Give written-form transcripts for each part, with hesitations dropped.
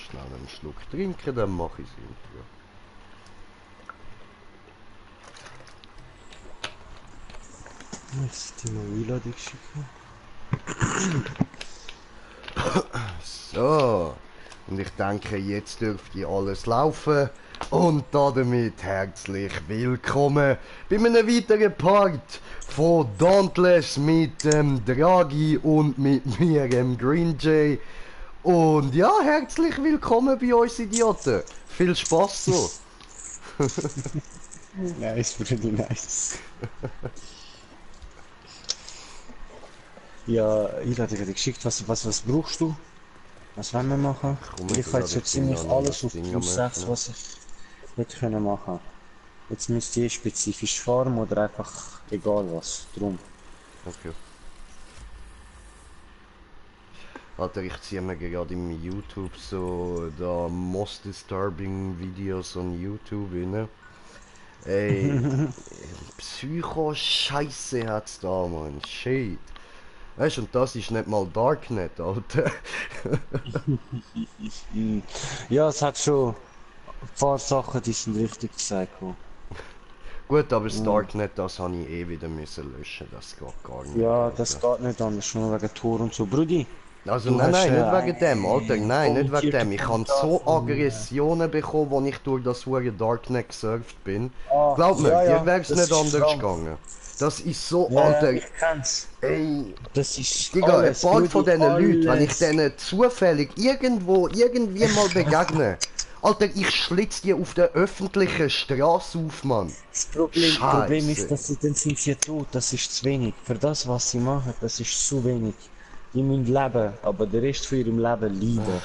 schnell einen Schluck trinken, dann mache ich es wieder. Muss ich dir mal Einladung schicken? So, und ich denke, jetzt dürfte alles laufen. Und damit herzlich willkommen bei einem weiteren Part von Dauntless mit dem Draghi und mit mir, dem Green Jay. Und ja, herzlich willkommen bei uns Idioten. Viel Spaß so. Nice, pretty nice. Ja, Einladung hat geschickt. Was brauchst du? Was wollen wir machen? Komm, Ich habe jetzt so ich bin ziemlich noch nicht alles das auf Ding am plus 6, Öffnen. was ich hätte können machen. Jetzt müsst ihr spezifisch farmen oder einfach egal was. Drum. Okay. Alter, ich ziehe mir gerade im YouTube so da most disturbing Videos on YouTube rein. Ey, Psycho-Scheiße hat's da, man. Shit. Weißt du, und das ist nicht mal Darknet, Alter. Ja, es hat schon ein paar Sachen, die sind richtig psycho. Gut, aber das Ja, Darknet, das habe ich eh wieder müssen löschen. Das geht gar nicht, ja, das Alter. geht nicht anders, nur wegen Tor und so. Brudi, Also du nein, hast nein, nicht wegen dem, Alter. einen Nein, nicht wegen kommentierten dem. Ich habe Kommentar so von... Aggressionen bekommen, als ich durch das hure Darknet gesurft bin. Ah, Glaub mir, ja, dir ja, wär's das nicht ist anders krank. gegangen. Das ist so, Ja, ja, Alter. ich kenn's. Ey, Das ist Digga, ein alles, paar von Brudi, diesen Leuten, wenn ich alles. denen zufällig irgendwo, irgendwie mal begegne, Alter, ich schlitz die auf der öffentlichen Straße auf, Mann. Problem ist, Scheiße. dass sie dann sind sie tot, das ist zu wenig. Für das, was sie machen, das ist zu wenig. Die müssen leben, aber der Rest von ihrem Leben leiden.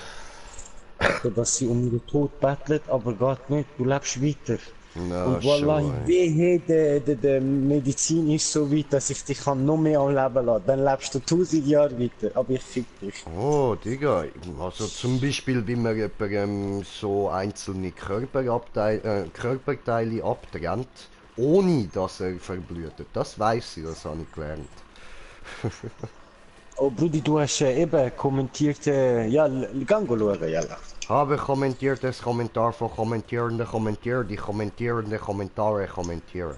So dass sie um ihren Tod bettelt, aber geht nicht, du lebst weiter. Na, Und Wallahi, schon, ey. wehe, der Medizin ist so weit, dass ich dich kann noch mehr am Leben lassen. Dann lebst du 1000 Jahre weiter, aber ich fick dich. Oh, Digga. Also zum Beispiel, wie man jemandem so einzelne Körperteile abtrennt, ohne dass er verblutet. Das weiß ich, das habe ich gelernt. Oh Brudi, du hast eben kommentiert, ja, gang schauen, jalla. Habe kommentiertes Kommentar von kommentierende Kommentier, die kommentierende Kommentare kommentieren.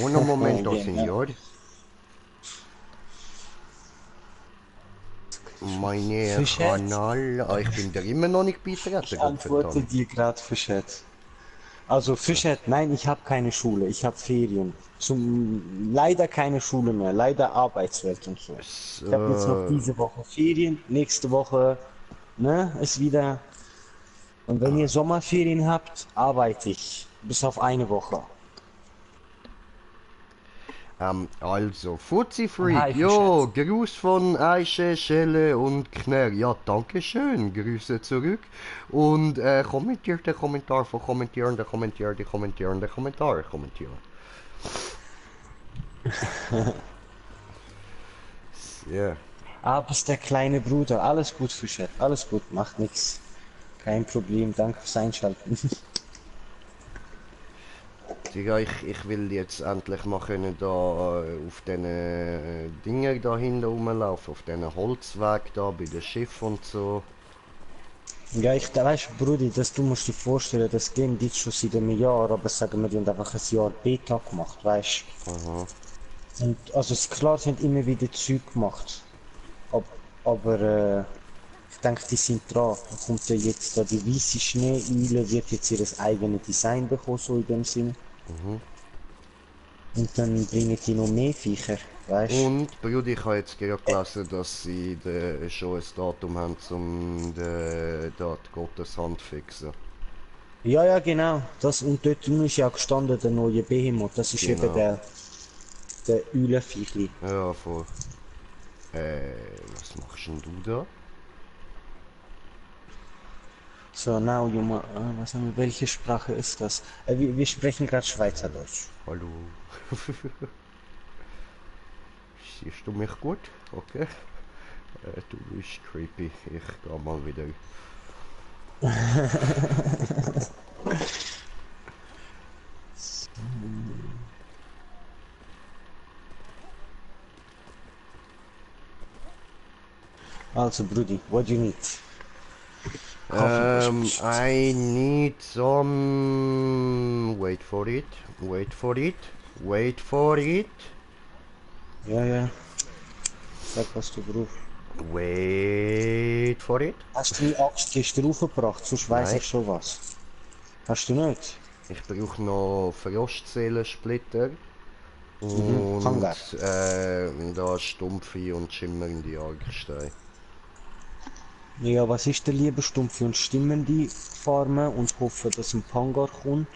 Uno momento, Genau. Signor. Mein Fischhead? Kanal. Ah, ich bin da immer noch nicht beitreten, Ich antworte Gottverdammt. dir gerade Fischhead. Also Fischhead, nein, ich habe keine Schule, ich habe Ferien. Leider keine Schule mehr, leider Arbeitswelt und so. Ich habe jetzt noch So. diese Woche Ferien, nächste Woche, ne, ist wieder. Und wenn ihr Sommerferien habt, arbeite ich. Bis auf eine Woche. Also, Fuzzi Freak, Hi, jo, Fischhead. Gruß von Aische, Schelle und Knär. Ja, danke schön, Grüße zurück. Und kommentiert der Kommentar von kommentierende, kommentierende Kommentare kommentieren. Ja. Aber ist der kleine Bruder. Alles gut, Fischhead. Alles gut, macht nichts. Kein Problem, danke fürs Einschalten. Digga, ich will jetzt endlich mal können da auf diesen Dingen da hinten rumlaufen, auf diesen Holzweg da bei dem Schiff und so. Ja, weißt Brudi, du musst dir vorstellen, das Game gibt schon seit einem Jahr, aber sagen wir, die haben einfach ein Jahr Beta gemacht, weißt Aha. und also es ist klar, sie haben immer wieder Zeug gemacht, Ab, aber ich denke, die sind dran. Da kommt ja jetzt da die weiße Schneeeule, wird jetzt ihr eigenes Design bekommen, so in dem Sinn. Mhm. Und dann bringen die noch mehr Viecher, weißt Und, Bruder, ich habe jetzt gerade gelesen, dass sie schon ein Datum haben, um da die Gotteshand zu fixen. ja, ja, genau. Das, und dort ist ja auch gestanden, der neue Behemoth. Das ist eben Genau. der Eulenviechli. Ja, voll. Was machst denn du da? So, now you was haben wir, welche Sprache ist das? Wir sprechen gerade Schweizerdeutsch. Hallo. Siehst du mich gut? Okay. Du bist creepy. Ich geh mal wieder. Also, Brudi, what do you need? I need some... Wait for it. Wait for it. Wait for it. Ja, ja. Sag, was du brauchst. Wait for it. Hast du die Axt gestern aufgebracht? Sonst weiss Nein. ich schon was. Hast du nicht? Ich brauche noch Frostseelensplitter. Hangar. Und da stumpfe und schimmernde Argsteine. Ja, was ist der lieber Stumpfe und stimmende farmen und hoffen, dass ein Pangar kommt?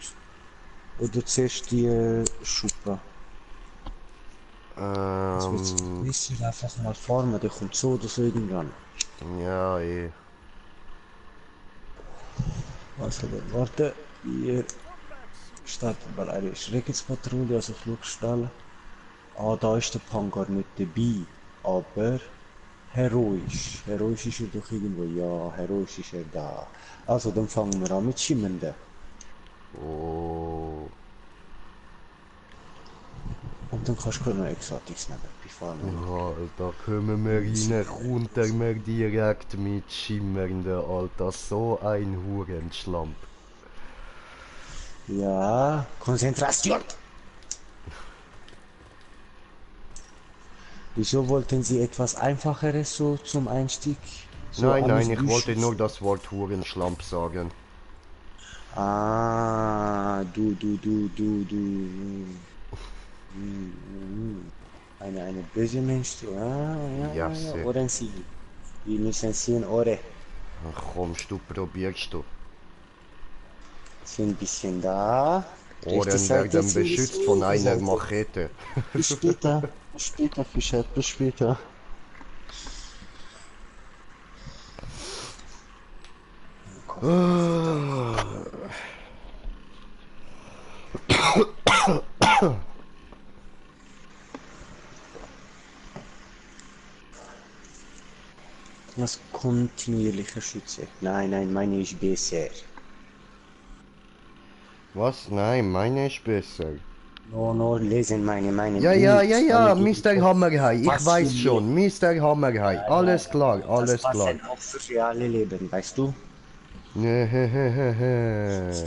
Oder zuerst die Schuppe? Willst du einfach mal farmen, der kommt so oder so irgendwann. Ja, eh. Also, warte, hier starten wir eine Schreckenspatrouille, also ich schaue schnell. Ah, da ist der Pangar nicht dabei, aber heroisch. Heroisch ist er doch irgendwo, ja, heroisch ist er da. Also, dann fangen wir an mit Schimmernden. Oh. Und dann kannst du noch Exotics nehmen, bei Farmen. Ja, da kommen wir rein, runter wir direkt mit schimmernden, Alter. So ein Hurenschlamp. Ja, Konzentration! Wieso wollten Sie etwas Einfacheres so zum Einstieg? So Nein, alles ich wollte Wüstes? nur das Wort Hurenschlamp sagen. Ah, du. Eine böse Mensch, du. Ja, Ja. sehr. Ohren Sie. Wir müssen sehen, Ohren. Ach, kommst du, probierst du. Sind ein bisschen da. Rechte Ohren Seite werden sind beschützt linke von einer Seite. Machete. Bis später, Fischer, bis später. Das kontinuierliche Schütze. Nein, meine ist besser. Was? Nein, meine ist besser. No, lesen meine. Ja, gut. Alle geben Mr. Kopf. Hammerhai, ich Was weiß für schon, Mr. Hammerhai, alles klar, Das alles klar. passen auch für reale Leben, weißt du? Ich Ja,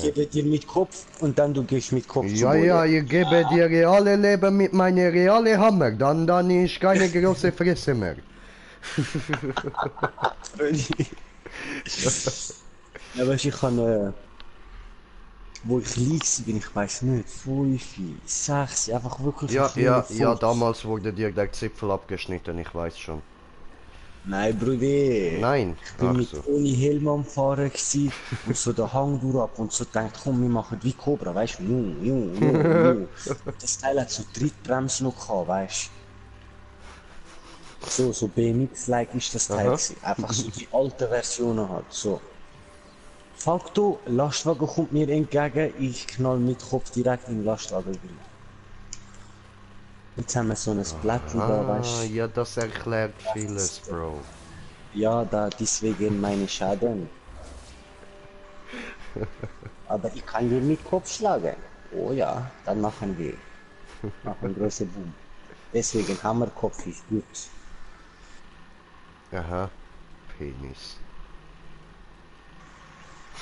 gebe dir mit Kopf und dann du gehst mit Kopf zu Boden. ich gebe dir reale Leben mit meiner reale Hammer, dann ist keine große Fresse mehr. Ja, weißt du, ich kann, wo ich lieg, bin ich weiß nicht, 5, 6, einfach wirklich ein kleiner Ja, Fuchs. damals wurde dir der Zipfel abgeschnitten, ich weiß schon. Nein, Bruder. Nein, Ich bin ach mit so. ohne Helm am Fahren gsi und so den Hang durch ab und so denkt, komm, wir machen wie Cobra, weißt du, ju. Das Teil hat so Trittbremse noch gehabt, weißt du. So BMX-like ist das Teil gewesen. Einfach so die alte Versionen halt, so. Facto, Lastwagen kommt mir entgegen, ich knall mit Kopf direkt in den Lastwagen rein. Jetzt haben wir so ein Blättchen da, weißt du. Ja, das erklärt vieles, Bro. Ja, deswegen meine Schaden. Aber ich kann dir mit Kopf schlagen. Oh ja, dann machen wir. Machen große Boom. Deswegen Hammerkopf ist gut. Aha, Penis.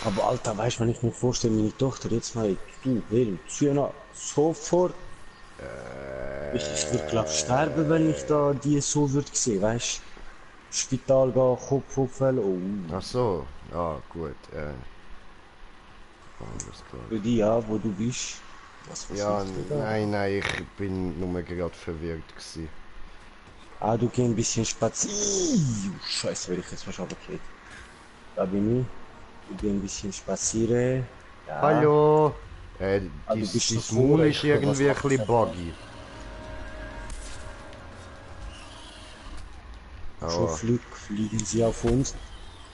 Aber Alter, weißt du, wenn ich mir vorstelle, meine Tochter jetzt mal, du, Helm, Züner, sofort. Ich würde glaub sterben, wenn ich da die so würde sehen, weißt du. Spital gehen, Kopf hochfällen, oh. Ach so, gut, alles klar. Für die, ja, wo du bist. Was Ja, versuchst du da? nein, ich bin nur gerade verwirrt gewesen. Ah, du gehst ein bisschen spazieren. Scheiße, wenn ich jetzt was runtergeht. Da bin ich. Du gehst ein bisschen spazieren. Ja. Hallo! Ah, du bist Dein so Maul cool, ist irgendwie ein was bisschen buggy. Schon Oh. fliegen sie auf uns.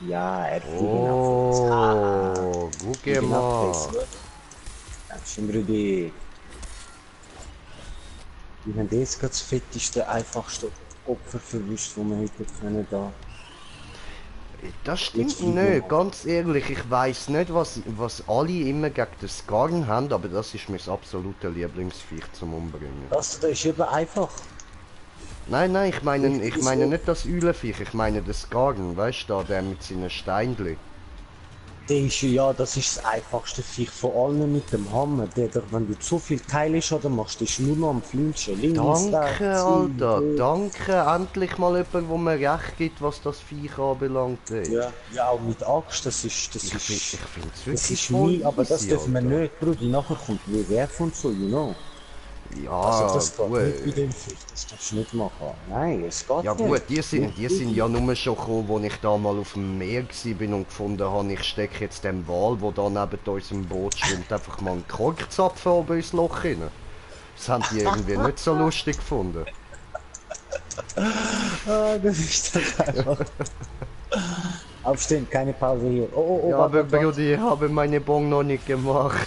Ja, er fliegen auf uns. Oh, guck Fliegen mal. auf uns. Dankeschön, Brüder. Wir haben jetzt gerade das fetteste, einfachste Opfer verwischt, das wir heute können da. Das stimmt Jetzt fliegen nicht, wir. ganz ehrlich. Ich weiß nicht, was alle immer gegen das Skarn haben, aber das ist mein absoluter Lieblingsviech zum Umbringen. Das da ist eben einfach. Nein, ich meine so. nicht das Eulenviech, ich meine das Skarn, weißt du, der mit seinen Steinchen. Der ist ja, das ist das einfachste Viech von allen mit dem Hammer. Wenn du zu viel Teile hast, oder machst, der ist nur noch am Flinchen. Links, Danke, rechts, hin, Alter. her. Danke. Endlich mal jemand, wo mir recht gibt, was das Viech anbelangt, ey. Ja, ja, auch mit Axt, Ich find's das wirklich ist voll nie, aber das easy, dürfen wir Alter. nicht, Bruder. Nachher kommt WWF und so, you know. Also Ja, das geht nicht bei gut. dem Viech, das darfst du nicht machen. Nein, es Ja geht gut, nicht. die sind ja nur schon gekommen, als ich da mal auf dem Meer bin und gefunden habe, ich stecke jetzt dem Wal, der da neben unserem Boot schwimmt, einfach mal einen Korkzapfen oben ins Loch rein. Das haben die irgendwie nicht so lustig gefunden. Ah, das ist das einfach. Aufstehen, keine Pause hier. Oh, oh, oh, Ja, warte, aber warte, warte. Brudi, ich habe meine Bon noch nicht gemacht.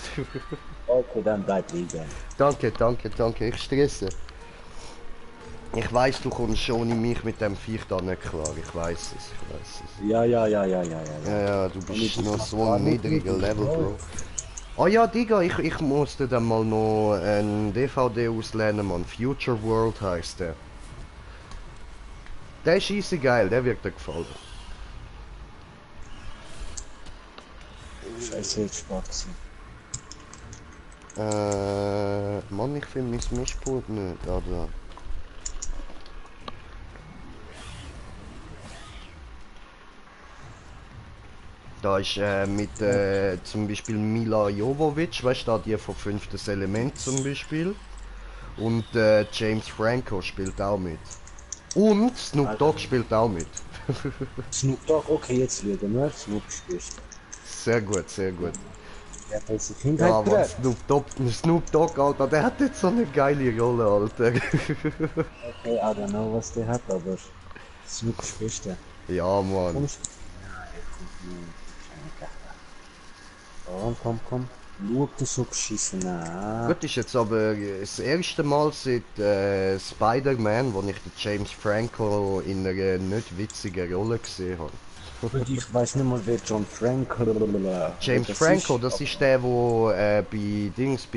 Okay, dann bleib liegen. Danke, danke, danke, ich stresse. Ich weiß, du kommst schon ohne mich mit dem Viech da nicht klar. Ich weiß es, ich weiß es. Ja, ja, ja, ja, ja, ja, Ja, ja. ja, du Und bist ich noch mach so gar ein nicht mit, niedriger ich Level, weiß. Bro. Oh ja, Digga, ich musste dann mal noch ein DVD auslehnen, man. Future World heißt der. Der ist easy geil, der wird dir gefallen. Scheiße, jetzt Spaß gewesen. Mann, ich finde mein Mischpult nicht, aber... Da ist mit zum Beispiel Mila Jovovich, weißt du, da die von Fünftes Element zum Beispiel. Und James Franco spielt auch mit. Und Snoop Alter. Dogg spielt auch mit. Snoop Dogg, okay, jetzt schauen wir. Snoop spielst Sehr gut, sehr gut. du. Ja, das ist Ja, Kindheit aber geprägt. Snoop Dogg, Alter, der hat jetzt so eine geile Rolle, Alter. Okay, I don't know, was der hat, aber Snoop spielst du. Ja, Mann. Komm, komm, komm, komm. Schau, du so beschissen. Ah. Gut, ist jetzt aber das erste Mal seit Spider-Man, wo ich den James Franco in einer nicht witzigen Rolle gesehen habe. Und ich weiß nicht mal, wer John Franco James das Franco, ist. das ist der, wo bei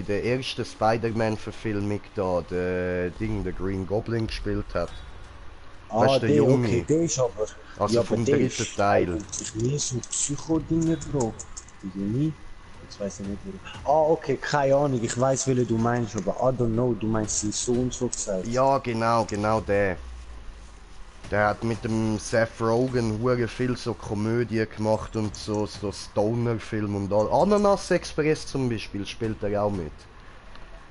der ersten Spider-Man-Verfilmung da der Green Goblin gespielt hat. Ah, Weißt du, der der, Junge. okay, der ist aber. Also Ja, aber vom der dritten ist Teil. eigentlich nie so Psycho-Dinger, Bro. Irgendwie. Jetzt weiß ich nicht, wie. Ah, okay, keine Ahnung, ich weiß, welchen du meinst, aber I don't know, du meinst seinen Sohn so gesagt. Ja, genau der. Der hat mit dem Seth Rogen hure viel so Komödie gemacht und so Stoner-Film und all. Ananas Express zum Beispiel spielt er auch mit.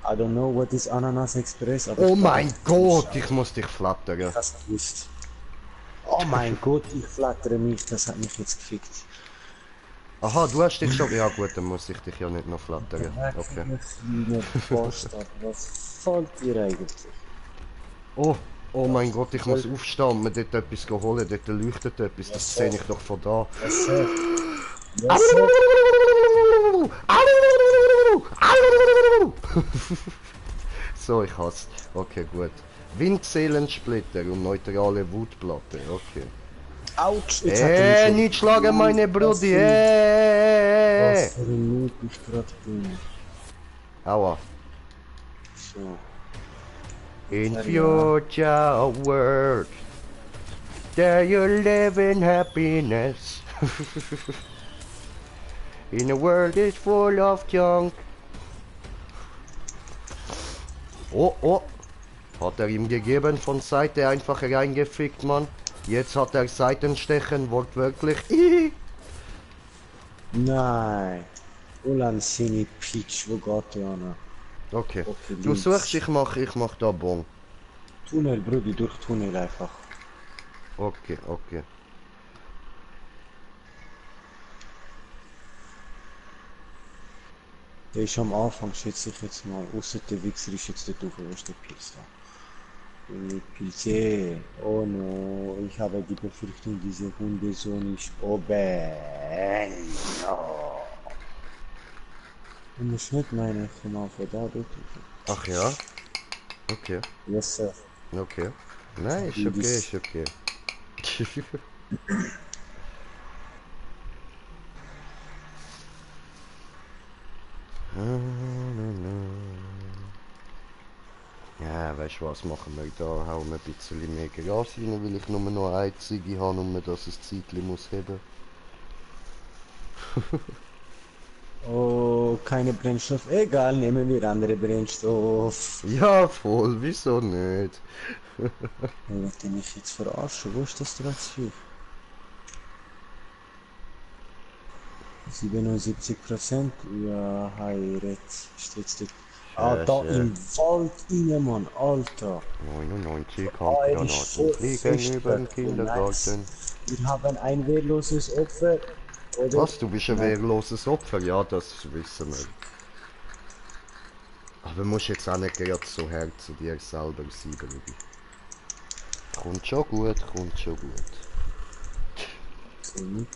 I don't know what is Ananas Express, aber Oh ich mein glaub, Gott, ich muss dich flattern. ich hab's gewusst. Oh mein Gott, ich flattere mich, das hat mich jetzt gefickt. Aha, du hast dich schon... Ja gut, dann muss ich dich ja nicht noch flattern. Okay. Kleine Bastard, was fällt dir eigentlich? Oh, oh mein Gott, ich muss aufstehen und mir dort etwas holen. Dort leuchtet etwas, das sehe ich doch von da. Yes, sir. Yes, sir. So, ich hasse. Okay, gut. Windseelensplitter und neutrale Wutplatte. Okay. Autsch, jetzt hat er mich schon- Nicht schlagen, meine Brudi. Was für ein Noob ich gerade bin. Aua. So. In future world, there you live in happiness. In a world is full of junk. Oh, oh. Hat er ihm gegeben, von Seite einfach reingefickt, Mann. Jetzt hat er Seitenstechen, wortwörtlich. Nein. Ulan Sini Peach, wo geht der an? Okay. Okay, Du links. suchst, ich mach da Bon. Tunnel, Brudi, durch Tunnel einfach. Okay, okay. Der ist am Anfang, schätze ich jetzt mal. Außer der Wichser ist jetzt dort drauf, wo ist der Pilz da? Pilze, oh no, ich habe die Befürchtung, diese Hundesohn ist oben. Oh. Du musst nicht meine, ich komme von da dort. Ach ja? Okay, Yes, sir. okay. Nein, ist okay, ist okay. Ja, weißt du was, machen wir da, hauen wir ein bisschen mehr Gras rein, weil ich nur noch eine Ziege habe und mir das ein Zeitchen muss haben. Oh, keine Brennstoff. Egal, nehmen wir andere Brennstoff. Ja, voll, wieso nicht? Wollt ihr mich jetzt verarschen? Wo ist das Drahtzeug? 77%? Ja, heiret. Ist jetzt dort. Ah, da Scheiße. im Wald rein, Mann, Alter. 99 Ah, er ist Handgranaten so fliegen über den festgebracht. Nice. Kindergarten. Wir haben ein wehrloses Opfer, oder? Was, du bist ein Nein. wehrloses Opfer? Ja, das wissen wir. Aber musst jetzt auch nicht gerade so hart zu dir selber sein, Brudi. Kommt schon gut, kommt schon gut. So nicht.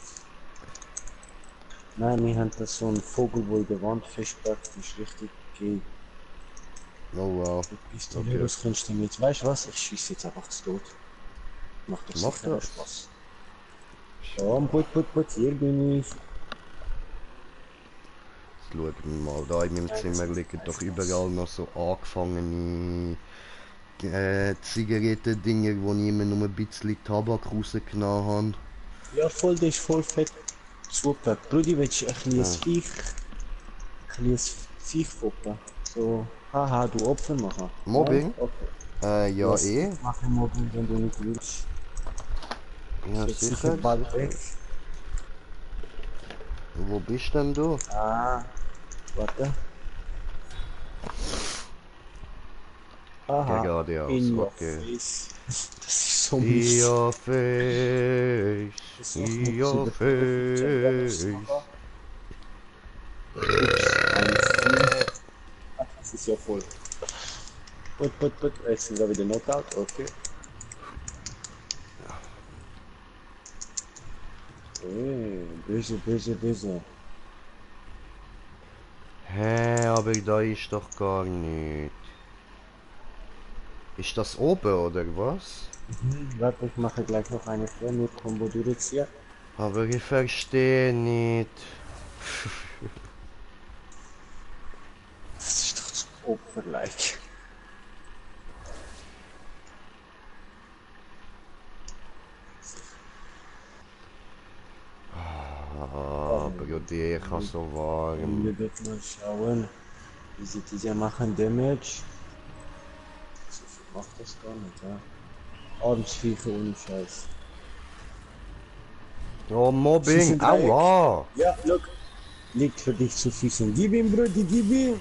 Nein, wir haben da so einen Vogel, der in der Wand festgepackt ist. Richtig geil. Oh wow. Die Pistoleros Okay. kannst du mit. Weißt du was? Ich schieße jetzt einfach zu tot. Macht doch Mach sicher auch das. Spaß. Ja, put, hier bin ich. Jetzt schauen wir mal. Da in meinem Zimmer liegen doch überall noch so angefangene Zigarettendinger, wo ich immer nur ein bisschen Tabak rausgenommen Ja, voll, der ist voll fett. Super. Brudi, willst du ein kleines habe. Viech? Ein kleines Viechfutter? So, haha, du Opfer machen. Nein? Mobbing? Okay. Ja Yes, eh. ich mache Mobbing, wenn du nicht willst. Ja Ich werde sicher sicher. bald weg. Wo bist denn du? Ah, warte. Aha, Geradeaus, in your okay. face. Das ist so In mies. your face, Versuch in nicht zu your übertreffen, check Damage zu face. machen. Ups, ein Vieh. Ach, das ist ja voll. Put. Jetzt sind wir wieder Knockout, okay. Böse. Hä, aber da ist doch gar nicht. Ist das oben oder was? Warte, ich mache gleich noch eine Fernweh-Kombo durchziehen. Aber ich verstehe nicht. Das ist doch zu Opfer-like. Ah, Brudi, ich habe so warm. Wir werden mal schauen, wie sie diese machen Damage. So viel macht das gar nicht, ja. Abendsviecher ohne Scheiß. Oh, Mobbing, Süßendreieck. aua! Ja, look. Liegt für dich zu Füßen. Gib ihm, Brudi, gib ihm.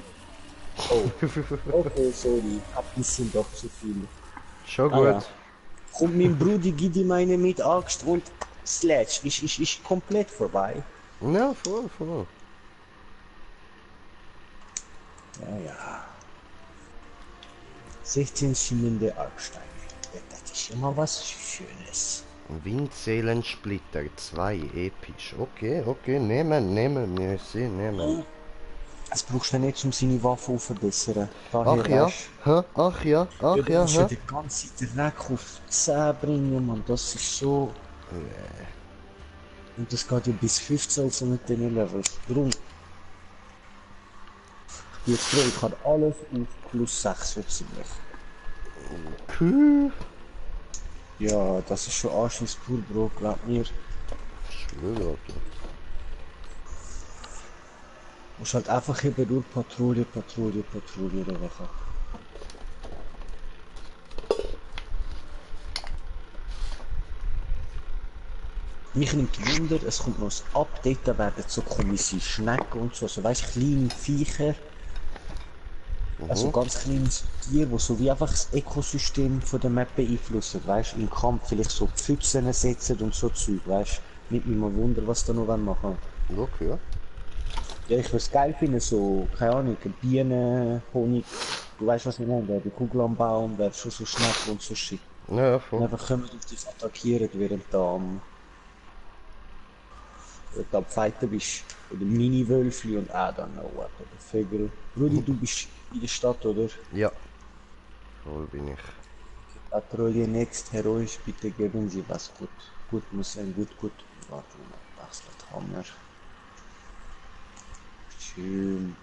Oh, okay, sorry. Hab bisschen doch zu viel. Schon Ah ja. gut. Komm, mein Brudi, gib ihm eine mit Axt und Sledge. Ich komplett vorbei. Ja, voll. Ja. 16 schimmernde Alpsteine. Ja, das ist immer was Schönes. Windseelensplitter 2 episch. Okay, nehmen wir sie, nehmen. Es brauchst du nicht, um seine Waffe zu verbessern. Ach Daher ja, weißt hä? Ach ja, du, du musst ja hä? den ganzen Dreck auf 10 bringen, man. Das ist so. Und das geht ja bis 15 so mit den Levels. Drum. Ich bin froh, ich habe alles auf plus 6 so ziemlich. Puh. Ja, das ist schon Anschiss pur, Bro, glaub mir. Schwöre. Du musst halt einfach eben durch Patrouille machen. Mich nimmt Wunder, es kommt noch ein Update, da werden so komische Schnecken und so, also weißt kleine Viecher, also ganz kleines Tier, wo so wie einfach das Ökosystem von der Map beeinflussen, weißt im Kampf vielleicht so Pfützen setzen und so Zeug, weißt nicht mich mal Wunder, was da noch machen. Okay. Ja, ich würde es geil finden, so, keine Ahnung, Bienen, Honig, du weißt was ich meine, die Kugel am Baum, wäre schon so Schnecken und so Shit. Ja, Und voll. einfach kommen und dich attackieren, während du am Fighten bist. Oder Mini-Wölfli und I don't know what, oder Vögel. Rudi, du bist in der Stadt, oder? Ja, voll bin ich. Patrouille next, heroisch, bitte geben Sie was gut. Gut muss sein, gut. Warte mal, wechselt Hammer. Schön.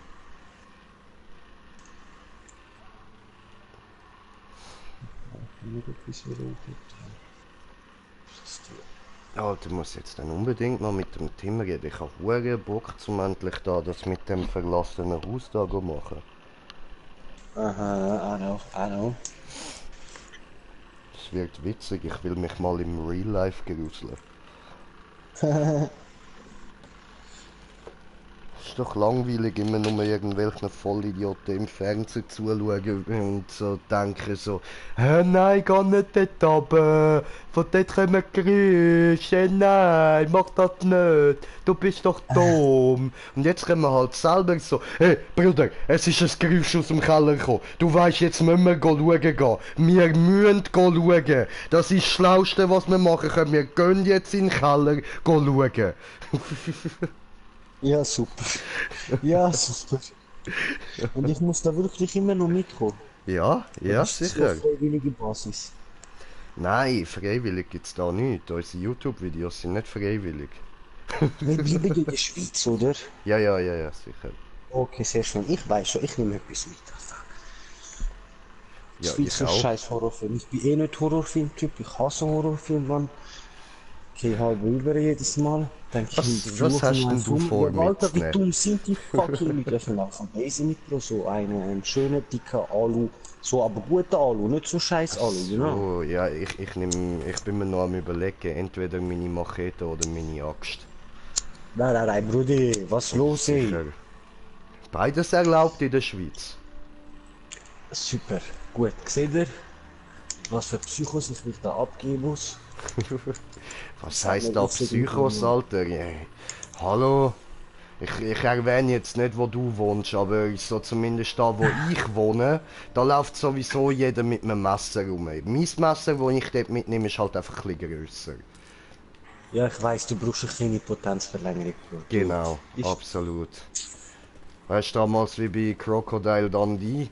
Mir etwas errötet. Was ist das? Ja, du musst jetzt dann unbedingt mal mit dem Tim reden. Ich habe hure Bock zum endlich da das mit dem verlassenen Haus da go machen. Aha, I know. Das wird witzig, ich will mich mal im Real Life gruseln. Ist doch langweilig, immer nur irgendwelchen Vollidioten im Fernsehen zuschauen und so denken so, hä, nein, geh nicht dort runter, von dort kommen Geräusche, nein, mach das nicht, du bist doch dumm. Und jetzt können wir halt selber so, hey, Bruder, es ist ein Geräusch aus dem Keller gekommen, du weißt, jetzt müssen wir schauen gehen, wir müssen schauen, das ist das Schlauste, was wir machen können, wir gehen jetzt in den Keller schauen. Ja, super. Ja, super. Und ich muss da wirklich immer noch mitkommen. Ja, ja, Das ist so sicher. auf freiwillige Basis. Nein, freiwillig gibt's da nicht. Unsere YouTube-Videos sind nicht freiwillig. Wir bleiben in der Schweiz, oder? Ja, ja, ja, ja, sicher. Okay, sehr schön. Ich weiß schon, ich nehme etwas mit. Ja, Schweiz ich ist auch. scheiß Horrorfilm. Ich bin eh nicht Horrorfilm-Typ. Ich hasse Horrorfilme, Mann. Okay, halb über jedes Mal. Denke ich mit Was hast denn du vor Ja, Alter, wie mitzunehmen? dumm sind die fucking Leute? Ich will einfach Base mit, Bro. So einen schönen, dicken Alu. So, aber guter Alu, nicht so scheiß Alu, you know? So, ja, ich bin mir noch am überlegen, entweder meine Machete oder meine Axt. Nein, Bruder, was los, ey? Sicher. Beides erlaubt in der Schweiz. Super, gut. Seht ihr, was für Psychos ich mich da abgeben muss? Was Sag heißt mir da jetzt irgendwie- Psychos, Alter? Hallo? Ich erwähne jetzt nicht, wo du wohnst, aber so zumindest da, wo ich wohne, da läuft sowieso jeder mit einem Messer rum. Mein Messer, das ich dort mitnehme, ist halt einfach ein bisschen grösser. Ja, ich weiß, du brauchst eine kleine Potenzverlängerung, Bro. Genau, Ich- absolut. Weißt du, damals wie bei Crocodile Dundee?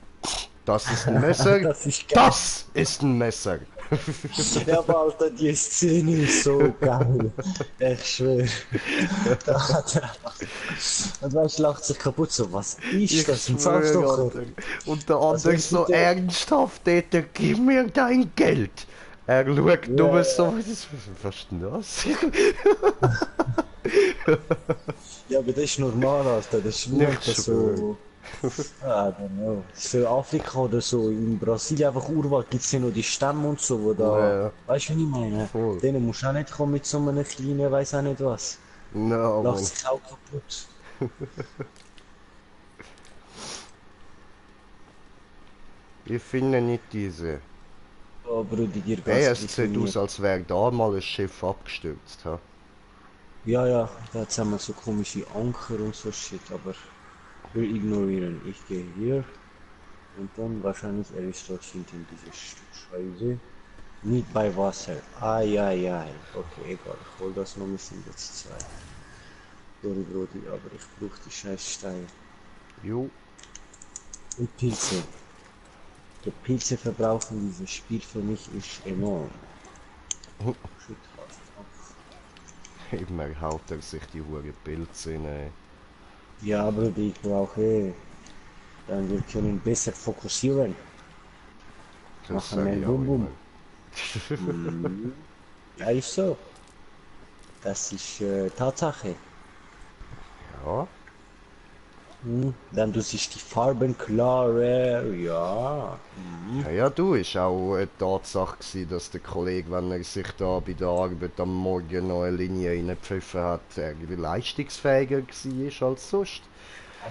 Das ist ein Messer. Das ist geil. Das ist ein Messer. Ja, aber Alter, die Szene ist so geil. Ich schwöre. Da hat er einfach. Und weißt du, lacht sich kaputt so. Was ist das? Ein Zahnstocher? Alter. Und der andere ist so mit der- ernsthaft, Alter, gib mir dein Geld. Er schaut nur so, was ist denn das? Ja, aber das ist normal, Alter. Das ist nicht Nicht so. I don't know. So Afrika oder so, in Brasilien einfach Urwald gibt es ja noch die Stämme und so, wo da. Ja, ja. Weißt du, was ich meine? Voll. Denen musst du auch nicht kommen mit so einem kleinen, weiß auch nicht was. No, Lacht Mann. sich auch kaputt. Ich finde nicht diese. Ja, Bruder, dir Hey, geht's es sieht aus, als wäre da mal ein Schiff abgestürzt. Ha? Ja, da haben wir so komische Anker und so Shit, aber wir ignorieren. Ich gehe hier und dann wahrscheinlich er ist dort hinten dieses Stück Scheiße. Nicht bei Wasser. Ai. Okay, egal. Ich hol das noch, wir sind jetzt zwei. Sorry, Brody, aber ich brauche die scheiß Steine. Jo. Und Pilze. Der Pilzeverbrauch in diesem Spiel für mich ist enorm. Shit, Immer haut er sich die hure Pilze rein. ja, Brody, ich brauche. Dann wir können besser fokussieren. Das Machen sag wir ich auch Bum Bum. immer. Ja, ist so. Das ist Tatsache. Ja. Dann du siehst die Farben klarer, ja. Ja, du, ist auch eine Tatsache gewesen, dass der Kollege, wenn er sich da bei der Arbeit am Morgen noch eine Linie reingepfiffen hat, irgendwie leistungsfähiger war als sonst.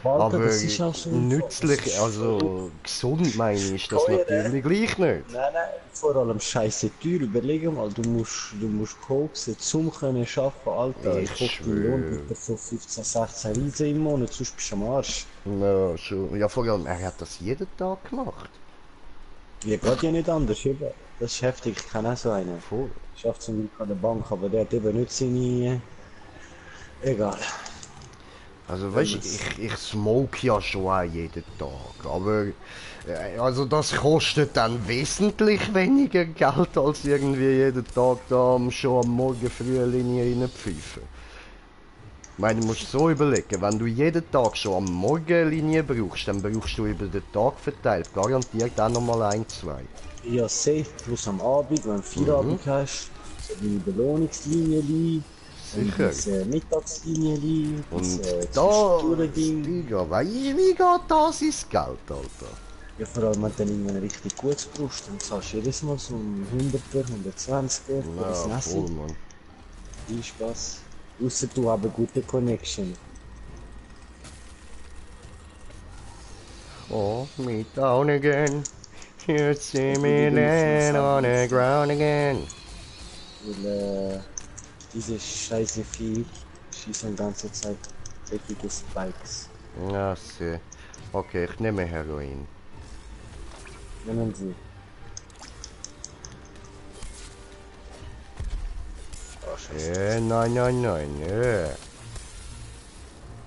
Aber, Alter, Aber das ist auch so. nützlich, das ist also gesund meine ich, ist das teuer, natürlich gleich nicht. Nein, vor allem scheiße teuer. Überleg mal, du musst koksen, zum können schaffen, Alter. Ich hoffe, die schwöre. Lohn gibt so 15, 16 Riesen im Monat, sonst bist du am Arsch. Ja, schon. Ja, vor allem, er hat das jeden Tag gemacht. Ja, geht ja nicht anders, eben. Das ist heftig, ich kenne auch so einen. Voll. Schafft zum Glück an der Bank, aber der hat eben nicht seine. Egal. Also weißt du, ich smoke ja schon auch jeden Tag, aber also das kostet dann wesentlich weniger Geld als irgendwie jeden Tag da schon am Morgen früh eine Linie reinpfeifen. Ich meine, du musst so überlegen, wenn du jeden Tag schon am Morgen eine Linie brauchst, dann brauchst du über den Tag verteilt garantiert auch nochmal ein, zwei. Ja, safe, plus am Abend, wenn du Feierabend hast. Meine Belohnungslinie, Sicher. diese Mittagslinie, Und diese da, Zwischendurch-Ding. Digga, weißt du, wie geht das ins Geld, Alter? Ja, vor allem, wenn du dann irgendwann richtig gut brauchst, dann zahlst du jedes Mal so einen 100er, 120er für das Ja, Nessi. voll, Mann. Viel Spaß. Ausser du hast eine gute Connection. Oh, me down again. You see Also, me wie will ich laying sagen, on the ground again. weil diese scheiße Vieh schießen die ganze Zeit dreckige Spikes. Ja, see. Okay, ich nehme Heroin. Nehmen sie. Oh, scheiße. Nein, nein, nein,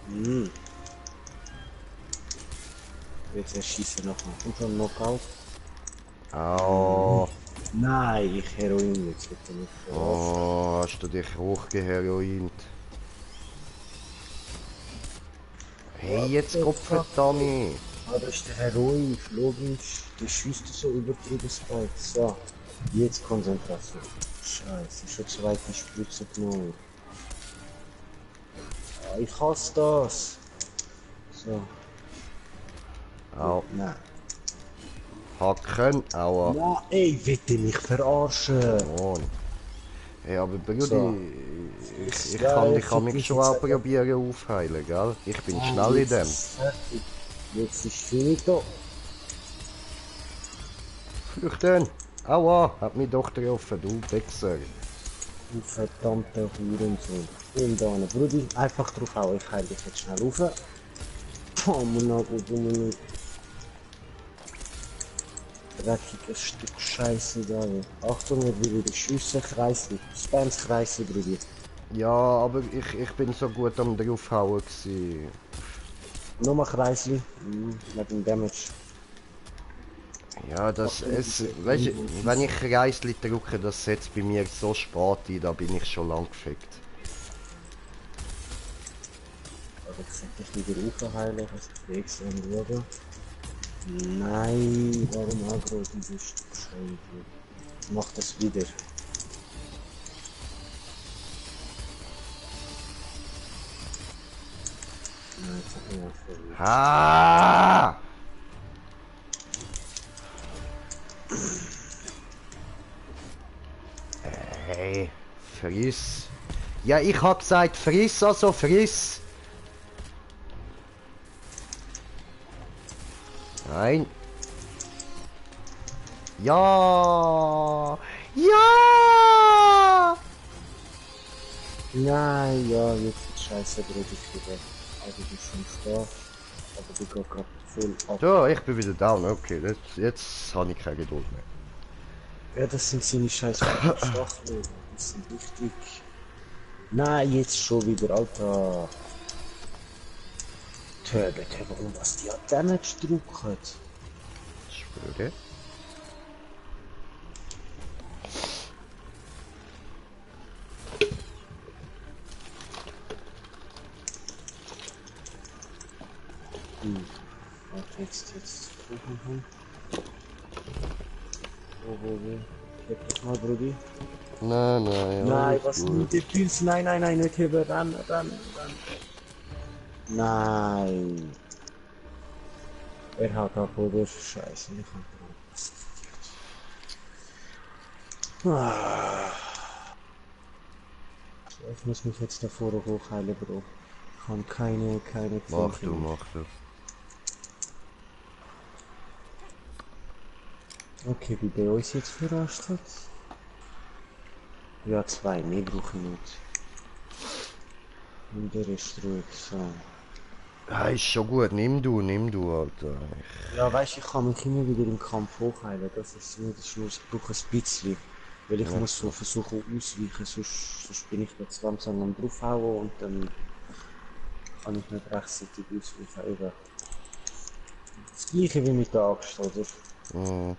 Hm. Jetzt erschießen nochmal. Und schon Knockout. Au. Nein, ich Heroin jetzt bitte nicht verarschen. Oh, hast du dich hochgeheroint? Hey, jetzt Kopf Tommy. Ah, das ist der Heroin, logisch. Der schießt so übertrieben Spikes. So, jetzt Konzentration. Scheiße, schon zweite Spritze genommen. Ah, ich hasse das. So, Au. nein. Hacken, aua. Na, ey, bitte mich verarschen. Oh. Hey, aber Brudi, So. ich Ja, kann ich dich an mich find schon jetzt auch probieren aufheilen, gell? Ich bin schnell in dem. Fertig. Jetzt ist finito. Flüchten! Aua, hat mich doch getroffen, du Wichser. Du verdammter Hurensohn. Und dann, Brudi, einfach drauf hauen. Ich heile dich jetzt schnell rauf. Oh, Monaco, du dreckiges Stück Scheiße da. Achtung, wir will wieder Schüsse kreisen. Spams kreisen, Brudi. Ja, aber ich bin so gut am draufhauen gsi. Nochmal Kreisli. Mit dem Damage. Ja, weißt du, wenn ich Reisli drücke, das setzt bei mir so spät ein, da bin ich schon lang gefickt. Aber ich sag dich wieder aufheilen, was ich weg sein würde. Nein, warum aggro dieses Stück Scheiße? Mach das wieder. Nein, jetzt hab ich mal verloren. Ah! Hey, friss. Ja, ich hab gesagt, friss, also friss. Nein. Ja! Ja! Nein, ja, jetzt ist scheiße, Bruder, ich wieder. Also du bist schon da, aber du gehst gerade voll ab. So, ich bin wieder down, okay, jetzt habe ich keine Geduld mehr. Ja, das sind seine scheiß Stacheln, die sind wichtig. Nein, jetzt schon wieder, Alter. Töbe, warum was die hat Damage drücken? Ich schwöre. Warte, jetzt. Wo. Heb das mal, Brudi. Nein, nein, Nein, alles was gut. mit der Pilz? Nein, nicht heben, ran. Nein. Er hat ab, oder? Scheiße, ich hab Ich muss mich jetzt davor hochheilen, Bro. Ich kann keine Mach Pfeife du, mehr. mach du. Okay, wie bei uns jetzt verarscht hat? Ja, 2, mehr brauche ich nicht. Und der ist ruhig, so. Ja, ist schon gut, nimm du, Alter. Ja, weißt du, ich kann mich immer wieder im Kampf hochheilen. Das ist nur der Schluss. Ich brauche ein bisschen. Weil ich muss so versuchen ausweichen, sonst bin ich da zu langsam am draufhauen und dann kann ich nicht rechtzeitig ausweichen. Eben. Das gleiche wie mit der Axt, oder? Mhm.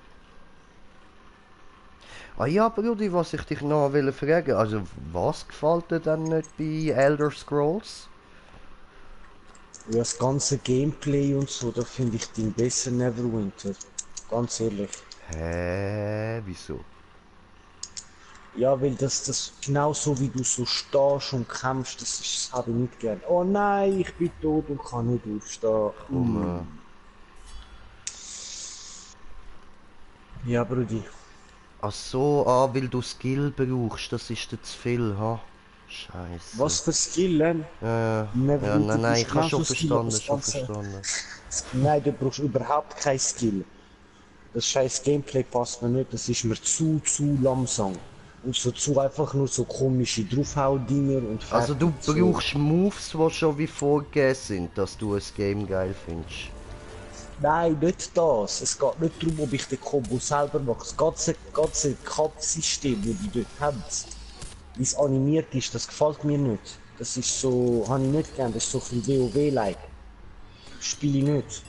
Ah ja, Brudi, was ich dich noch will fragen, also was gefällt dir denn nicht bei Elder Scrolls? Ja, das ganze Gameplay und so, da finde ich den besser Neverwinter. Ganz ehrlich. Hä, wieso? Ja, weil das genau so wie du so stehst und kämpfst, das habe ich nicht gern. Oh nein, ich bin tot und kann nicht aufstehen. Komm. Ja, Brudi. Ach so, weil du Skill brauchst, das ist dir zu viel, ha? Scheiße. Was für Skill, Never Ja, du nein, brauchst ich habe genauso schon Skill, aber verstanden, das schon Ganze... verstanden. Nein, du brauchst überhaupt kein Skill. Das scheiß Gameplay passt mir nicht, das ist mir zu langsam. Und so zu einfach nur so komische Draufhau-Dinger und Also du fertig. So. brauchst Moves, die schon wie vorgegeben sind, dass du das Game geil findest. Nein, nicht das. Es geht nicht darum, ob ich den Combo selber mache. Das ganze Kampfsystem, das die dort haben, wie es animiert ist, das gefällt mir nicht. Das ist so, habe ich nicht gern, das ist so ein bisschen WoW-like. Spiele ich nicht.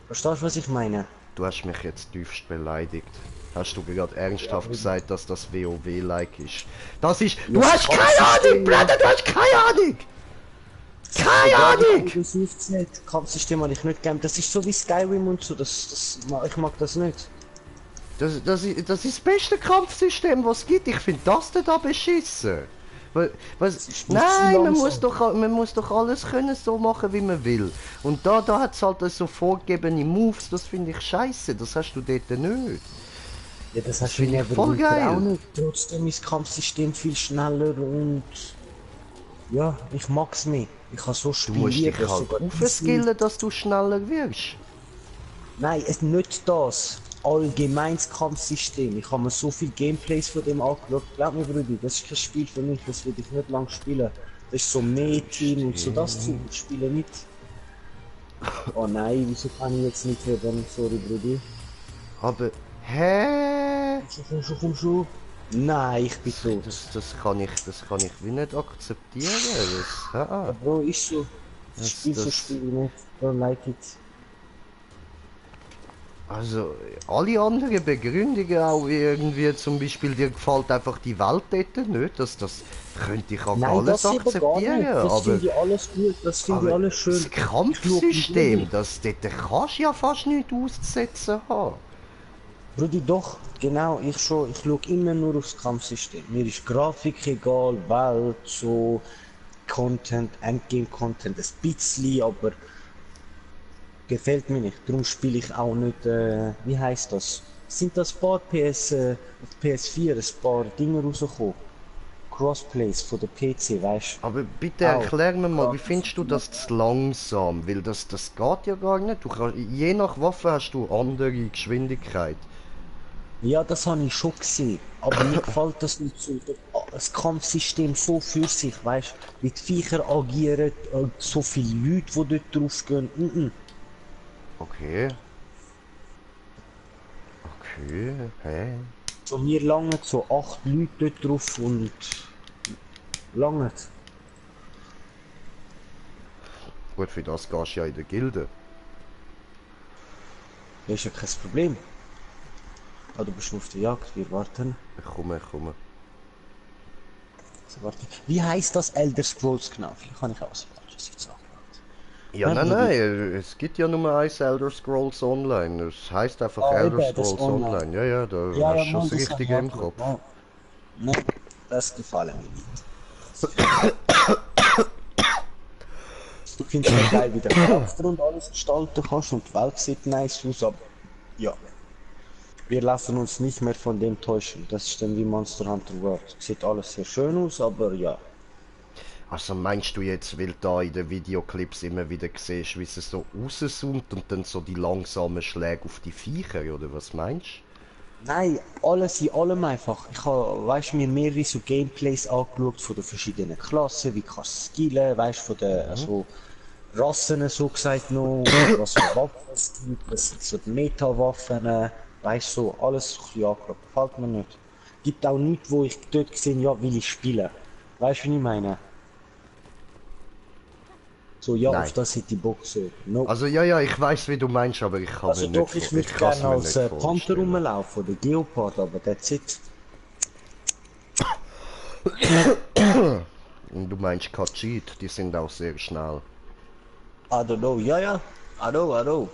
Verstehst du, was ich meine? Du hast mich jetzt tiefst beleidigt. Hast du gerade ernsthaft gesagt, dass das WoW-like ist? Das ist... Ja, Du hast keine Ahnung, Bruder, du hast keine Ahnung! Keine Ahnung! Das aufzählt. Kampfsystem habe ich nicht gern. Das ist so wie Skyrim und so, ich mag das nicht. Das ist das beste Kampfsystem, was es gibt. Ich finde das da beschissen. ist Nein, zu man muss doch alles können so machen, wie man will. Und da hat es halt so vorgegebene Moves, das finde ich scheiße. Das hast du dort nicht. Ja, das hast du finde ich in voll Neverwinter geil. auch nicht. Trotzdem ist das Kampfsystem viel schneller und ja, ich mag's mehr. Ich kann so Du spielen, musst dich das halt sogar aufskillen, dass du schneller wirst. Nein, es nicht das. Allgemeines Kampfsystem. Ich habe mir so viel Gameplays von dem angeschaut. Glaub mir, Brudi, das ist kein Spiel für mich, das will ich nicht lang spielen. Das ist so Mädchen und so das Zeug. Ich spiele nicht. Oh nein, wieso kann ich jetzt nicht reden? Sorry, Brudi. Aber, hä? Komm schon. Nein, ich bin tot. Das kann ich wie nicht akzeptieren. Bro, ist so. Das Das, Spiel so das, spiele ich nicht. Don't like it. Also, alle anderen Begründungen auch irgendwie, zum Beispiel, dir gefällt einfach die Welt dort nicht, das könnte ich auch Nein, alles das eben gar nicht. akzeptieren, Das aber, finde ich alles gut, das finde ich alles schön. das Kampfsystem, dort kannst du ja fast nichts auszusetzen haben. Brudi, doch, genau, ich schon. Ich schaue immer nur aufs Kampfsystem. Mir ist Grafik egal, Welt, so, Content, Endgame-Content, ein bisschen, aber gefällt mir nicht. Darum spiele ich auch nicht, wie heißt das? Sind das ein paar auf PS4 ein paar Dinge rausgekommen? Crossplays von der PC, weißt Aber bitte du? erklär mir mal, wie findest du das zu langsam? Weil das geht ja gar nicht. Je nach Waffe hast du andere Geschwindigkeit. Ja, das habe ich schon gesehen. Aber mir gefällt das nicht so. Das Kampfsystem so für sich, weißt du? Wie die Viecher agieren, so viele Leute, die dort drauf gehen. Okay. Okay, hä? So, mir langen so 8 Leute dort drauf und langen. Gut, für das gehst du ja in der Gilde. Das ist ja kein Problem. Ah, du bist schon auf der Jagd, wir warten. Ich komme. So, warte. Wie heißt das Elder Scrolls genau? Vielleicht kann ich auch sagen, was ich sage. Ja, nein, es gibt ja nur eins Elder Scrolls Online. Es heißt einfach Elder eben, das Scrolls Online. Online. Ja, da Ja, hast du schon Mann, das das Richtige habe im ich auch Kopf. gehört. Nein, das gefällt mir nicht. Du findest ja geil, wie der Charakter und alles gestalten kannst und die Welt sieht nice aus, aber ja. Wir lassen uns nicht mehr von dem täuschen. Das ist dann wie Monster Hunter World. Sieht alles sehr schön aus, aber ja. Also meinst du jetzt, weil da in den Videoclips immer wieder siehst, wie es so rauszoomt und dann so die langsamen Schläge auf die Viecher, oder was meinst du? Nein, alles in allem einfach. Ich habe, weißt, mir mehrere so Gameplays angeschaut von den verschiedenen Klassen, wie kannst du skillen, weißt, von den also Rassen so gesagt noch, was für Waffen es gibt, was sind so die Meta-Waffen, weißt so, alles ein bisschen angeschaut. Gefällt mir nicht. Gibt auch nichts, wo ich dort gesehen ja, will ich spielen. Weißt du, wie ich meine? So, ja, Nein. auf das hätte ich Bock so. No. Also ja, ich weiß, wie du meinst, aber ich kann Also mir doch, nicht ich würde kann's gerne mir als nicht Panther vorstellen. rumlaufen oder Geopard, aber that's it. Und du meinst Khajiit, die sind auch sehr schnell. I don't know, ja, I know.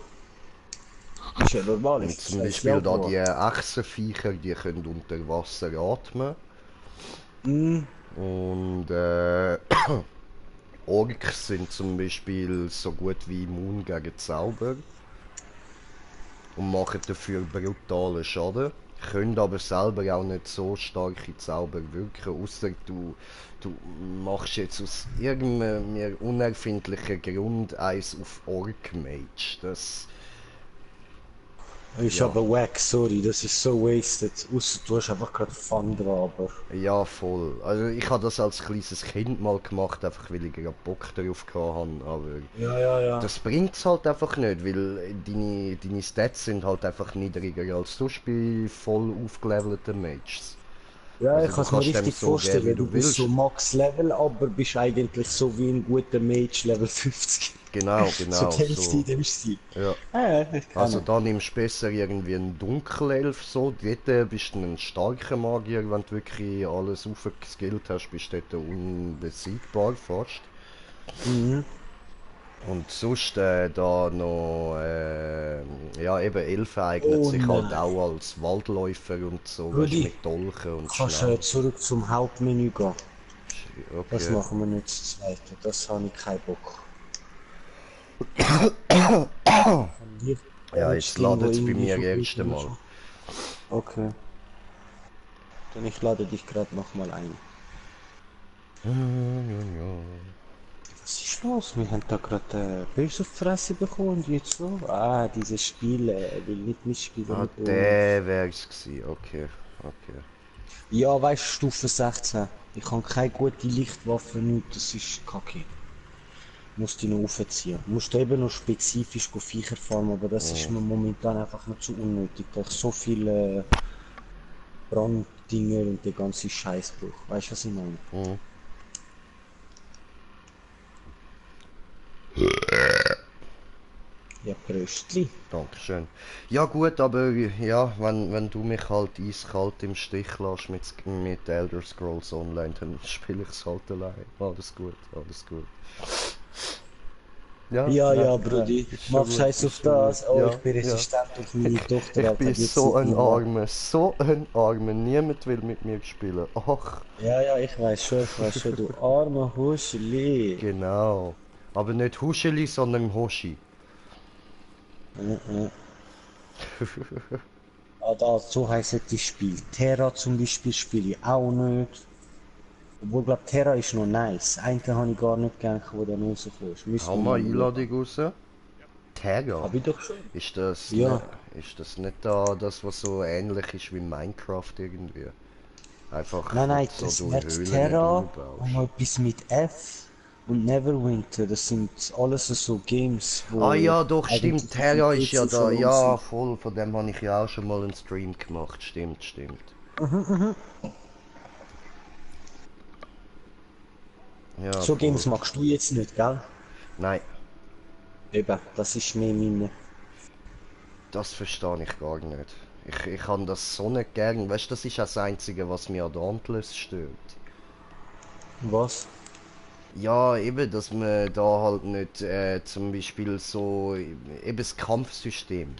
Ist ja normal, Und ist zum das Beispiel da die Jaguar. Echsenviecher, die können unter Wasser atmen. Mm, Und Orks sind zum Beispiel so gut wie immun gegen Zauber und machen dafür brutalen Schaden. Können aber selber auch nicht so starke Zauber wirken, außer du machst jetzt aus irgendeinem unerfindlichen Grund eins auf Orc Mage. Das, ist ja, aber wack, sorry, das ist so wasted. Ausser du hast einfach gerade Fun dran, aber... ja voll. Also ich habe das als kleines Kind mal gemacht, einfach weil ich gerade Bock darauf hatte, aber Ja, ja, ja. das bringt's halt einfach nicht, weil deine Stats sind halt einfach niedriger als sonst bei voll aufgelevelten Mages. Ja, ich Also kann du es mir kannst dem richtig so geben, wie vorstellen. Du du bist so willst. Max-Level, aber bist eigentlich so wie ein guter Mage Level 50. Genau, So genau, die Hälfte in so. dem Stil. Ja. Ja, ich Also kenne. da nimmst du besser irgendwie einen Dunkelelf so. Dort bist du ein starker Magier, wenn du wirklich alles aufgeskillt hast, bist du dort unbesiegbar fast. Mhm. Und sonst da noch, ja eben Elfen eignet Oh sich halt nein. auch als Waldläufer und so, weißt du, Rudi, mit Dolchen und kannst schnell. zurück zum Hauptmenü gehen. Das Okay. machen wir nicht zu zweit. Das habe ich keinen Bock. Von dir Ja, Orange jetzt Ding, wo ladet es bei irgendwie mir verblüht erst oder einmal. so. Okay. Dann ich lade dich gerade nochmal ein. Was ist los? Wir haben da gerade Böse auf die Fresse bekommen und jetzt so. Ah, dieses Spiel will nicht mitspielen Ah, mit uns. der wär's gewesen. Okay, okay. Ja, weißt du, Stufe 16. Ich habe keine gute Lichtwaffe, nichts, das ist kacke. Musst dich noch aufziehen. Musst eben noch spezifisch Viecher farmen, aber das ist Mhm. mir momentan einfach noch zu unnötig. Da ich so viele Branddinger und den ganzen Scheißbruch. Weißt du, was ich meine? Mhm. Ja, Bröstli. Dankeschön. Ja gut, aber ja, wenn du mich halt eiskalt im Stich lässt mit Elder Scrolls Online, dann spiele ich es halt allein. Alles gut, alles gut. Ja, Ja, nein, ja, nein, Brudi. ist schon Mach gut, Scheiß ist auf schon gut. das. Oh, ich Ja, bin ja. resistent auf Ich, meine Tochter, ich Alter. bin Jetzt so seit ein einem Jahr. Armer, so ein Armer. Niemand will mit mir spielen. Ach, Ja, ja, ich weiß schon, du armer Huscheli. genau. Aber nicht Huscheli, sondern Hoshi. Äh. Ah, da, so heisst das Spiel. Terra zum Beispiel spiele ich auch nicht. Obwohl, glaub, Terra ist noch nice. Einen habe ich gar nicht gekannt, wo da rausgekommen ist. Hau Müssen wir mal mal schauen. Einladung raus. Terra. Hab ich doch schon. Ist das, Ja. ne, ist das nicht da, das was so ähnlich ist wie Minecraft irgendwie? Einfach, Nein, wo du nein, so das durch wird Höhlen Terra und durchbaust. noch etwas mit F und Neverwinter. Das sind alles so Games, Ah wo ja, doch, stimmt. eigentlich auf dem Terra ist ja PC da. schon rum Ja, sind. voll. Von dem habe ich ja auch schon mal einen Stream gemacht. Stimmt, stimmt. Ja, So voll. Games magst du jetzt nicht, gell? Nein, Eben, das ist mehr meine. das verstehe ich gar nicht. Ich kann das so nicht gern. Weißt du, das ist auch das Einzige, was mir an Dauntless stört. Was? Ja, eben, dass man da halt nicht zum Beispiel so eben das Kampfsystem.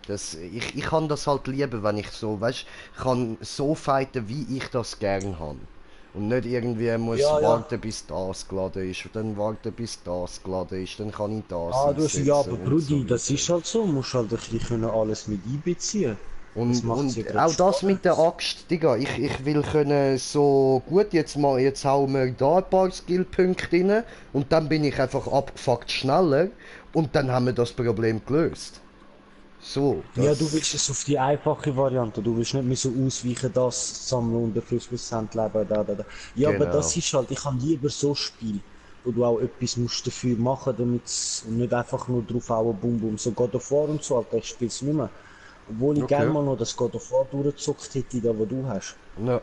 Ich kann das halt lieben, wenn ich so, weißt, kann so fighten, wie ich das gern habe. Und nicht irgendwie muss Ja, ja. warten, bis das geladen ist, und dann warten, bis das geladen ist, dann kann ich das Ah, du hast ja, einsetzen aber und so Brudi, das weiter. ist halt so. Musst halt ein bisschen können alles mit einbeziehen. Das macht's ja Und gerade auch das mit der spannend. Axt, Digga, ich will können so, gut, jetzt hauen wir da ein paar Skillpunkte rein und dann bin ich einfach abgefuckt schneller und dann haben wir das Problem gelöst. So, Ja, du das, willst es auf die einfache Variante. Du willst nicht mehr so ausweichen, das sammeln und dafür 50% leben, da. Ja, aber das genau. ist halt, ich habe lieber so Spiel, wo du auch etwas musst dafür machen, damit und nicht einfach nur drauf hauen, bum bum. So God of War und so, Alter, ich spiel's nicht mehr. Obwohl ich gerne Okay. mal noch das God of War durchgezockt hätte, da wo du hast. Ja.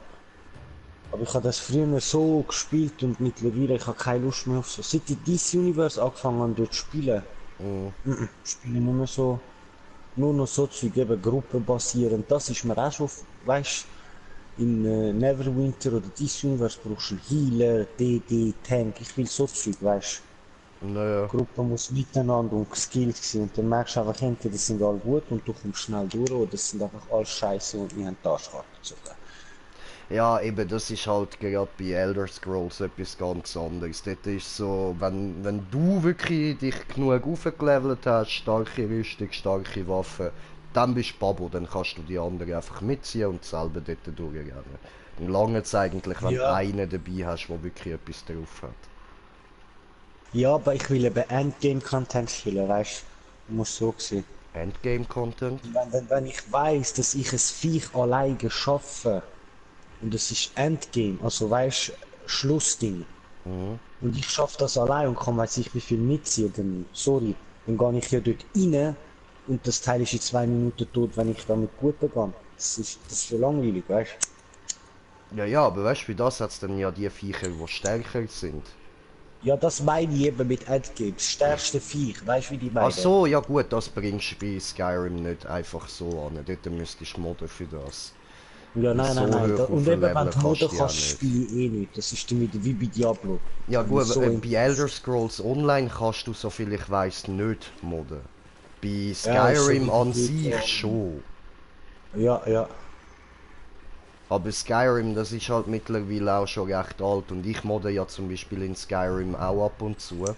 Aber ich habe das früher so gespielt und mittlerweile, ich habe keine Lust mehr auf so. Seit ich DC Universe angefangen habe dort zu spielen, Mm. spiele ich nicht mehr so, nur noch so Zeug, eben gruppenbasierend. Das ist mir auch schon, weißt in Neverwinter oder DC Universe brauchst du einen Healer, DD, Tank, ich will so Zeug, weißt Naja. Die Gruppe muss miteinander und geskillt sein. Und dann merkst du einfach, entweder sind alle gut und du kommst schnell durch, oder es sind einfach alle scheiße und wir haben die Arschkarte gezogen. Ja, eben, das ist halt gerade bei Elder Scrolls etwas ganz anderes. Dort ist so, wenn du wirklich dich genug aufgelevelt hast, starke Rüstung, starke Waffen, dann bist du Babo, dann kannst du die anderen einfach mitziehen und selber dort durchrennen. Dann lange es eigentlich, wenn du Ja. einen dabei hast, der wirklich etwas drauf hat. Ja, aber ich will eben Endgame-Content spielen, weißt du? Muss so sehen. Endgame-Content? Wenn ich weiß, dass ich ein Viech alleine schaffe und es ist Endgame, also weißt Schlussding, Mhm. und ich schaffe das allein und kann weiß ich wie viel mitziehen, dann sorry, dann gehe ich ja dort rein und das Teil ist in 2 Minuten tot, wenn ich damit gut gehe. Das ist so langweilig, weißt Ja, ja, aber weißt du, wie das hat dann ja die Viecher, die stärker sind. du? Ja, das meine ich eben mit Endgame. Das stärkste Viech, weißt du, wie die Ach meine? so, ja gut, das bringst du bei Skyrim nicht einfach so an. Dort müsstest du modden für das. Ja, Weil nein, nein, so nein. hoch Und eben, wenn aufleveln du kannst modden du ja kannst, nicht. spiele ich eh nicht. Das ist damit wie bei Diablo. Ja Bin ich gut, so bei Elder intensiv. Scrolls Online kannst du, soviel ich weiß, nicht modden. Bei Ja, ist so Skyrim wie bei an sich GTA. schon. Ja, ja. Aber Skyrim, das ist halt mittlerweile auch schon recht alt und ich modde ja zum Beispiel in Skyrim auch ab und zu.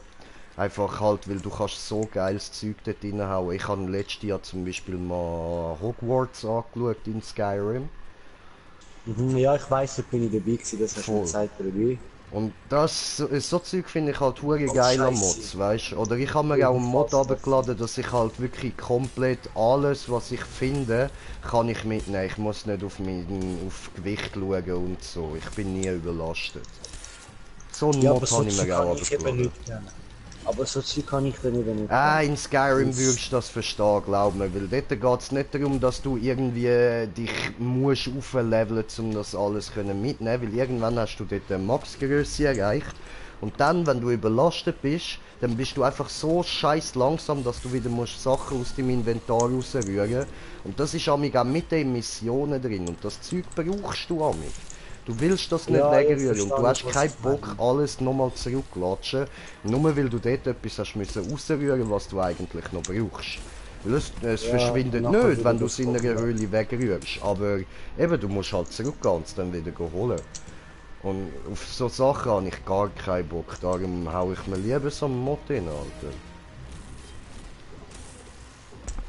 Einfach halt, weil du kannst so geiles Zeug dort reinhauen. Ich habe letztes Jahr zum Beispiel mal Hogwarts angeschaut in Skyrim. Mhm, ja, ich weiss, da bin ich dabei gewesen, das hast du mir Voll. gezeigt, oder wie? Und so Zeug finde ich halt hure Ganz geil an scheiße. Mods, weißt? Oder ich habe mir auch einen Mod Ebenfalls scheiße. runtergeladen, dass ich halt wirklich komplett alles, was ich finde, kann ich mitnehmen. Ich muss nicht auf Gewicht schauen und so. Ich bin nie überlastet. So einen Ja, aber Mod so habe ich Zeug mir auch kann ich eben runtergeladen. nicht gerne. Aber so Zeug kann ich dann eben nicht Ah, gerne. in Skyrim Das, würdest du das verstehen, glaub mir, weil dort geht es nicht darum, dass du irgendwie dich musst aufleveln, um das alles können mitnehmen, weil irgendwann hast du dort eine Maxgröße erreicht und dann, wenn du überlastet bist, dann bist du einfach so scheiß langsam, dass du wieder musst Sachen aus dem Inventar rausrühren und das ist amig auch mit den Missionen drin und das Zeug brauchst du amig. Du willst das nicht ja, jetzt wegrühren und du verstehe hast ich, was keinen du Bock, meinst. alles nochmal zurücklatschen, nur weil du dort etwas hast müssen rausrühren, was du eigentlich noch brauchst. Weil es Ja, und verschwindet nachher nicht, wieder wenn du es das in einer Problem. Höhle wegrührst, aber eben, du musst halt zurückgehen und es dann wieder holen. Und auf so Sachen habe ich gar keinen Bock, darum hau ich mir lieber so einen Mod in, Alter.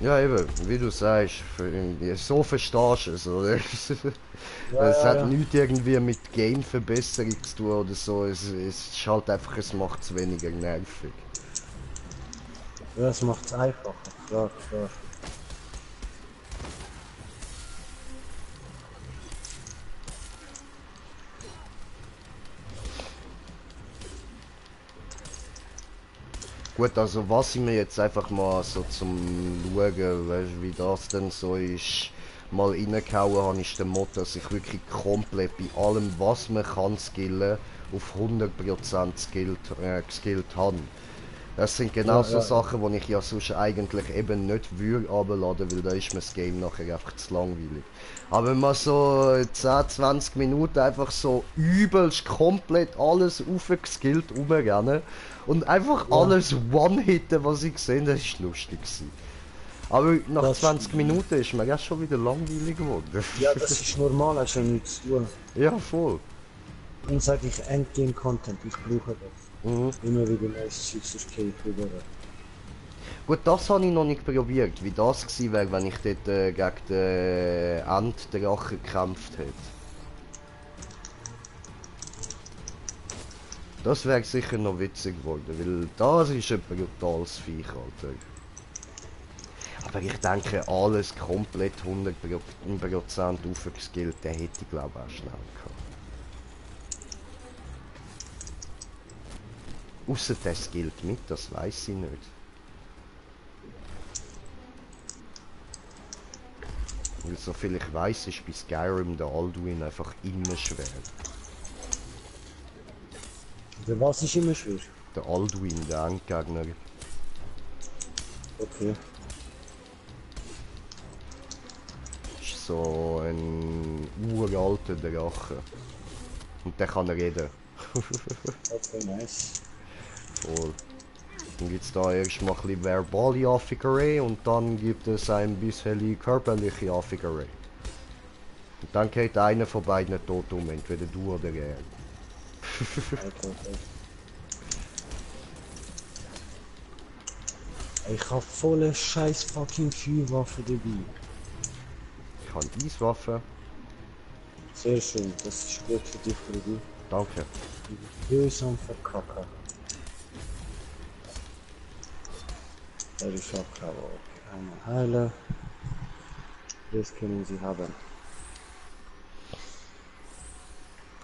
Ja, eben, wie du sagst, so verstehst du es, oder? Ja, Es ja, hat ja. nichts irgendwie mit Game-Verbesserung zu tun oder so. Es ist halt einfach, es macht es weniger nervig. Ja, das macht es einfacher, klar, klar. Gut, also was ich mir jetzt einfach mal so zum Schauen, weißt, wie das denn so ist, mal reingehauen habe, ist der Mod, dass ich wirklich komplett bei allem, was man kann skillen, auf 100% geskillt habe. Das sind genau Ja, so ja, ja. Sachen, die ich ja sonst eigentlich eben nicht würde runterladen, weil da ist mir das Game nachher einfach zu langweilig. Aber wenn man so 10, 20 Minuten einfach so übelst komplett alles aufgeskillt rumrennen und einfach Ja, alles one-hitten, was ich gesehen habe, das war lustig gewesen. Aber nach das 20 stimmt. Minuten ist mir erst schon wieder langweilig geworden. Ja, das ist normal, hast ja nichts zu tun. Ja, voll. Dann sage ich Endgame-Content, ich brauche das. Mhm. Immer wieder neues Zeug, sonst gehe ich wieder. Gut, das habe ich noch nicht probiert, wie das gewesen wäre, wenn ich dort gegen den Enddrachen gekämpft hätte. Das wäre sicher noch witzig geworden, weil das ist ein brutales Viech, Alter. Aber ich denke, alles komplett 100% aufgeskillt, der hätte ich glaube auch schnell gehabt. Ausser der skillt mit, das weiß ich nicht. Weil soviel ich weiß, ist bei Skyrim der Alduin einfach immer schwer. Der was ist immer schwer? Der Alduin, der Endgegner, Okay. ist so ein uralter Drache. Und der kann reden. Okay, nice. Voll. Dann gibt es da erstmal ein bisschen verbale Affigerei und dann gibt es ein bisschen körperliche Affigerei. Und dann geht einer von beiden tot um, entweder du oder er. Okay. Ich hab volle scheiß fucking Feuerwaffe dabei. Ich habe Eiswaffen. Sehr schön, das ist gut für dich, Brudi. Danke. Böse am Verkacken. Er ist abgehauen. Okay, einmal heilen. Das können sie haben.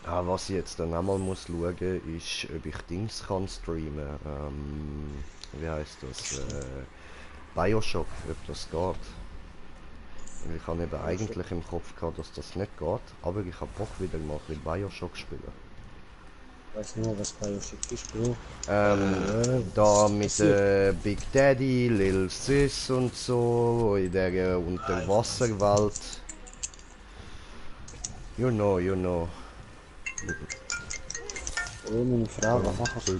Ah, was ich jetzt dann einmal muss schauen, ist, ob ich Dings kann streamen. Wie heißt das? Bioshock, ob das geht. Und ich habe eben eigentlich im Kopf gehabt, dass das nicht geht, aber ich habe Bock wieder mal ein bisschen Bioshock spielen. Ich weiß nicht mehr, was Bioshock ist, Bro. Da mit Big Daddy, Lil Sis und so, in der Unterwasserwelt. You know, you know. Oh, meine Frau, was machst du?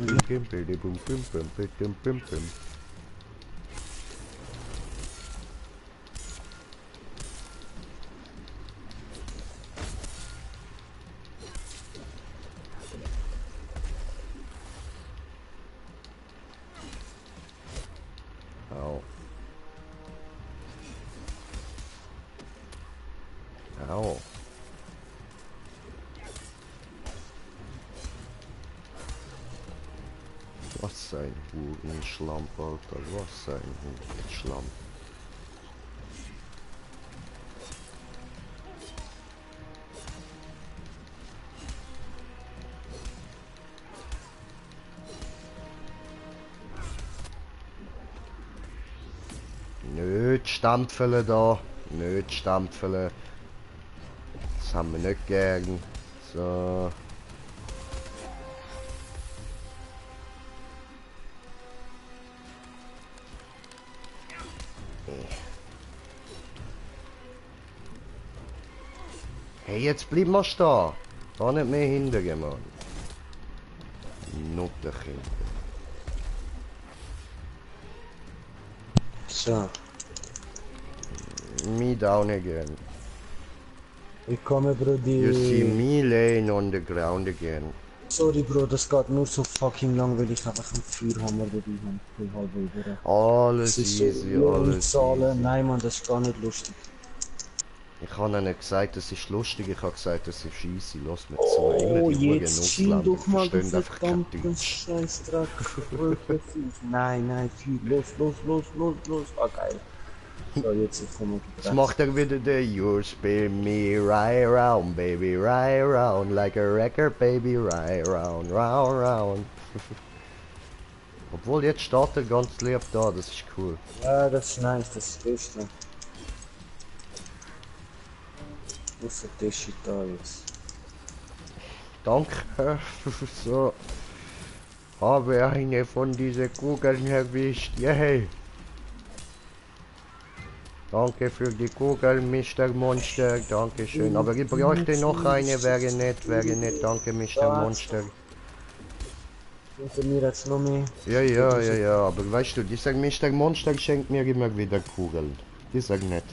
Au. Au. Was ein Hurenschlamm, Alter. Was ein Hurenschlamm. Nicht stampfeln da. Nicht stampfeln. Das haben wir nicht gern. So. Hey, jetzt bleib mal stehen. Da nicht mehr hindern, Mann. Nutterkind. So, Me down again. ich komme, You see Brudi. me laying on the ground again. Sorry, Bro, das geht nur so fucking lang, weil ich einfach einen Feuerhammer dabei habe. Ich halb über. Alles Das ist so easy, alles Zahlen. easy. Nein, Mann, das ist gar nicht lustig. Ich habe ihnen nicht gesagt, es ist lustig, ich habe gesagt, es ist easy. Lass mir zu. Oh, Immer die Huren jetzt chill Ausländer doch mal, du verstehen einfach kein verdammten Deutsch. Scheißdreck. Nein, Feuer. Los. Ah, geil. So, jetzt ich komme Jetzt macht er wieder der You spin me right round, baby, right round, like a record, baby, right round, round. Obwohl, jetzt steht er ganz lieb da, das ist cool. Ja, das ist nice, das ist das Beste. Außer der Shit da jetzt. Danke. So. Habe eine von diesen Kugeln erwischt. Yay. Danke für die Kugel, Mr. Monster. Dankeschön. Aber ich bräuchte noch eine, wäre nett. Danke, Mr. Monster. Hinter mir jetzt noch mehr. Ja. Aber weißt du, dieser Mr. Monster schenkt mir immer wieder Kugeln. Die ist nett.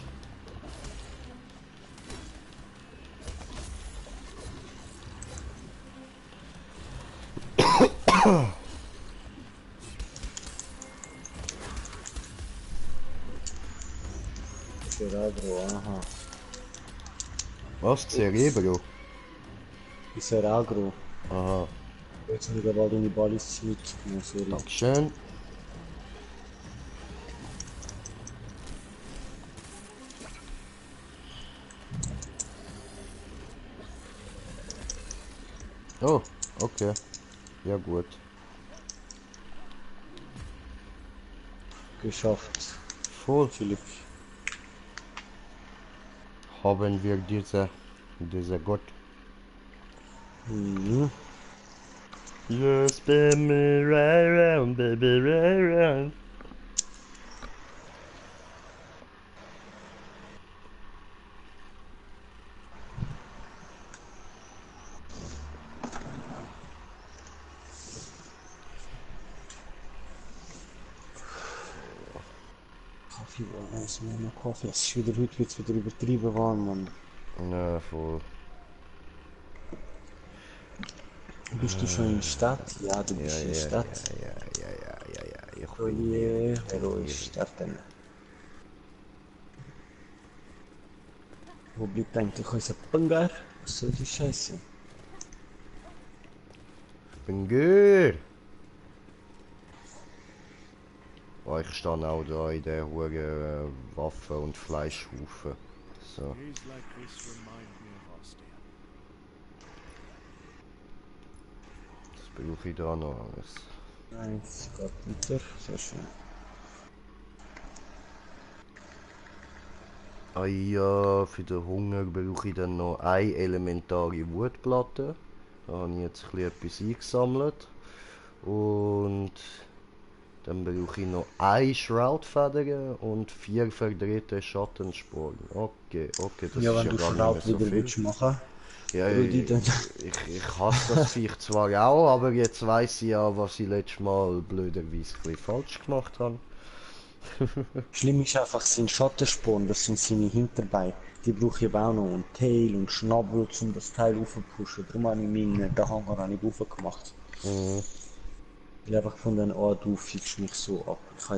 Cerebro, aha. Was? Cerebro? Ist agro. Aha. Jetzt habe ich aber deine Ballis mitgenommen, sorry. Dankeschön. Oh, okay. Ja gut. Geschafft. Voll Philipp. haben wir diese Gott. Mhm. You spin me right round, baby, right round. Es ist noch Kaffee. Es ist wieder, heute wird's wieder übertrieben warm, Mann. Ja, voll. Bist du schon in der Stadt? Ja, du Ja, bist in der ja, ja, Stadt. Ich Oh bin je, hier. wo ist Stadt denn? Wo bleibt eigentlich unser Bangar? Was soll die Scheiße? Ich bin gut. Oh, ich stehe auch da in der hohen Waffen- und Fleischhaufen. So. Days like this remind me of Ostia. Das brauche ich da noch alles. Nein, es geht weiter. Sehr schön. Ah ja, für den Hunger brauche ich dann noch eine elementare Wutplatte. Da habe ich jetzt etwas eingesammelt. Und dann brauche ich noch eine Shroudfeder und 4 verdrehte Schattensporen. Okay, das Ja, ist wenn ja du gar nicht Schraub mehr so wieder viel. willst machen, Ja, Rudi, dann... ich hasse das Viech zwar auch, aber jetzt weiss ich ja, was ich letztes Mal blöderweise ein bisschen falsch gemacht habe. Schlimm ist einfach sein Schattensporn, das sind seine Hinterbeine. Die brauche ich aber auch noch. Und Tail und Schnabel, um das Teil aufzupushen. Darum habe ich meinen den Hanger nicht aufgemacht. Mhm. Ich habe einfach gefunden, oh, du fickst mich so ab. Ich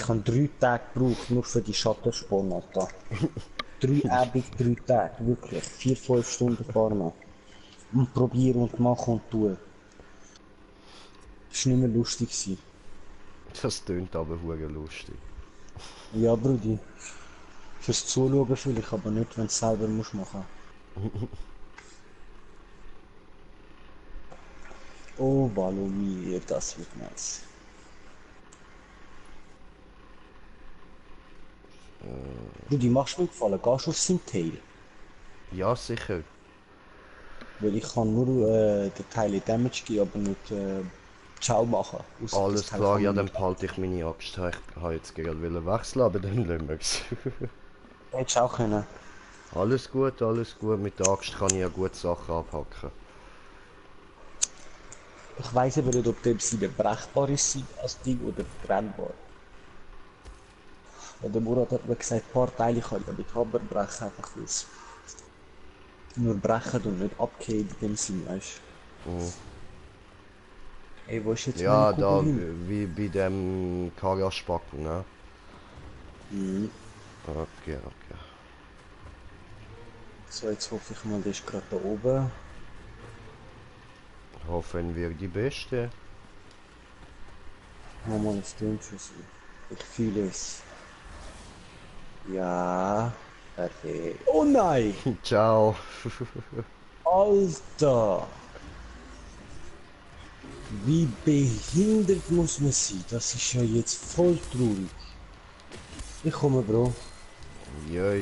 habe 3 Tage gebraucht, nur für die Schattensporn, Alter. 3 Abend, 3 Tage, wirklich. 4-5 Stunden fahren. Und probieren und machen und tun. Das war nicht mehr lustig gewesen. Das tönt aber hure lustig. Ja, Brudi. Fürs Zuschauen vielleicht, aber nicht, wenn du es selber musst machen. Oh, Valomir, das wird nice. Brudi, machst du mir gefallen? Gehst du auf sein Tail? Ja, sicher. Weil ich kann nur den Teil Damage geben, aber nicht Ciao machen. Ausser das Alles Teil klar, kann ja, man dann nicht. behalte ich meine Axt. Ich habe jetzt gerade wechseln, aber dann lassen wir es. Hättest du auch können. Alles gut, alles gut. Mit der Axt kann ich ja gut Sachen abhacken. Ich weiss aber nicht, ob der Seite brechbar ist als Ding oder brennbar. Weil der Murat hat mir gesagt, ein paar Teile kann ich ja mit Hammer brechen, einfach weil es nur brechen und nicht abgehen in dem Sinn, weißt du. Mhm. Ey, wo ist jetzt meine Ja, da Kugel hin? wie bei dem Karaspacken, ne? Mhm. Okay. So, jetzt hoffe ich mal, der ist gerade da oben. Hoffen wir die Beste. Mach mal ein Stundschuss. Ich fühle es. Ja, perfekt. Oh nein! Ciao. Alter! Wie behindert muss man sein? Das ist ja jetzt voll traurig. Ich komme, Bro. Ja.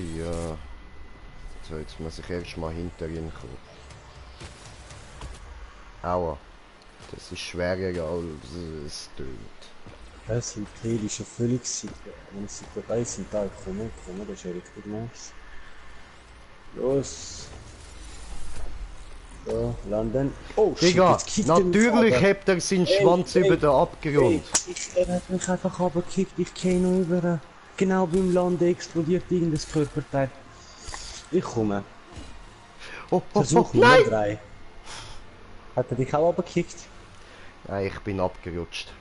So, jetzt muss ich erst mal hinter ihn kommen. Aua. Das ist schwerer als es tönt. Das sind Teile schon völlig sicher. Wenn sie dabei sind, da kommen, das ist ja richtig nice. Los! So, landen. Oh shit, Digga, jetzt kickt er mich natürlich runter. hebt er seinen Schwanz über den Abgrund. Er hat mich einfach runtergekickt, ich gehe noch über. Genau beim Landen explodiert irgendein Körperteil. Ich komme. Oh, Versuch Nummer nein! 3. Hat er dich auch runtergekickt? Nein, ich bin abgerutscht.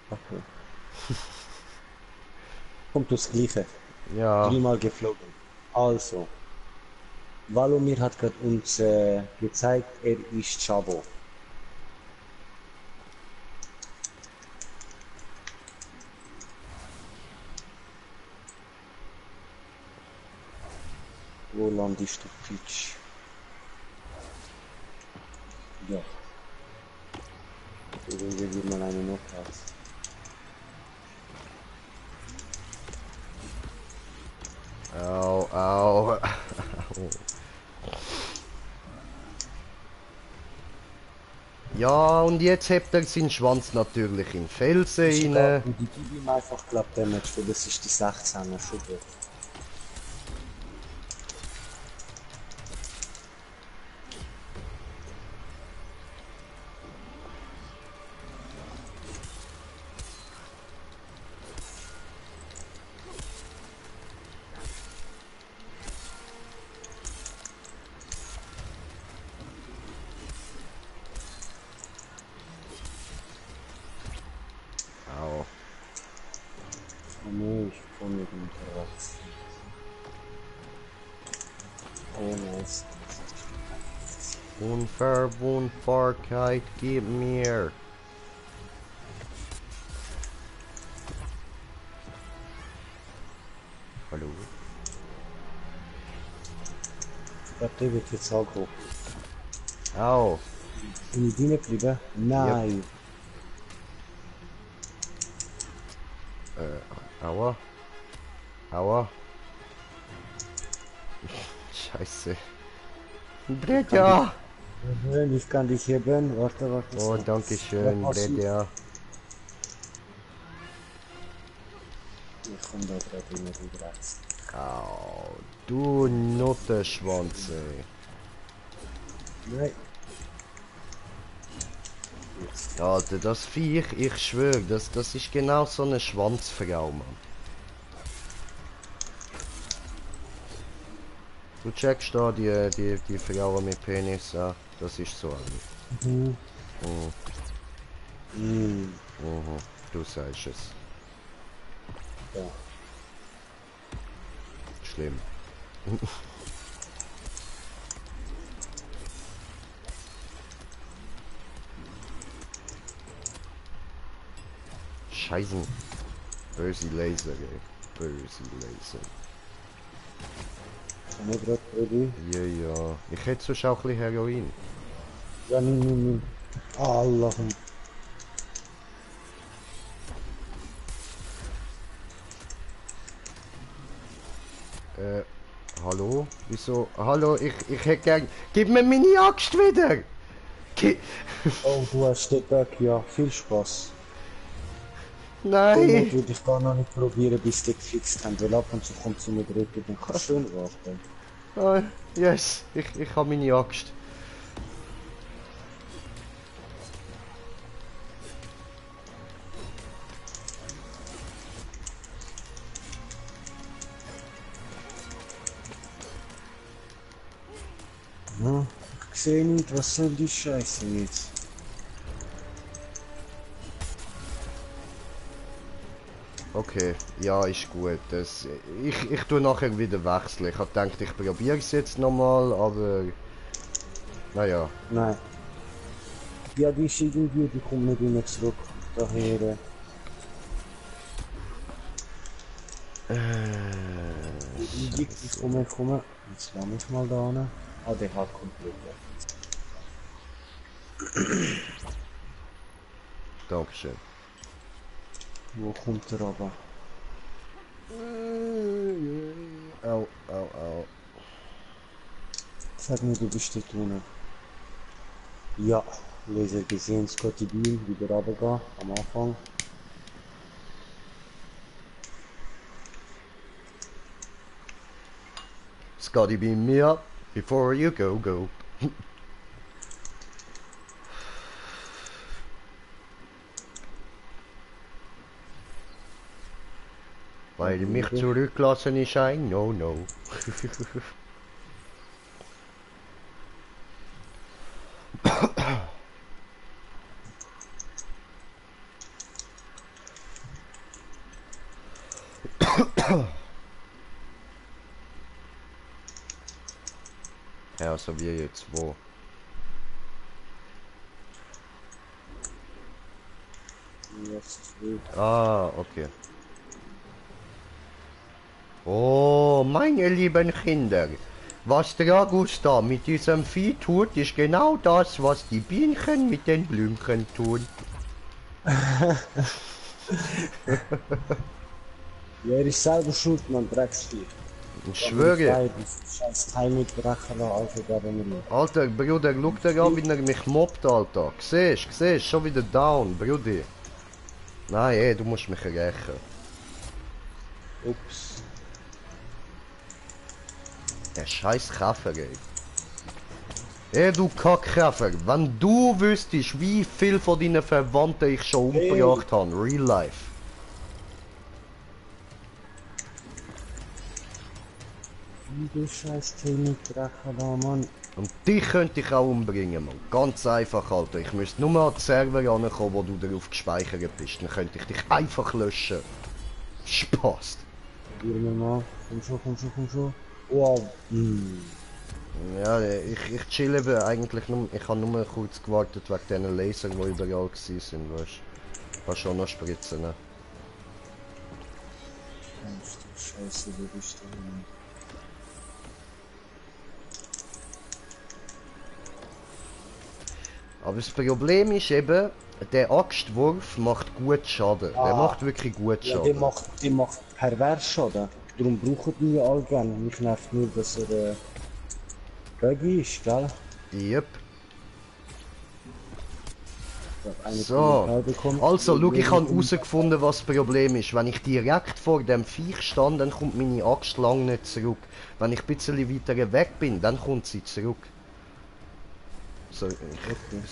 Okay. Kommt das Gleiche. Ja, 3-mal geflogen. Also. Valomir hat gerade uns gezeigt, er ist Chavo. Wo landest du, Pitch? Ja. Irgendwie wie man eine noch hat. au. Ja, und jetzt hebt er seinen Schwanz natürlich in den Felsen rein. Und die gebe ihm einfach glaub Damage, weil das ist die 16er schon gut. Nee, ich komme mit dem Ratz. Oh nice. Unverwundbarkeit, gib mir. Hallo? Der wird jetzt angeguckt. Au. Bin ich drinnen geblieben? Nein. Aua. Aua. Scheiße. Bredja! Ich kann dich heben. Warte, warte. Oh, danke schön, Bredja. Ich komme da gerade immer wieder rechts. Au, du Nuttenschwanz, ey. Nein. Alter, das Viech, ich schwöre, das ist genau so eine Schwanzfrau, Mann. Du checkst da die Frauen mit Penis an, das ist so eine. Mhm. Mhm. Mhm. Mhm. Du sagst es. Ja. Schlimm. Scheißen. Böse Laser, ey. Böse Laser. Kann ich gerade ready? Ja, ja. Ich hätte sonst auch ein bisschen Heroin. Ja, nimm. Allah. Hallo? Wieso? Hallo, ich hätte gern... Gib mir meine Axt wieder! Oh, du hast den Bug, ja. Viel Spaß. Den Nein! würde ich gar noch nicht probieren, bis die gefixt haben, weil ab und zu kommt sie mit Rücken, dann kannst du schön warten. Ah, yes, ich habe meine Axt. Ja, ich sehe nicht, was soll die Scheiße jetzt? Okay, ja, ist gut. Ich tue nachher wieder wechseln. Ich habe gedacht, ich probiere es jetzt nochmal, aber... Naja. Nein. Ja, die ist irgendwie, die kommt nicht mehr zurück. Daher. Ich komme. Jetzt lass mich mal da hin. Ah, der hat komplett. Dankeschön. Wo kommt er aber? Au, au, au. Sag mir, du bist dort unten. Ja, Laser gesehen, Scotty Beam, wieder runtergehen, am Anfang. Scotty, beam me up before you go. Weil mich zurücklassen ist ein No-No. Ja, also wir jetzt wo? Ah, okay. Oh, meine lieben Kinder. Was der Augusta mit diesem Vieh tut, ist genau das, was die Bienchen mit den Blümchen tun. Ja, er ist selber schuld, man, Drecksvieh. Ich schwöre. Scheiß Teil mitbrechen lassen, also gerne nicht. Alter, Bruder, schau dir an, wie er mich mobbt, Alter. Siehst, schon wieder down, Bruder. Nein, ey, du musst mich rächen. Ups. Der scheiß Käfer, ey. Ey, du Kackkäfer, wenn du wüsstest, wie viel von deinen Verwandten ich schon umgebracht habe, real life. Wie du scheiß Teil mitbrechen lassen, Mann. Und dich könnte ich auch umbringen, Mann. Ganz einfach, Alter. Ich müsste nur an den Server rankommen, wo du darauf gespeichert bist. Dann könnte ich dich einfach löschen. Spaß. Probieren wir mal. Komm schon. Wow. Ja, ich chill eben eigentlich nur, ich habe nur kurz gewartet wegen diesen Lasern, die überall gewesen sind, weißt du. Kannst schon noch spritzen, ne? Ach du Scheiße, wo bist du denn? Aber das Problem ist eben, der Axtwurf macht gut Schaden. Der macht wirklich gut Ja, Schaden. der macht pervers Schaden. Darum brauchen die ja alle gerne. Mich nervt nur, dass er buggy ist, gell? Yep. Ich hab einen So, Kommentar bekommen. also schau, ich habe herausgefunden, was das Problem ist. Wenn ich direkt vor dem Viech stand, dann kommt meine Axt lang nicht zurück. Wenn ich ein bisschen weiter weg bin, dann kommt sie zurück. So,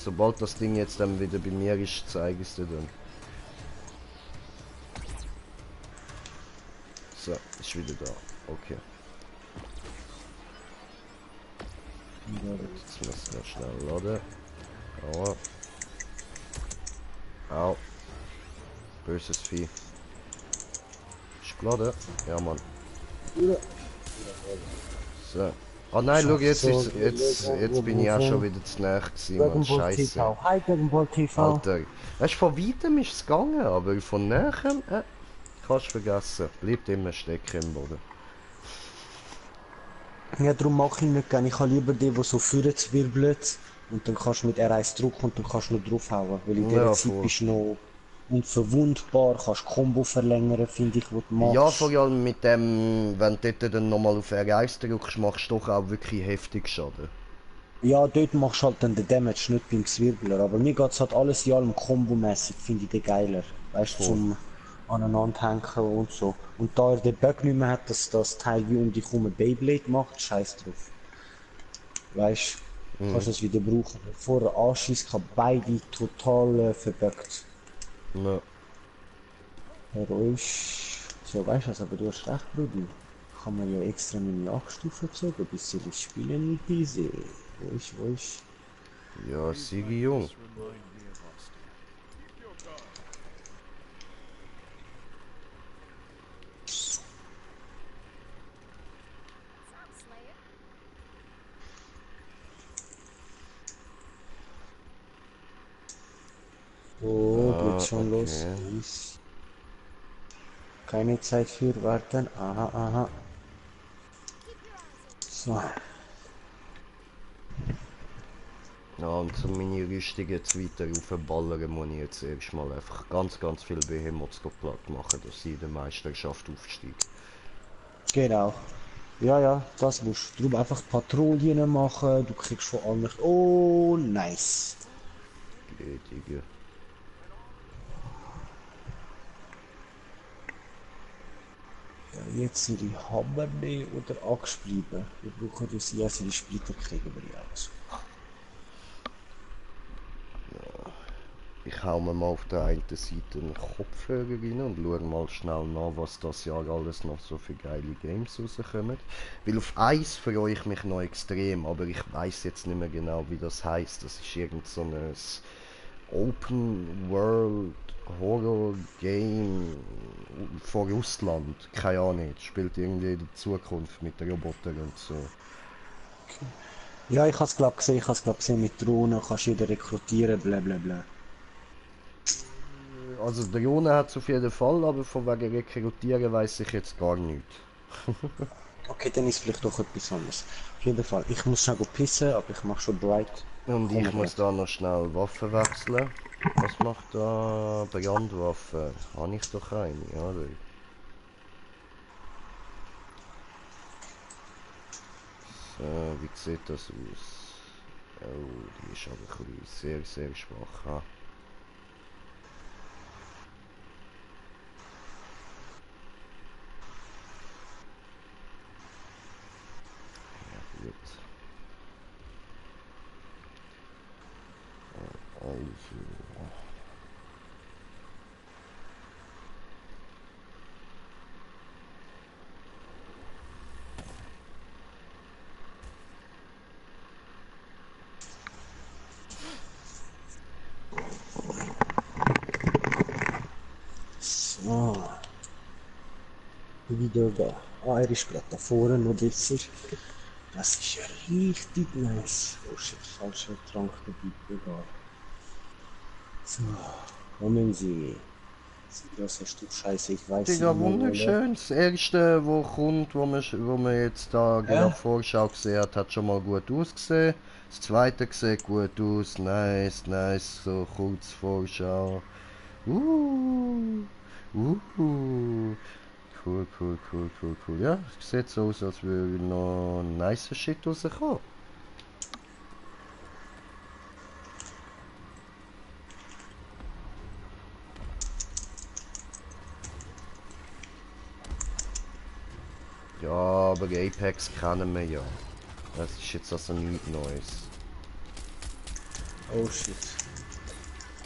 sobald das Ding jetzt dann wieder bei mir ist, zeige ich es dir dann. So, ist wieder da. Okay. Jetzt müssen wir schnell laden. Aua. Au. Böses Vieh. Ist geladen? Ja, Mann. So. Ah nein, schau, jetzt bin ich auch schon wieder zu nahe gewesen, Mann. Dragon Ball Scheiße. TV. Hi Dragon Ball TV. Alter. Weißt du, von weitem ist es gegangen, aber von näher, kannst du vergessen. Bleibt immer stecken im Boden. Ja, darum mache ich nicht gerne. Ich habe lieber die, die so vorwärts wirbelt und dann kannst du mit R1 drücken und dann kannst du noch draufhauen. Weil in dieser Ja, Zeit voll. bist du noch unverwundbar, kannst Combo verlängern, finde ich, was du machst. Ja, vor allem mit dem, wenn du dort dann nochmal auf R1 drückst, machst du doch auch wirklich heftig Schaden. Ja, dort machst du halt dann den Damage, nicht beim Zwirbler. Aber mir geht es halt alles in allem Combo-mäßig, finde ich den geiler. Weißt du, zum aneinanderhängen und so. Und da er den Bug nicht mehr hat, dass das Teil wie um dich herum ein Beyblade macht, scheiß drauf. Weißt du, kannst du es wieder brauchen. Bevor er anschießt, kann beide total verbuggt. Ja. Heroisch. So, weißt du was, aber du hast recht, Bruder. Kann man ja extra meine Achtstufe gezogen, bis sie das Spielen nicht easy. Wo ist? Ja, Sigi Jung. This remind me of Austin. Oh, geht schon okay. los. Ist keine Zeit für Warten. Aha. So. Ja, und um meine Rüstung jetzt weiter aufballern, muss ich jetzt erstmal einfach ganz viel Behemoths platt machen, dass sie in der Meisterschaft aufsteigen. Genau. Ja, das musst du. Drum einfach Patrouillen machen. Du kriegst von allem nicht. Oh, nice. Gnädige. Ja, jetzt sind die Hammerle oder Axt bleiben. Wir brauchen das ja, die Splitter kriegen wir ja alles. Ich hau mir mal auf der einen Seite einen Kopfhörer rein und schau mal schnell nach, was das Jahr alles noch so für geile Games rauskommen. Weil auf eins freue ich mich noch extrem, aber ich weiß jetzt nicht mehr genau, wie das heißt. Das ist irgend so ein Open World Horror Game von Russland. Keine Ahnung, das spielt irgendwie in der Zukunft mit Robotern und so. Ja, ich hab's glaub gesehen mit Drohnen, kannst jeder rekrutieren, bla bla bla. Also Drohnen hat es auf jeden Fall, aber von wegen Rekrutieren weiß ich jetzt gar nichts. Okay, dann ist vielleicht doch etwas anderes. Auf jeden Fall, ich muss schnell pissen, aber ich mach schon bereit. Und ich muss da noch schnell Waffen wechseln. Was macht da Brandwaffe? Habe ich doch eine, oder? So, wie sieht das aus? Oh, die ist aber ein bisschen sehr schwach. Ha? Ja, gut. Also. wieder da. Ah, er ist gerade da vorne noch besser. Das ist ja richtig nice. Oh shit, falscher Trank dabei, egal. So, kommen Sie. Das hast du Scheiße, ich weiß Digga, nicht mehr wollen. wunderschön. Das erste, wo kommt, wo man jetzt da gerade Vorschau gesehen hat, hat schon mal gut ausgesehen. Das zweite sieht gut aus. Nice, nice. So kurz Vorschau. Uh, Cool, cool, cool, cool, cool. Ja, es sieht so aus, als würde noch nice Shit rauskommen. Ja, aber Apex kennen wir ja. Das ist jetzt also nichts Neues. Oh shit.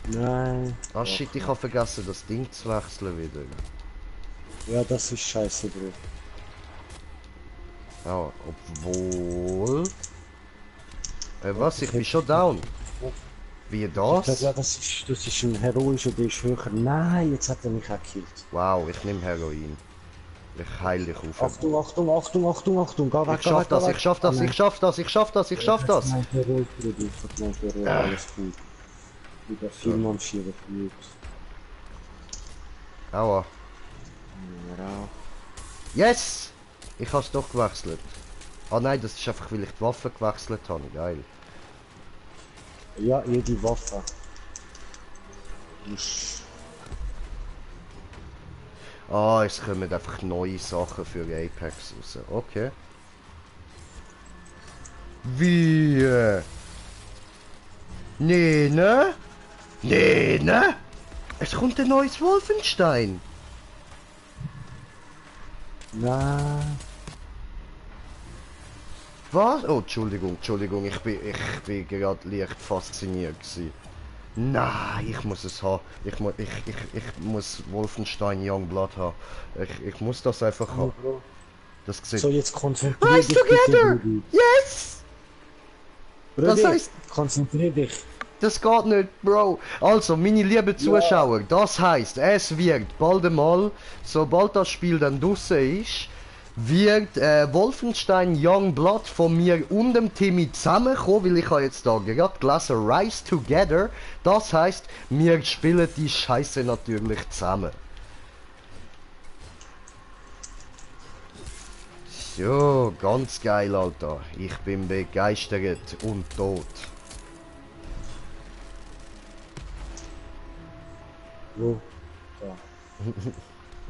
Nein. Ah shit, ich habe vergessen, das Ding zu wechseln wieder. Ja, das ist scheiße, Bro. Ja, obwohl... was? Ich bin schon down. Wie Ich glaube, das? ja, das ist ein heroischer, der ist höher. Nein, jetzt hat er mich auch gekillt. Wow, ich nehme Heroin. Ich heile dich auf. Achtung, Achtung, Achtung, Achtung, Achtung, geh weg, Ich schaff das, ich schaff das, ich schaff das, ich schaff das, ich schaff das. Mein Hero, Bruder, ich hab mein Hero, alles gut. Wieder viel marschieren, gut. Aua. Ja. Yes! Ich hab's doch gewechselt. Ah nein, das ist einfach, weil ich die Waffe gewechselt habe. Geil. Ja, jede Waffe. Ist Ah, es kommen einfach neue Sachen für Apex raus. Okay. Wie? Nee, ne? Nee, ne? Es kommt ein neues Wolfenstein. Nein. Was? Oh, Entschuldigung, ich bin gerade leicht fasziniert gewesen. Nein, ich muss es haben. Ich muss Wolfenstein Youngblood haben. Ich muss das einfach haben. Das sieht... So, jetzt konzentrier Rise dich bitte, together! Brudi. Yes! Das Brudi, heisst... konzentrier dich. Das geht nicht, Bro. Also, meine lieben Zuschauer, das heisst, es wird bald einmal, sobald das Spiel dann draussen ist, wird Wolfenstein Youngblood von mir und dem Timmy zusammenkommen, weil ich habe jetzt da gerade gelesen, Rise Together. Das heisst, wir spielen die Scheiße natürlich zusammen. So, ganz geil, Alter. Ich bin begeistert und tot. Wo? Da.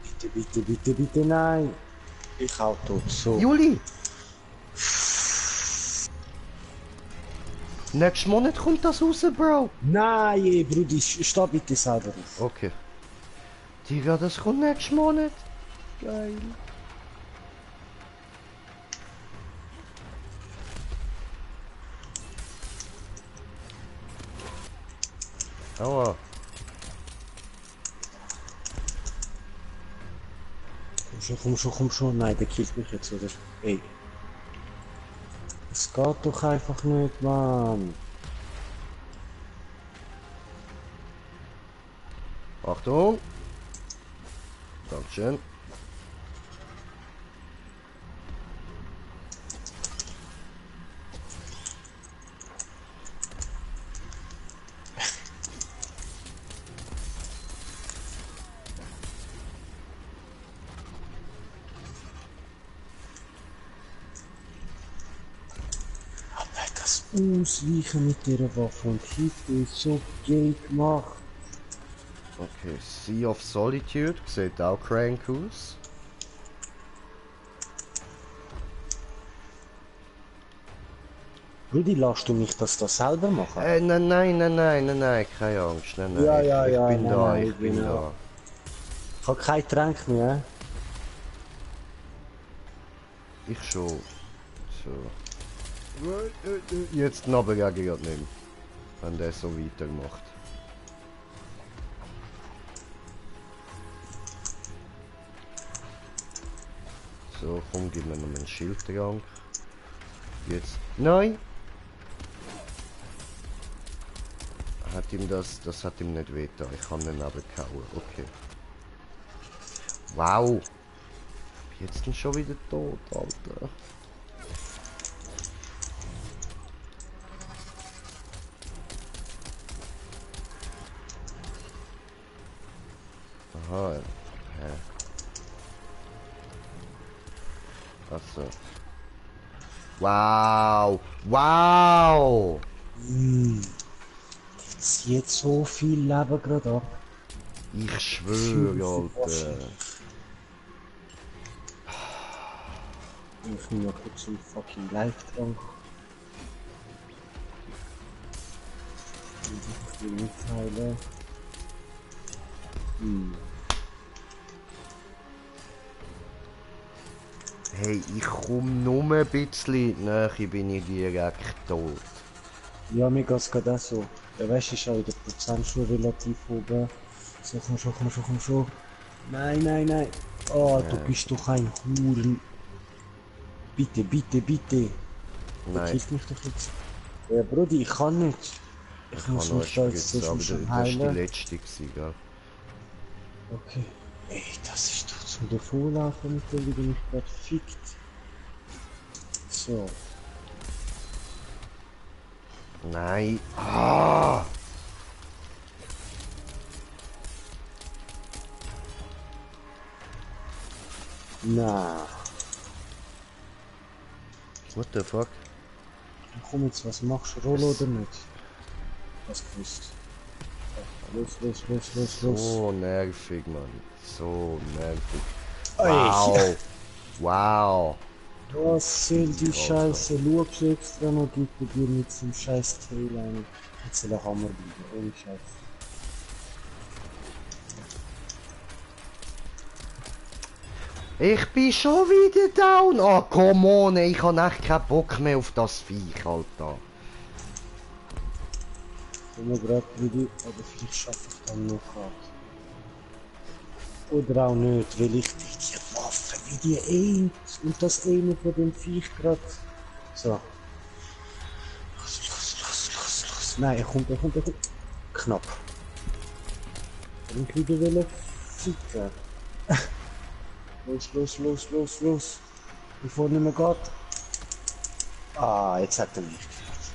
Bitte, bitte, bitte, bitte, nein. Ich auch tot, so. Juli! Nächsten Monat kommt das raus, Bro. Nein, ey, Brudi, steh bitte selber auf. Okay. Digga, das kommt nächsten Monat. Geil. Aua. Komm schon, komm schon, komm schon. Nein, der killt mich jetzt, oder? Ey. Es geht doch einfach nicht, Mann. Achtung. Dankeschön. Das Ausweichen mit der Waffe und Hilfe ist so geil gemacht. Okay, Sea of Solitude. Sieht auch crank aus. Brudi, lässt du mich das da selber machen? Nein, keine Angst. Nein, Ja, ich, ja, ich ja, bin nein, da, nein, ich bin genau. da. Ich habe kein Tränk mehr. Ich schon. So. Jetzt aber ja gerade nicht mehr. Wenn der so weitermacht. So, komm, gib mir noch einen Schildtrank. Jetzt. Nein! Hat ihm das hat ihm nicht wehgetan. Ich kann ihn aber kauen. Okay. Wow! Jetzt bin ich schon wieder tot, Alter. Aha. Hä? Achso. Wow! Wow! Zieht so viel Leben gerade ab. Ich schwöre, Alter. Ich nehme mal kurz einen fucking Live-Trank. Ich will mitteilen. Hey, ich komme nur ein bisschen näher, bin ich direkt tot. Ja, mir geht's gerade auch so. Der Wäsche ist auch in der Prozent schon relativ oben. So, komm schon, komm schon, komm schon. Nein, nein, nein. Oh, du bist doch ein Huren. Bitte, bitte, bitte. Nein, Killt mich doch jetzt. Ja, Brudi, ich kann nicht. Ich muss kann noch mich da jetzt Spritze, aber schon das war die heilen. letzte, gell? Okay. Ey, das ist doch zum Davonlaufen mit dem, wie du mich gerade fickt. So. Nein. Ah! Na. What the fuck? Komm jetzt, was machst du? Rollo oder nicht? Was gewusst. Los, los, los, los, los. So nervig, Mann. So nervig. Ey. Wow. Wow. Was soll die Scheiße? Schaust du extra noch, gibt er dir mit zum scheiß Tail ein. Jetzt soll er Hammer bleiben, ohne Scheiß. Ich bin schon wieder down. Oh, come on, ich habe echt keinen Bock mehr auf das Viech, Alter. Komm mir gerade wieder, aber vielleicht schaffe ich dann noch grad. Oder auch nicht, weil ich die Waffe wie die aimt und das eine von dem Viech gerade. So. Los, los, los, los, los. Nein, er kommt, er kommt, er kommt. Knapp. Und wieder will ficken. Los, los, los, los, los. Bevor nicht mehr geht. Ah, jetzt hat er mich gehört.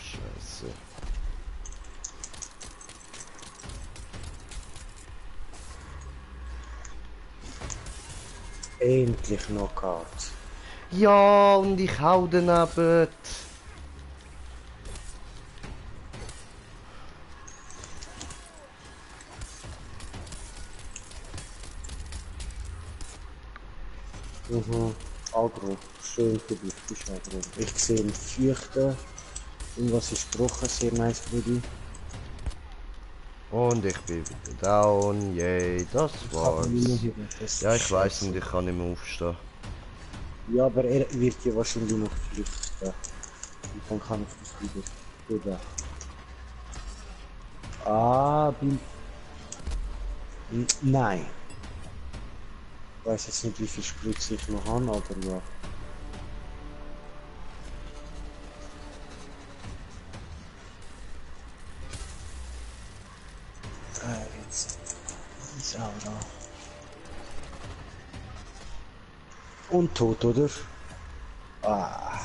Scheiße. Endlich Knockout. Ja, und ich hau daneben. Mhm. Agro. Schön für dich, bist Agro. Ich sehe einen Fürchten. Irgendwas ist gebrochen, sehr nice, Brudi. Und ich bin wieder down. Yay, das war's. Ja, ich weiß nicht, ich kann nicht mehr aufstehen. Ja, aber er wird ja wahrscheinlich noch flüchten. Und dann kann ich das wieder. Oder? Ah, nein. Ich weiß jetzt nicht, wie viel Spritze ich noch habe, aber ja. Jetzt ist auch da. Und tot, oder? Ah.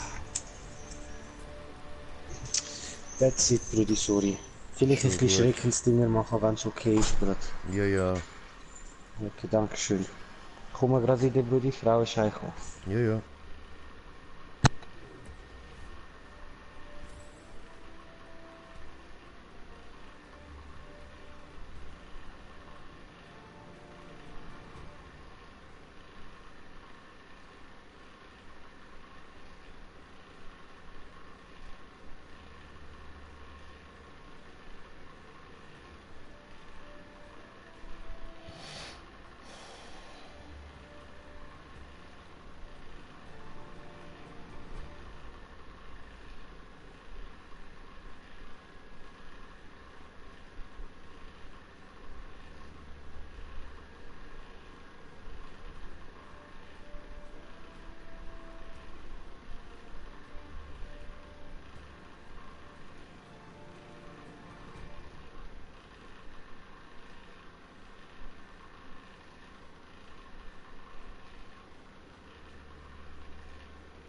That's it, Brudi, sorry. Vielleicht ein bisschen Schreckensdinger machen, wenn es okay ist, Brud. Ja, ja. Okay, danke schön. Komm mal gerade wieder, Brudi, Frau ist eingekommen. Ja, ja.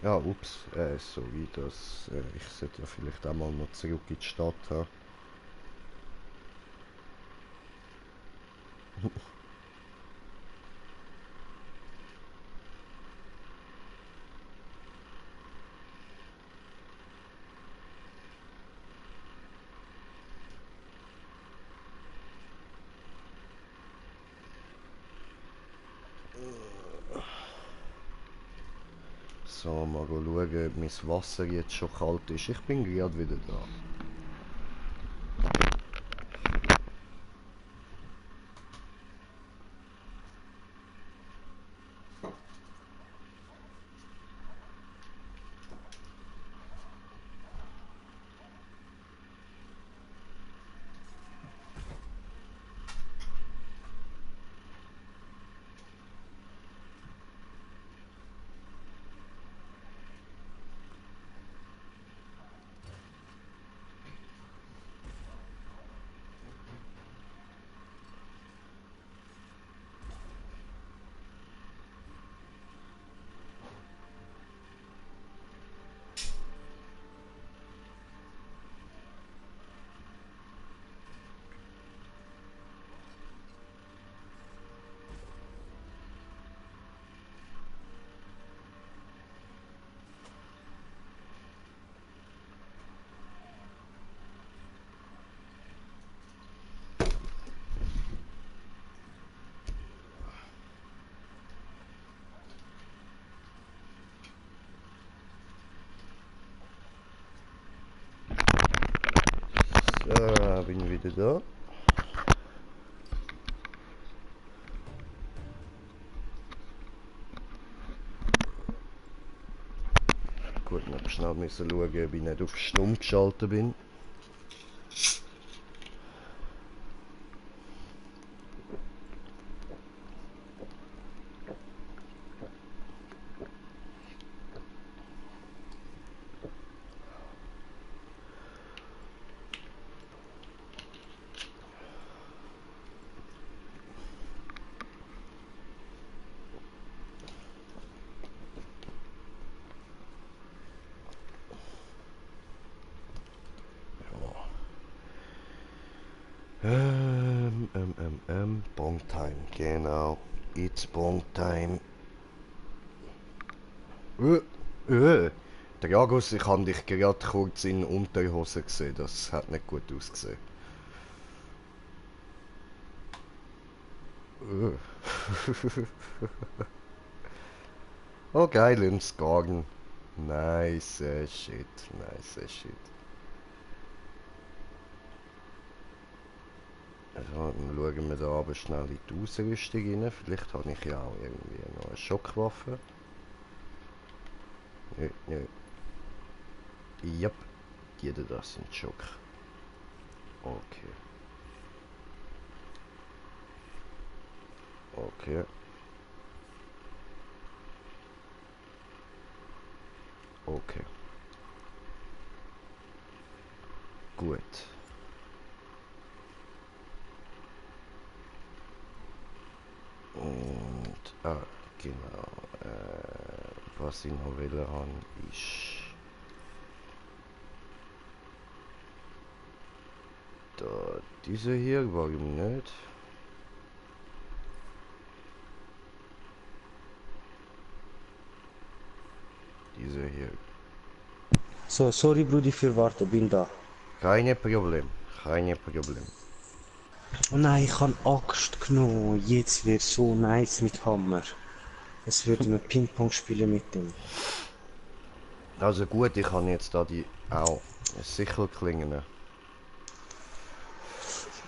Ja, ups, sorry, ich sollte ja vielleicht auch mal noch zurück in die Stadt haben. So, mal schauen, ob mein Wasser jetzt schon kalt ist. Ich bin gerade wieder da. So, bin ich wieder da. Gut, noch schnell müssen schauen, ob ich nicht auf Stumm geschaltet bin. Bong Time, genau. It's Bong Time. Dragos, ich habe dich gerade kurz in Unterhose gesehen. Das hat nicht gut ausgesehen. Oh, geil, im Skagen. Nice shit, nice shit. Also, dann schauen wir da aber schnell in die Ausrüstung rein. Vielleicht habe ich ja auch irgendwie noch eine Schockwaffe. Nö, nö. Yep, jeder das sind Schock. Okay. Okay. Okay. Gut. Und, genau. Was ich noch will haben, ist da diese hier, warum nicht? Diese hier. So, sorry Brudi für Warten, bin da. Keine Problem. Keine Problem. Oh nein, ich habe Axt genommen. Jetzt wird so nice mit Hammer. Es würde wir Ping-Pong spielen mit dem. Also gut, ich habe jetzt da die auch Sichelklingen.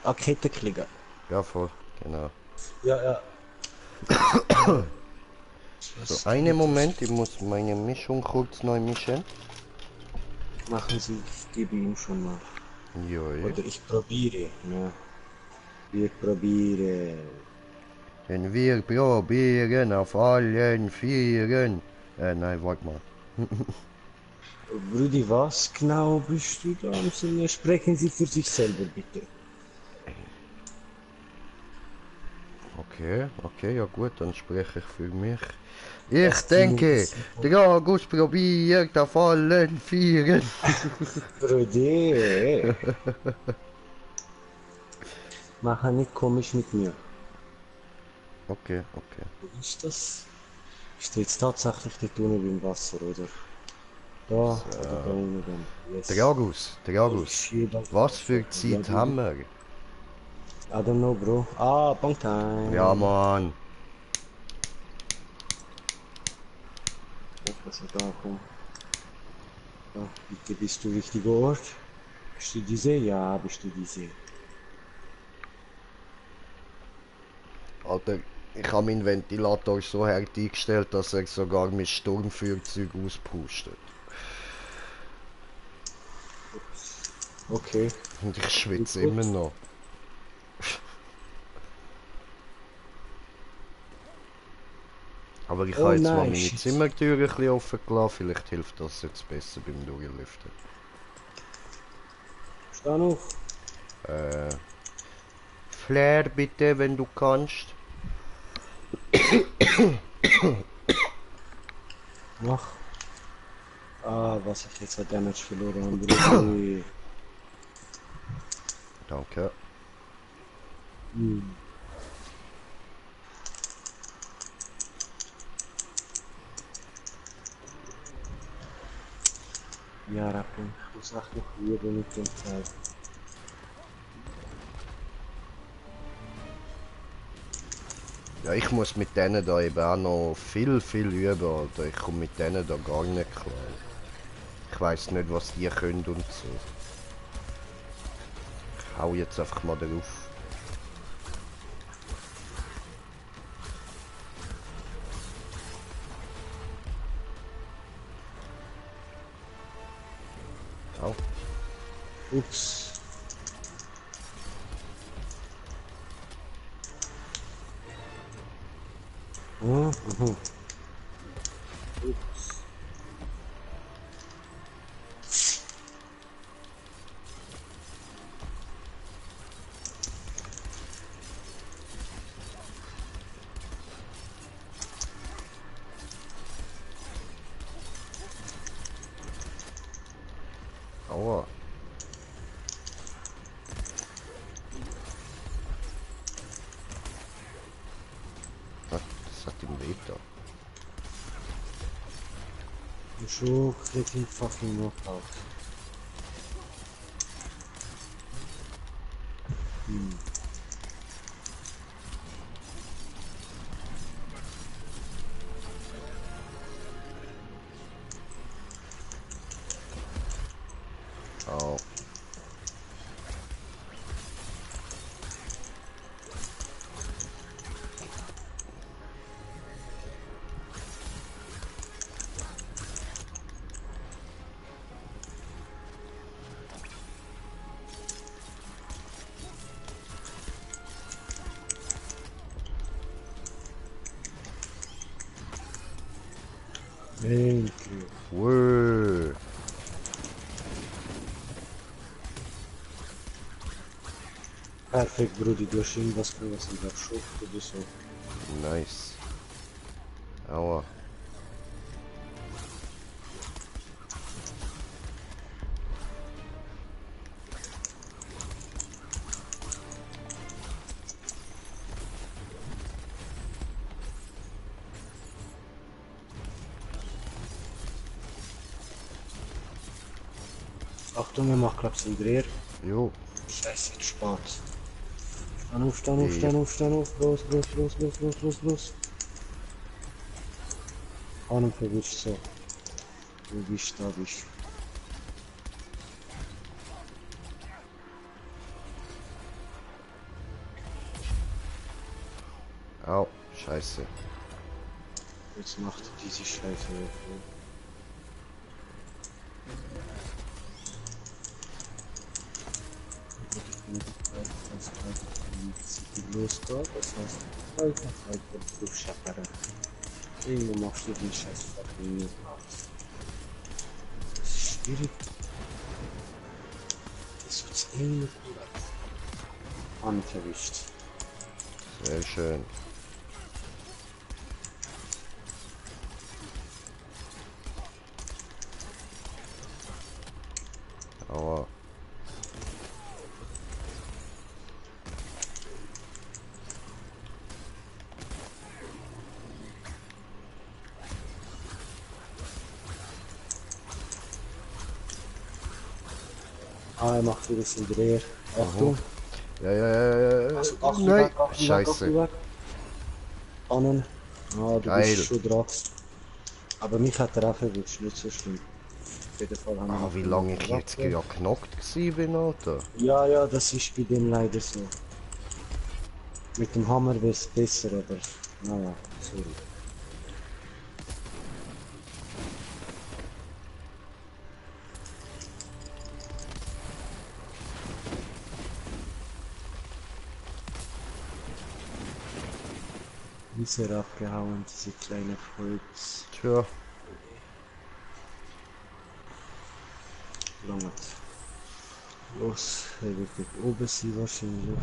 Ah, Kettenklingen. Ja, voll, genau. Ja, ja. So, einen Moment, ich muss meine Mischung kurz neu mischen. Machen Sie, ich gebe ihm schon mal. Joi. Oder ich probiere. Ne? Wir probieren. Denn wir probieren auf allen Vieren. Nein, warte mal. Brudi, was genau bist du da am Sinne? Sprechen Sie für sich selber, bitte. Okay, okay, ja gut, dann spreche ich für mich. Ich denke, der August probiert auf allen Vieren. Brudi, mach nicht komisch mit mir. Okay, okay. Wo ist das? Ist jetzt tatsächlich dort unten beim Wasser, oder? Da, oder da unten. Yes. Der Holy August. shit, das Was ist für ja Zeit die- haben wir? I don't know, bro. Ah, Bang Time. Ja, Mann. Ich hoffe, dass er da kommt. Ja, bitte bist du richtiger Ort? Bist du diese? Ja, bist du diese. Alter, ich habe meinen Ventilator so hart eingestellt, dass er sogar mein Sturmfeuerzeug auspustet. Okay. Und ich schwitze Gut. immer noch. Aber ich Oh habe jetzt mal nein, meine shit. Zimmertür ein bisschen offen gelassen. Vielleicht hilft das jetzt besser beim Durchlüften. Ist da noch? Flair, bitte, wenn du kannst. Mach. Ah, was ich jetzt an Damage verloren habe. Brudi. Danke. Hm. Ja, Rappen. Ich muss echt noch üben mit dem Teil. Ja, ich muss mit denen da eben auch noch viel üben, Alter. Ich komme mit denen da gar nicht klar. Ich weiß nicht, was die können und so. Ich hau jetzt einfach mal drauf. Au. Ups. Mhm. Ups. Aua. Ah, das hat ihm weh da. Schon krieg ich fucking Knockout. Au. Thank you. Wöh. Perfekt, Brudi, du hast irgendwas was in der Schuft oder so. Nice. Aua. Achtung, er macht glaub's einen Dreher. Jo. Scheiße, jetzt spät. Stehen auf. Los. Ahnung, verwischt so. Du bist da, bist. Au. Scheiße. Jetzt macht er diese Scheiße auf. Losgeht, das heißt, einfach durchscheppern. Irgendwo machst du den Scheiß fucking nicht. Das ist schwierig. Das wird's irgendwie gut. Anverwischt. Sehr schön. Aber Ah, er macht wieder seinen Dreher. Achtung. ja. Also, Achtung, Nein, weg, Achtung, weg, scheiße. Achtung, weg. Annen. Ah, du Geil. bist schon dran. Aber mich hat er auch erwischt, nicht so schlimm. Auf jeden Fall haben wir Ah, noch wie eine lange ich jetzt Waffe. ja knockt gsi bin, Alter. Ja, ja, das ist bei dem leider so. Mit dem Hammer wäre es besser, aber... Naja, sorry. Ist er abgehauen, diese kleine Holz. Tja, Lange. Los, er wird dort oben sein wahrscheinlich.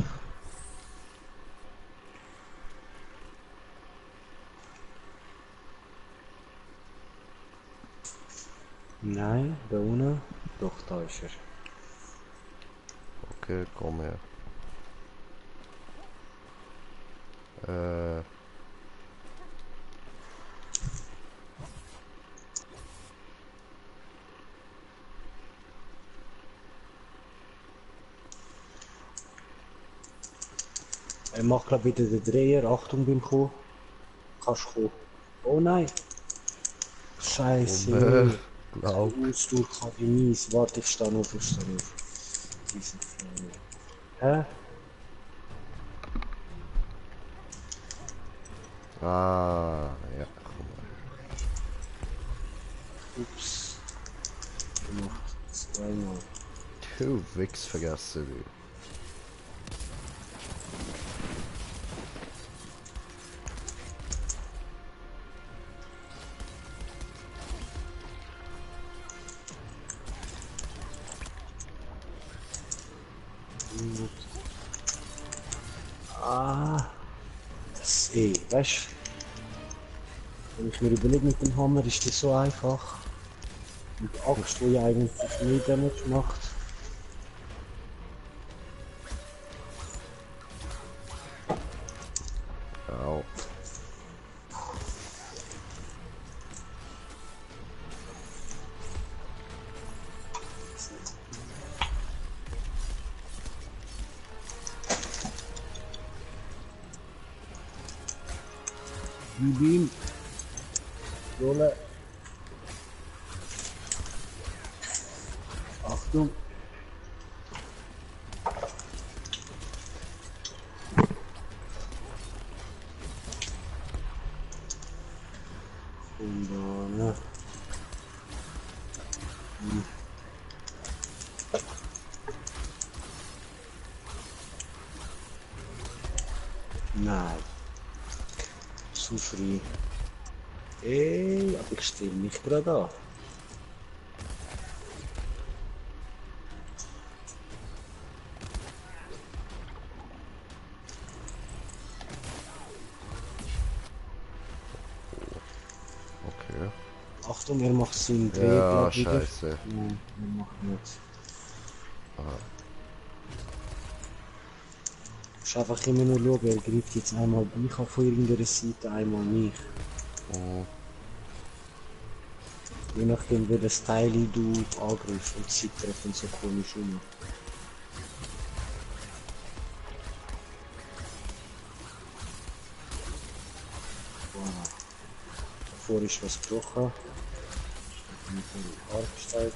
Nein, da unten. Doch, da ist er. okay, komm her. Er macht glaube wieder den Dreher. Achtung beim Kommen. Kannst kommen. Oh nein. Scheiße. Glaub. Aus durch Kademies. Warte, ich stehe auf, ich stehe auf. Diese Frage. Hä? Ah, ja, komm her. Ups. Gemacht. Zweimal. Du Wichs vergessen, du. Ah. Das weißt du? Wenn ich mir überlege mit dem Hammer, ist das so einfach. Mit der Axt, die ja eigentlich mehr Damage macht. Au. Beam. Rolle. Achtung. Und dann. Nein. Zu früh. Ey, aber ich stehe nicht gerade an. Okay. Achtung, er macht seinen Dreh, Ja, glaub ich, wieder. scheiße. Nein, er macht nicht. Du musst einfach immer nur schauen, er greift jetzt einmal mich an von irgendeiner Seite, einmal mich. Mhm. Je nachdem, welches Teil du angreifst und sie treffen so komisch um. Voilà. Davor ist was gebrochen. Mit dem Argstein.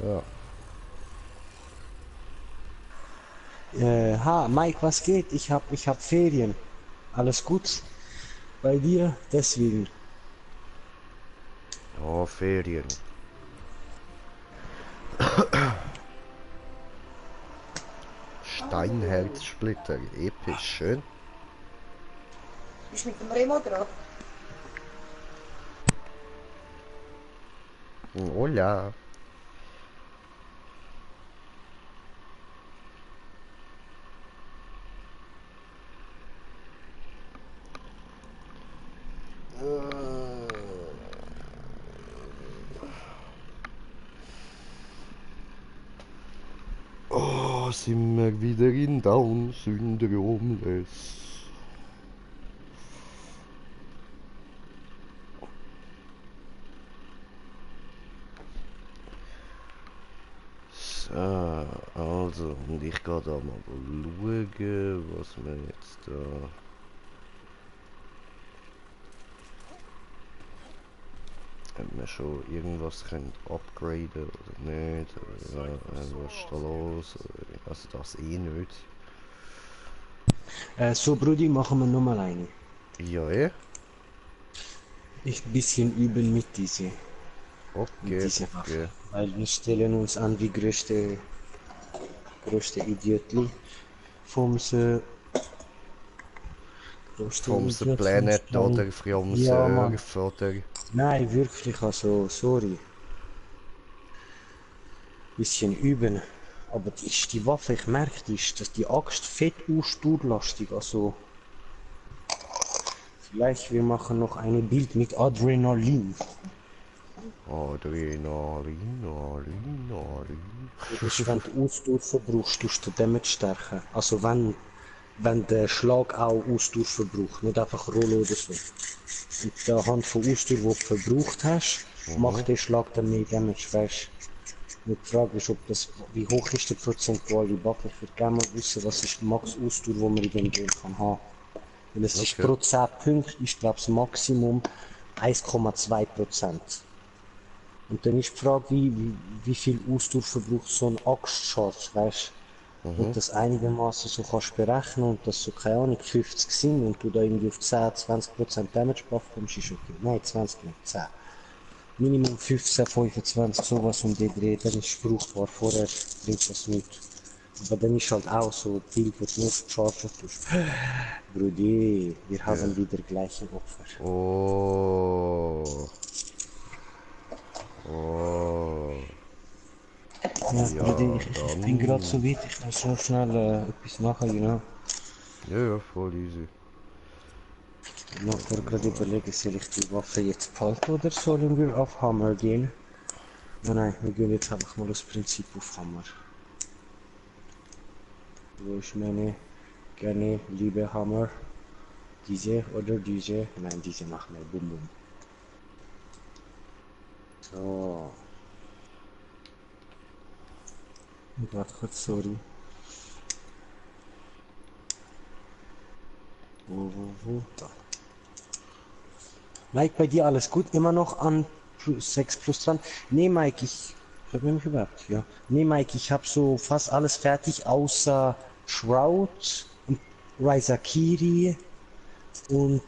Ja. Mike, was geht? Ich hab Ferien. Alles gut bei dir? Deswegen. Oh, Ferien. Steinherzsplitter, episch, schön. Bist du mit dem Remo dran? Hola. Oh, sind wir wieder in Down-Syndromless. So, also, und ich gehe da mal schauen, was wir jetzt da... Ob wir schon irgendwas können upgraden oder nicht, oder was ist da los, also das eh nicht. So, Brudi, machen wir nochmal eine. Ja, eh? Ich ein bisschen üben mit diese Okay, Waffe. okay. Weil wir stellen uns an wie größte Idiotli vom se größte Vom the Idiot vom Planet Stern. oder from the Ja, Mann. Earth oder... Nein, wirklich, also, sorry. Bisschen üben. Aber die Waffe, ich merke, dass die Axt fett sturlastig, also... Vielleicht wir machen noch ein Bild mit Adrenalin. Adrenalin, Adrenalin. Das ist, wenn du Ausdauer verbrauchst, tust du Damage stärken. Also wenn der Schlag auch Ausdauer verbraucht, nicht einfach Rollo oder so. Und anhand von Ausdauer, die du verbraucht hast, macht der Schlag dann mehr Damage, weißt du? Und die Frage ist, wie hoch ist der prozentuale Buffer? Ich würde gerne mal wissen, was ist die Max-Ausdauer, die man in dem Game kann haben. Weil es ist Okay. pro 10 Punkte, ist glaube das Maximum 1,2%. Und dann ist die Frage, wie viel Ausdauer verbraucht so ein Axt-Charge, weißt du? Und das einigermaßen so kannst berechnen und das so, keine Ahnung, 50 sind und du da irgendwie auf 10, 20% Damage Buff kommst, ist okay. Nein, 20 nicht, 10. Minimum 15, 25, sowas um die Dreh, dann ist es brauchbar, vorher bringt das nicht. Aber dann ist halt auch so ein Bild, wo du nur chargen tust. Brudi, wir haben wieder gleiche Opfer. Oh. Oh. Ja, Ja, Brudi, ich bin gerade dann... so weit, ich muss so schnell etwas machen, genau. Ja, ja, voll easy. Ich muss mir gerade überlegen, soll ich die Waffe jetzt behalten oder sollen wir auf Hammer gehen? Nein, wir gehen jetzt einfach mal das Prinzip auf Hammer. Wo ist meine gerne liebe Hammer? Diese oder diese? Nein, diese machen wir. Bum bum. So. Warte kurz, sorry. Wo? Da. Mike, bei dir alles gut? Immer noch an 6 plus dran? Nee, Mike, hört man mich überhaupt? Ja. Nee, Mike, ich habe so fast alles fertig, außer Shroud und Raizakiri und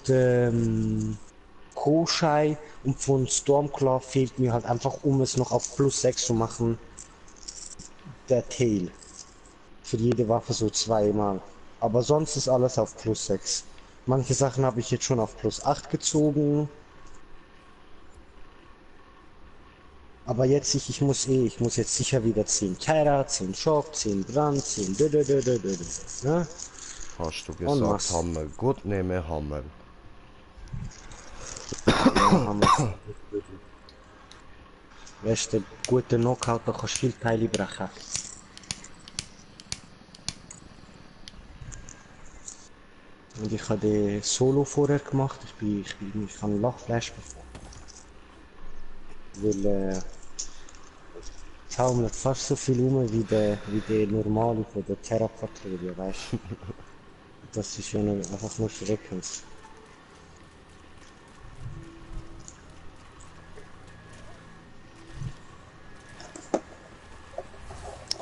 Koshai, und von Stormclaw fehlt mir halt einfach, um es noch auf plus 6 zu machen, der Tail. Für jede Waffe so zweimal. Aber sonst ist alles auf plus 6. Manche Sachen habe ich jetzt schon auf plus 8 gezogen. Aber jetzt ich muss jetzt sicher wieder 10 Terra, 10 Schock, 10 Brand, 10 ne? Hast du Und gesagt, was? Hammer? Gut, nehme Hammer. Ja, haben wir. Weißt du, der gute Knockout, da kannst du viele Teile brechen. Und ich habe den Solo vorher gemacht, ich habe Lachflash bekommen. Weil, taumelt fast so viel um wie der normale von der Terra-Patrouille, weißt du? Das ist ja einfach nur schreckend.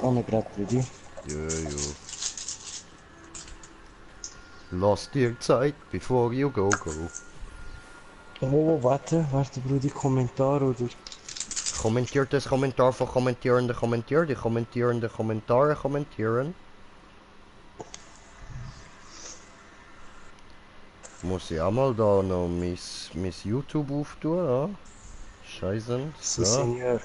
Ohne grad bei dir. Jojo. Lass dir Zeit, before you go. Oh, warte, Brudi, Kommentar oder... Kommentiert das Kommentar von Kommentierende kommentiert. Die kommentierende Kommentare kommentieren. muss ich auch mal da noch mein YouTube auftun, ja? Scheiße. Si, So. Senior.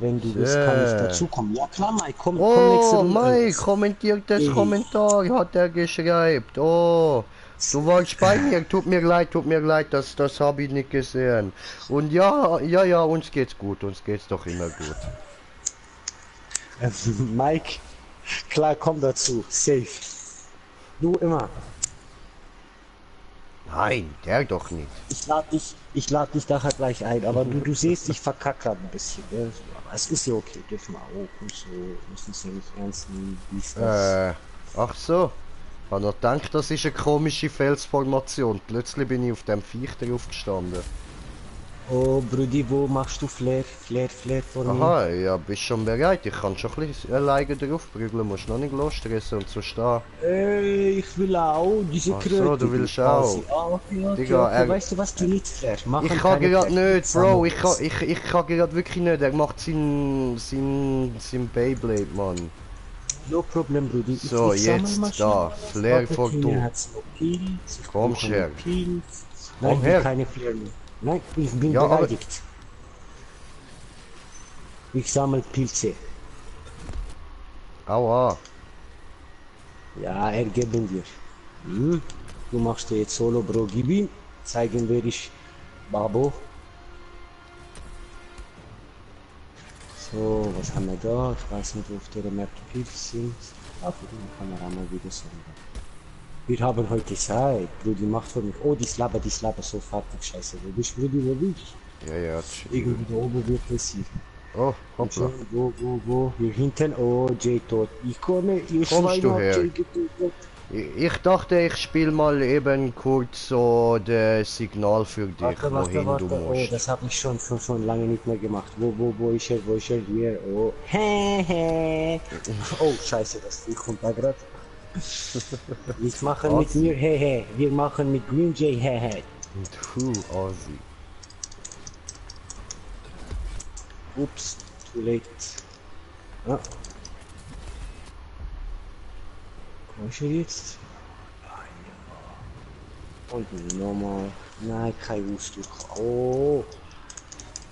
Wenn du willst, kann ich So. dazukommen. Ja klar, Mike, komm nächste Oh, Runde. Mike, kommentiert das Ey. Kommentar, hat er geschrieben. Oh, du warst bei mir, tut mir leid, das habe ich nicht gesehen. Und ja, uns geht's gut, uns geht's doch immer gut. Mike, klar, komm dazu. Safe. Du immer. Nein, der doch nicht. Ich lade dich nachher gleich ein, aber du siehst, ich verkacke gerade ein bisschen. Gell? Aber es ist ja okay, dürfen wir auch und so, müssen es ja nicht ernst nehmen, dies, das. Ach so. Ich habe noch gedacht, das ist eine komische Felsformation. Plötzlich bin ich auf dem Viech drauf gestanden. Oh, Brudi, wo machst du Flair vor mir? Aha, ja, bist schon bereit? Ich kann schon ein bisschen alleine drauf prügeln, musst noch nicht losstressen und so stehen. Ich will auch diese Ach so, Kröte. du willst quasi. auch. Okay. Digga, Weißt du was, du nicht Flair. Machen Ich kann keine gerade Flair. nicht, Bro, ich kann gerade wirklich nicht. Er macht sein Beyblade, Mann. No problem, Brudi. So, ich sammle jetzt mal da, schnell. Flair Warte, vor Kinder du. hat's noch Pilz. Ich Komm brauche her. noch Pilz. Komm Nein, her. keine Flair mehr. Nein, ich bin Ja, aber- beleidigt. Ich sammle Pilze. Aua. Ja, ergeben dir. Hm? Du machst dir jetzt Solo, Bro, gib ihm. Zeigen wir ich Babo. So, was haben wir da? Ich weiß nicht, wo auf der Map die Pilze sind. Ach, die Kamera mal wieder so. Wir haben heute Zeit. Brudi macht für mich. Oh, die Slabber, so fertig. Scheiße. Wo bist Brudi, wo bist du? Ja, Irgendwie da oben wird passiert. Oh, hoppla. Wo? Hier hinten. Oh, Jay tot. Ich komme. Ihr Kommst du Schwein her? habt Jay getötet. Ich dachte, ich spiele mal eben kurz so das Signal für dich, wohin du Oh, musst. das habe ich schon lange nicht mehr gemacht. Wo ist er? Hier? Oh. Oh, scheiße, das Vieh kommt da grad. Wir machen mit mir, wir machen mit Green Jay, Du, Ozzy. Ups, too late. Ja. Wo ist er jetzt? Und nochmal. Nein, kein Wussttuch. Oh,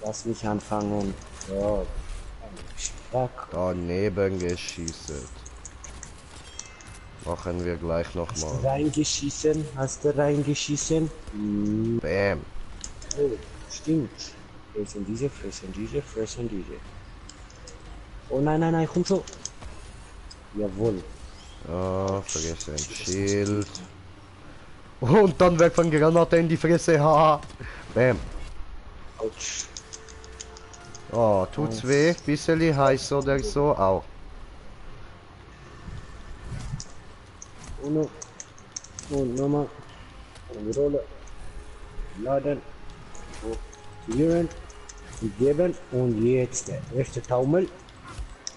lass mich anfangen. So. Weg. Daneben geschießt. Machen wir gleich nochmal. Hast du reingeschissen? Hm. Bam. Oh, stimmt. Fressen diese. Oh nein, komm schon. Jawohl. Ah, vergessen. Schild. Und dann weg von Granate in die Fresse. Haha. Bam. Autsch. Oh, tut's weh? Bisschen heiß oder so? Au. Und nochmal. Und Rolle. Laden. Aktivieren. Geben. Und jetzt der erste Taumel.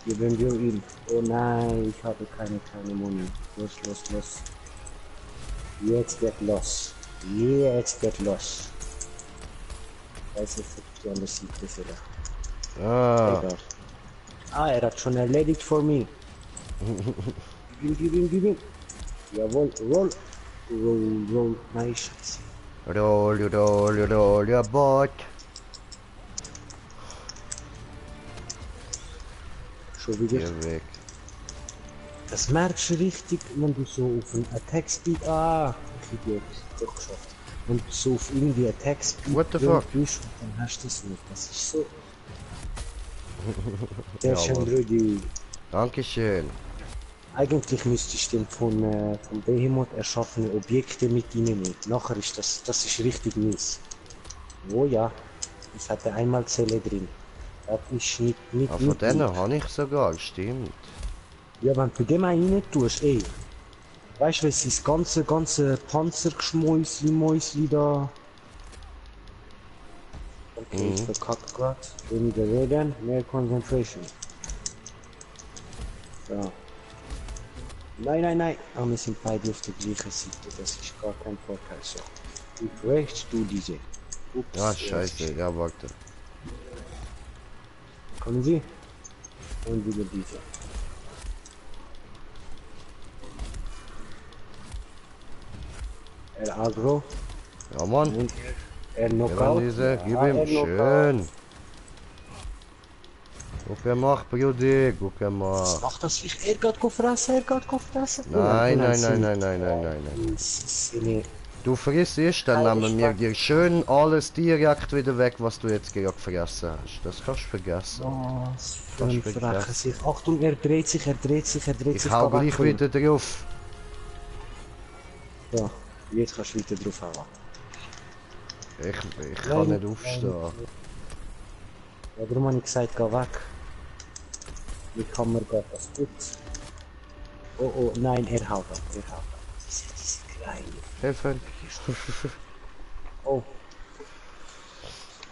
Geben wir ihm. Oh nein, ich habe keine Muni. Los. Jetzt geht los. Weiß nicht, ob du anders siehst, oder? Ah. Egal. Ah, er hat schon erledigt für mich. Gib ihm. Jawohl, roll. Nein, scheiße. Roll, ja, Bot. Schon wieder. Hier weg. Das merkst du richtig, wenn du so auf einen Attack Speed. Ich Idiot. Doch geschafft. Wenn du so auf irgendwie Attack Speed What the fuck? bist, dann hast du es nicht. Das ist so. Sehr schön, Jawohl. Brudi. Dankeschön. Eigentlich müsste ich den von Behemoth erschaffene Objekte mit ihnen nehmen. Nachher ist das ist richtig mies. Oh ja, ich hatte einmal Zelle drin. Das ist nicht Ah, von denen habe ich sogar, stimmt. Ja, wenn du dem rein tust, ey. Weißt du, was ist das ganze Panzergeschmäusli da? Okay, ich verkackt grad. Weniger reden, mehr Concentration. So. Nein. Aber wir sind beide auf der gleichen Seite. Das ist gar kein Vorteil. So. Du rechts, du diese. Ups, Ah, scheiße, ja, warte. Kommen Sie? Und wieder diese. Er Agro. Ja, Mann. Und er Gib ihm Knockout. diese, gib Ja, ihm. er Knockout. Schön. Guck er macht, Brudi. Guck er Was macht. macht das? Er geht fressen, er geht fressen. Nein, nein, nein, nein, nein, nein, nein, nein. Seine Du frisst erst, dann Keine nehmen wir Spaß. dir schön alles direkt wieder weg, was du jetzt gerade gefressen hast. Das kannst du vergessen. Was für Das ein ist wirklich frecher krass. Sich. Achtung, er dreht sich, er dreht sich, er dreht Ich sich. hau geh gleich wegholen. wieder drauf. Ja, jetzt kannst du wieder drauf hauen. Ich kann nicht aufstehen. Ja, darum habe ich gesagt, geh weg. Wie kann man geht das gut? Oh, oh, nein, er haut ab, er haut ab. Diese kleine. Helfen. Oh.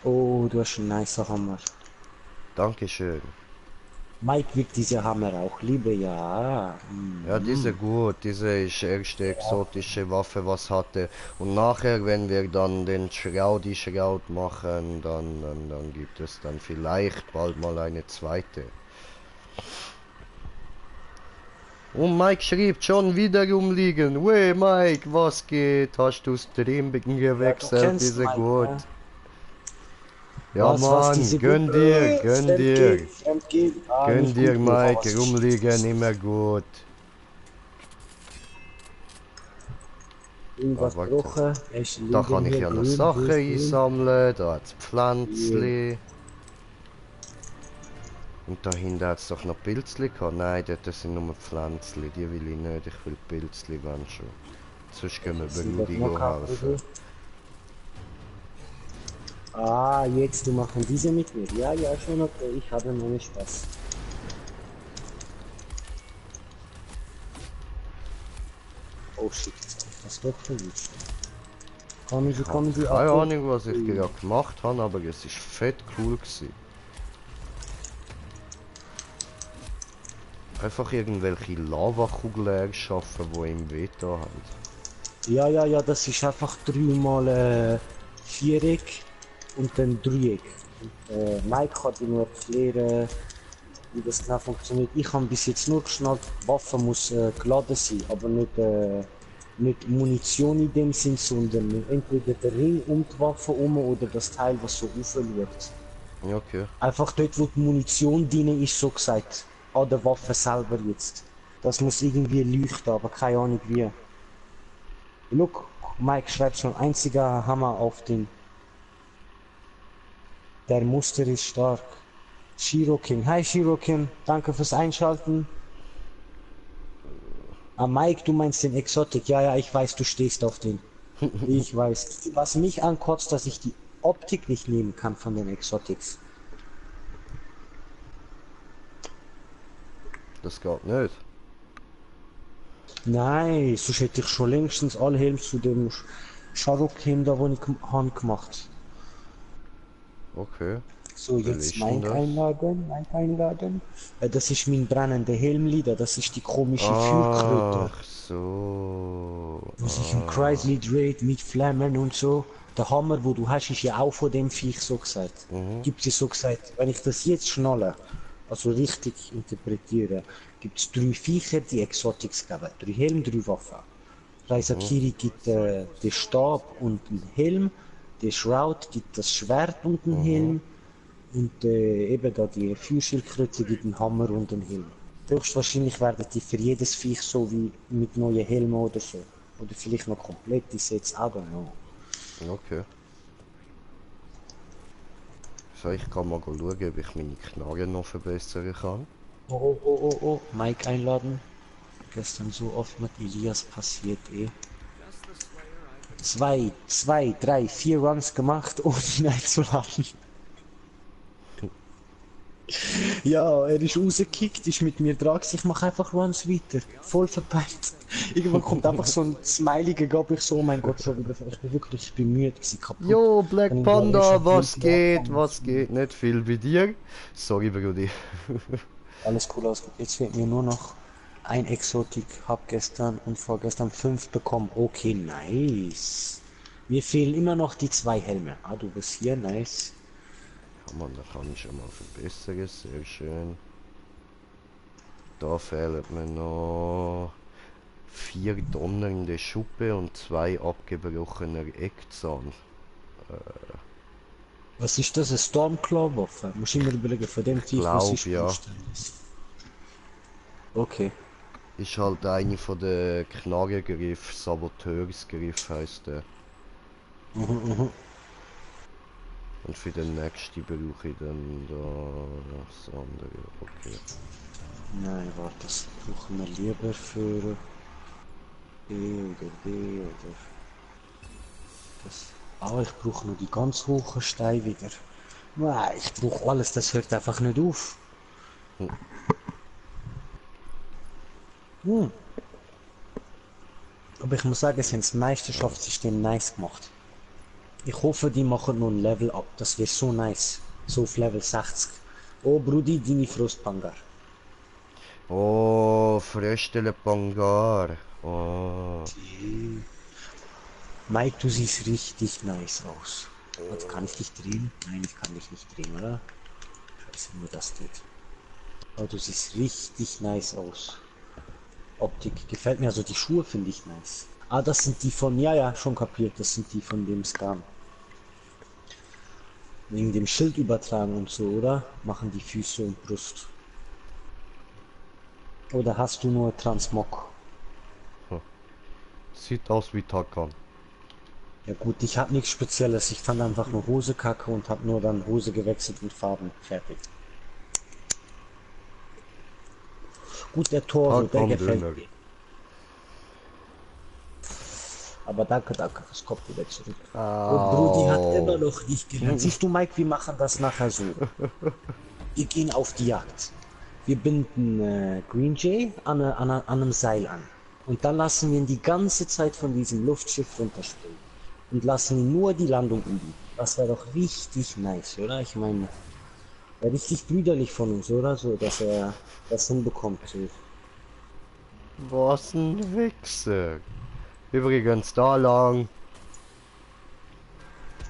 Oh, du hast einen nice Hammer. Dankeschön. Mike wird diese Hammer auch lieben, ja. Ja, diese gut. Diese ist erste exotische Waffe, was hatte. Und nachher, wenn wir dann den die Schraud machen, dann gibt es dann vielleicht bald mal eine zweite. Und Mike schreibt schon wieder rumliegen. Wey Mike, was geht? Hast du Streambecken gewechselt? kennst Diese Mike, gut. ne? Ja Was, Mann, diese gönn gute- dir, gönn dir. Fremdgehen. Ah, Gönn nicht dir gut, Bruder, Mike, was ist- rumliegen, immer gut. Irgendwas Ah, warte. gebrochen. Es Da liegen kann ich hier ja noch grün, Sachen grün. einsammeln, da hat's Pflänzli. Und da hinten hat's doch noch Pilzli gehabt. Nein, dort sind nur Pflänzli, die will ich nicht, ich will Pilzli, wenn schon. Sonst gehen wir Sind Brudi das noch helfen. Kabel? Ah, jetzt du machen diese mit mir. Ja, ja, schon okay. Ich habe noch nicht Spaß. Oh shit, jetzt hab ich das doch verwischt. Kommen die Keine ab? Ahnung, was ich gerade gemacht habe, aber es ist fett cool gewesen. Einfach irgendwelche Lavakugeln erschaffen, die im Veto haben. Ja, ja, ja, das ist einfach 3 mal Viereck und dann Dreieck. Und, Mike kann dir nur erklären, wie das genau funktioniert. Ich habe bis jetzt nur geschnallt, die Waffe muss geladen sein, aber nicht Munition in dem Sinn, sondern entweder der Ring um die Waffe herum oder das Teil, was so raufschaut. Ja, okay. Einfach dort, wo die Munition drin ist, so gesagt. An der Waffe selber jetzt. Das muss irgendwie leuchten, aber keine Ahnung wie. Look, Mike schreibt schon, einziger Hammer auf den. Der Muster ist stark. Shirokin. Hi Shirokin, danke fürs Einschalten. Ah, Mike, du meinst den Exotic. Ja, ja, ich weiß, du stehst auf den. Ich weiß. Was mich ankotzt, dass ich die Optik nicht nehmen kann von den Exotics. Das geht nicht. Nein, sonst hätte ich schon längstens alle Helme zu dem Sharuk-Helm da, wo ich gemacht. Okay. So, Wer jetzt ist denn Mike das? einladen, Mike einladen. Das ist mein brennender Helmlieder, das ist die komische Feuerkröte. Ach so. Wo sich im Kreisli dreht mit Flammen und so. Der Hammer, wo du hast, ist ja auch von dem Viech so gesagt. Gibt es so gesagt, wenn ich das jetzt schnalle, also richtig interpretiere, gibt es 3 Viecher, die Exotics geben. 3 Helm, 3 Waffen. Raisakiri gibt den Stab und den Helm, der Shroud gibt das Schwert und den Helm und eben da die Feuerschildkröte gibt den Hammer und den Helm. Höchstwahrscheinlich werden die für jedes Viech so wie mit neuen Helmen oder so. Oder vielleicht noch komplette Sets, I don't know. Okay. So, ich kann mal schauen, ob ich meine Knarre noch verbessern kann. Oh, oh, oh, oh, Mike einladen. Gestern so oft mit Elias passiert, eh. 2, 3, 4 Runs gemacht, ohne ihn einzuladen. Ja, er ist rausgekickt, ist mit mir dran, ich mache einfach Runs weiter. Voll verpeilt. Irgendwann kommt einfach so ein Smiley, gab ich so, oh mein Gott, schon wieder. Ich bin wirklich bemüht, gewesen, kaputt. Jo, Black Und ich Panda, war schon was wirklich geht? angefangen. Was geht? Nicht viel bei dir. Sorry, Brudi. Alles cool aus. Jetzt fehlt mir nur noch ein Exotik. Hab gestern und vorgestern 5 bekommen. Okay, nice. Mir fehlen immer noch die 2 Helme. Ah, du bist hier, nice. Ja, Mann, da kann ich schon mal verbessern. Sehr schön. Da fehlt mir noch 4 donnernde Schuppe und 2 abgebrochener Eckzahn. Was ist das? Eine Stormclaw-Waffe? Muss ich mir überlegen, von dem Viech, was ist Ja. Blutständig. Okay. Ist halt eine von den Knarrengriff, Saboteursgriff heisst der. Mhm. Und für den nächsten brauche ich dann da das andere. Okay. Nein, warte, das brauchen wir lieber für B oder das. Ah, ich brauche nur die ganz hohen Steine wieder. Nein, ich brauche alles, das hört einfach nicht auf. Hm. Aber ich muss sagen, sie haben das Meisterschaftssystem nice gemacht. Ich hoffe, die machen noch ein Level up. Das wäre so nice. So auf Level 60. Oh, Brudi, deine Frostpangar. Oh, Fröstele Pangar. Oh. Mike, du siehst richtig nice aus. Warte, kann ich dich drehen? Nein, ich kann dich nicht drehen, oder? Scheiße, nur das geht. Aber du siehst richtig nice aus. Optik gefällt mir, also die Schuhe finde ich nice. Ah, das sind die von, ja, schon kapiert, das sind die von dem Scan. Wegen dem Schild übertragen und so, oder? Machen die Füße und Brust. Oder hast du nur Transmog? Sieht aus wie Takan. Ja gut, ich habe nichts Spezielles. Ich fand einfach nur Hose kacke und habe nur dann Hose gewechselt und Farben. Fertig. Gut, der Torso, der Takan gefällt Döner. mir. Aber danke fürs Kopf wieder zurück. Und Brudi hat immer noch nicht gelernt. Siehst du, Mike, wir machen das nachher so. Wir gehen auf die Jagd. Wir binden Green Jay an einem Seil an. Und dann lassen wir ihn die ganze Zeit von diesem Luftschiff runterspringen. Und lassen ihn nur die Landung üben. Das wäre doch richtig nice, oder? Ich meine, wäre richtig brüderlich von uns, oder? So, dass er das hinbekommt. So. Was ein Wichser. Übrigens da lang.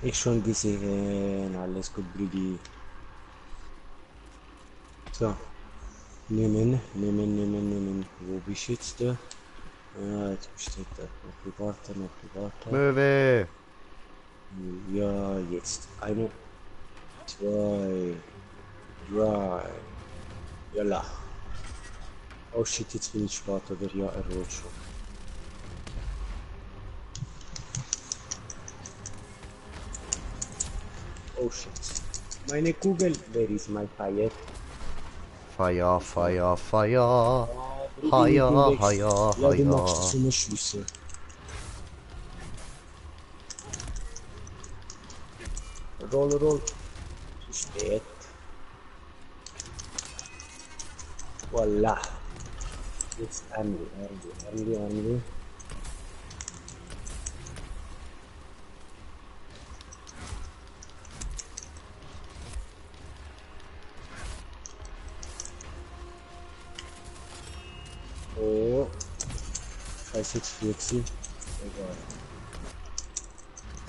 Ich schon gesehen. Alles gut, Brudi. So. Nehmen. Wo bist du jetzt? Ja, jetzt besteht da. Noch privater. Möwe. Ja, jetzt. 1, 2, 3. Jalla. Oh shit, jetzt bin ich spät, oder? Ja, er rollt schon. Oh shit. Meine Kugel. Where is my fire? Feier. Ja, du machst so eine Schlüssel. Roll. Zu spät. Voila. Jetzt Andy. Oh. Scheiße, jetzt 40. Egal.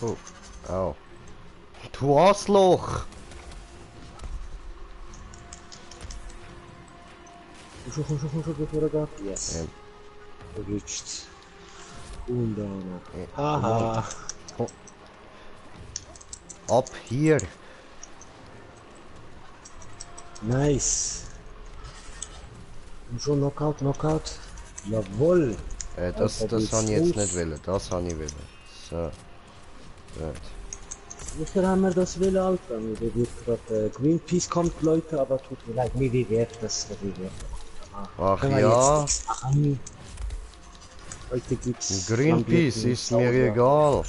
Oh. Au. Du Arschloch. Komm schon, bevor er geht. Yes. Ähm. Erwischt. Und da noch. Haha. Ab hier. Nice. Und schon Knockout. Jawohl. Das habe ich jetzt nicht wollen. Das habe ich wollen. So. Gut. Wofür haben wir das will, Alter? Mir wird gerade Greenpeace kommt, Leute, aber tut mir leid. WWF, das WWF. Ach Können wir ja. jetzt nichts machen. Heute gibt's Greenpeace ist mir egal.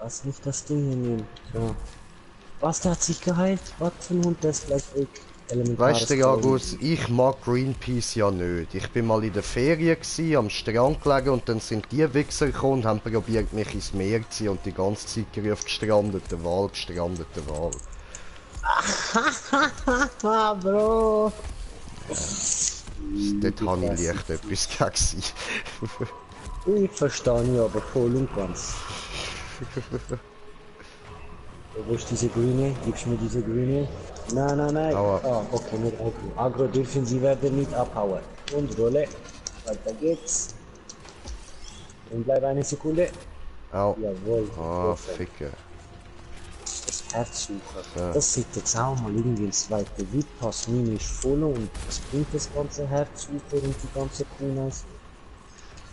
Lass nicht das Ding hier nehmen. So. Was, der hat sich geheilt? Was für ein Hund, der ist gleich weg. Weißt du, Agus, ich mag Greenpeace ja nicht. Ich bin mal in der Ferien gsi, am Strand gelegen und dann sind die Wichser gekommen und haben probiert mich ins Meer zu ziehen und die ganze Zeit gerufen, gestrandeter Wal. Haha, Bro! Dort habe ich leicht etwas gegen. Ich verstehe ihn aber voll und ganz. Wo ist diese grüne? Gibst du mir diese grüne? Nein. Aua. Ah, okay, mit Agro. Agro dürfen sie werden nicht abhauen. Und Rolle. Weiter geht's. Und bleib eine Sekunde. Au. Jawohl. Oh, perfekt. Ficke. Das Herzsucher. Ja. Das sieht jetzt auch mal irgendwie ins zweite Witpass. Mine ist voll und was bringt das ganze Herzsucher und die ganze Kuhnaus?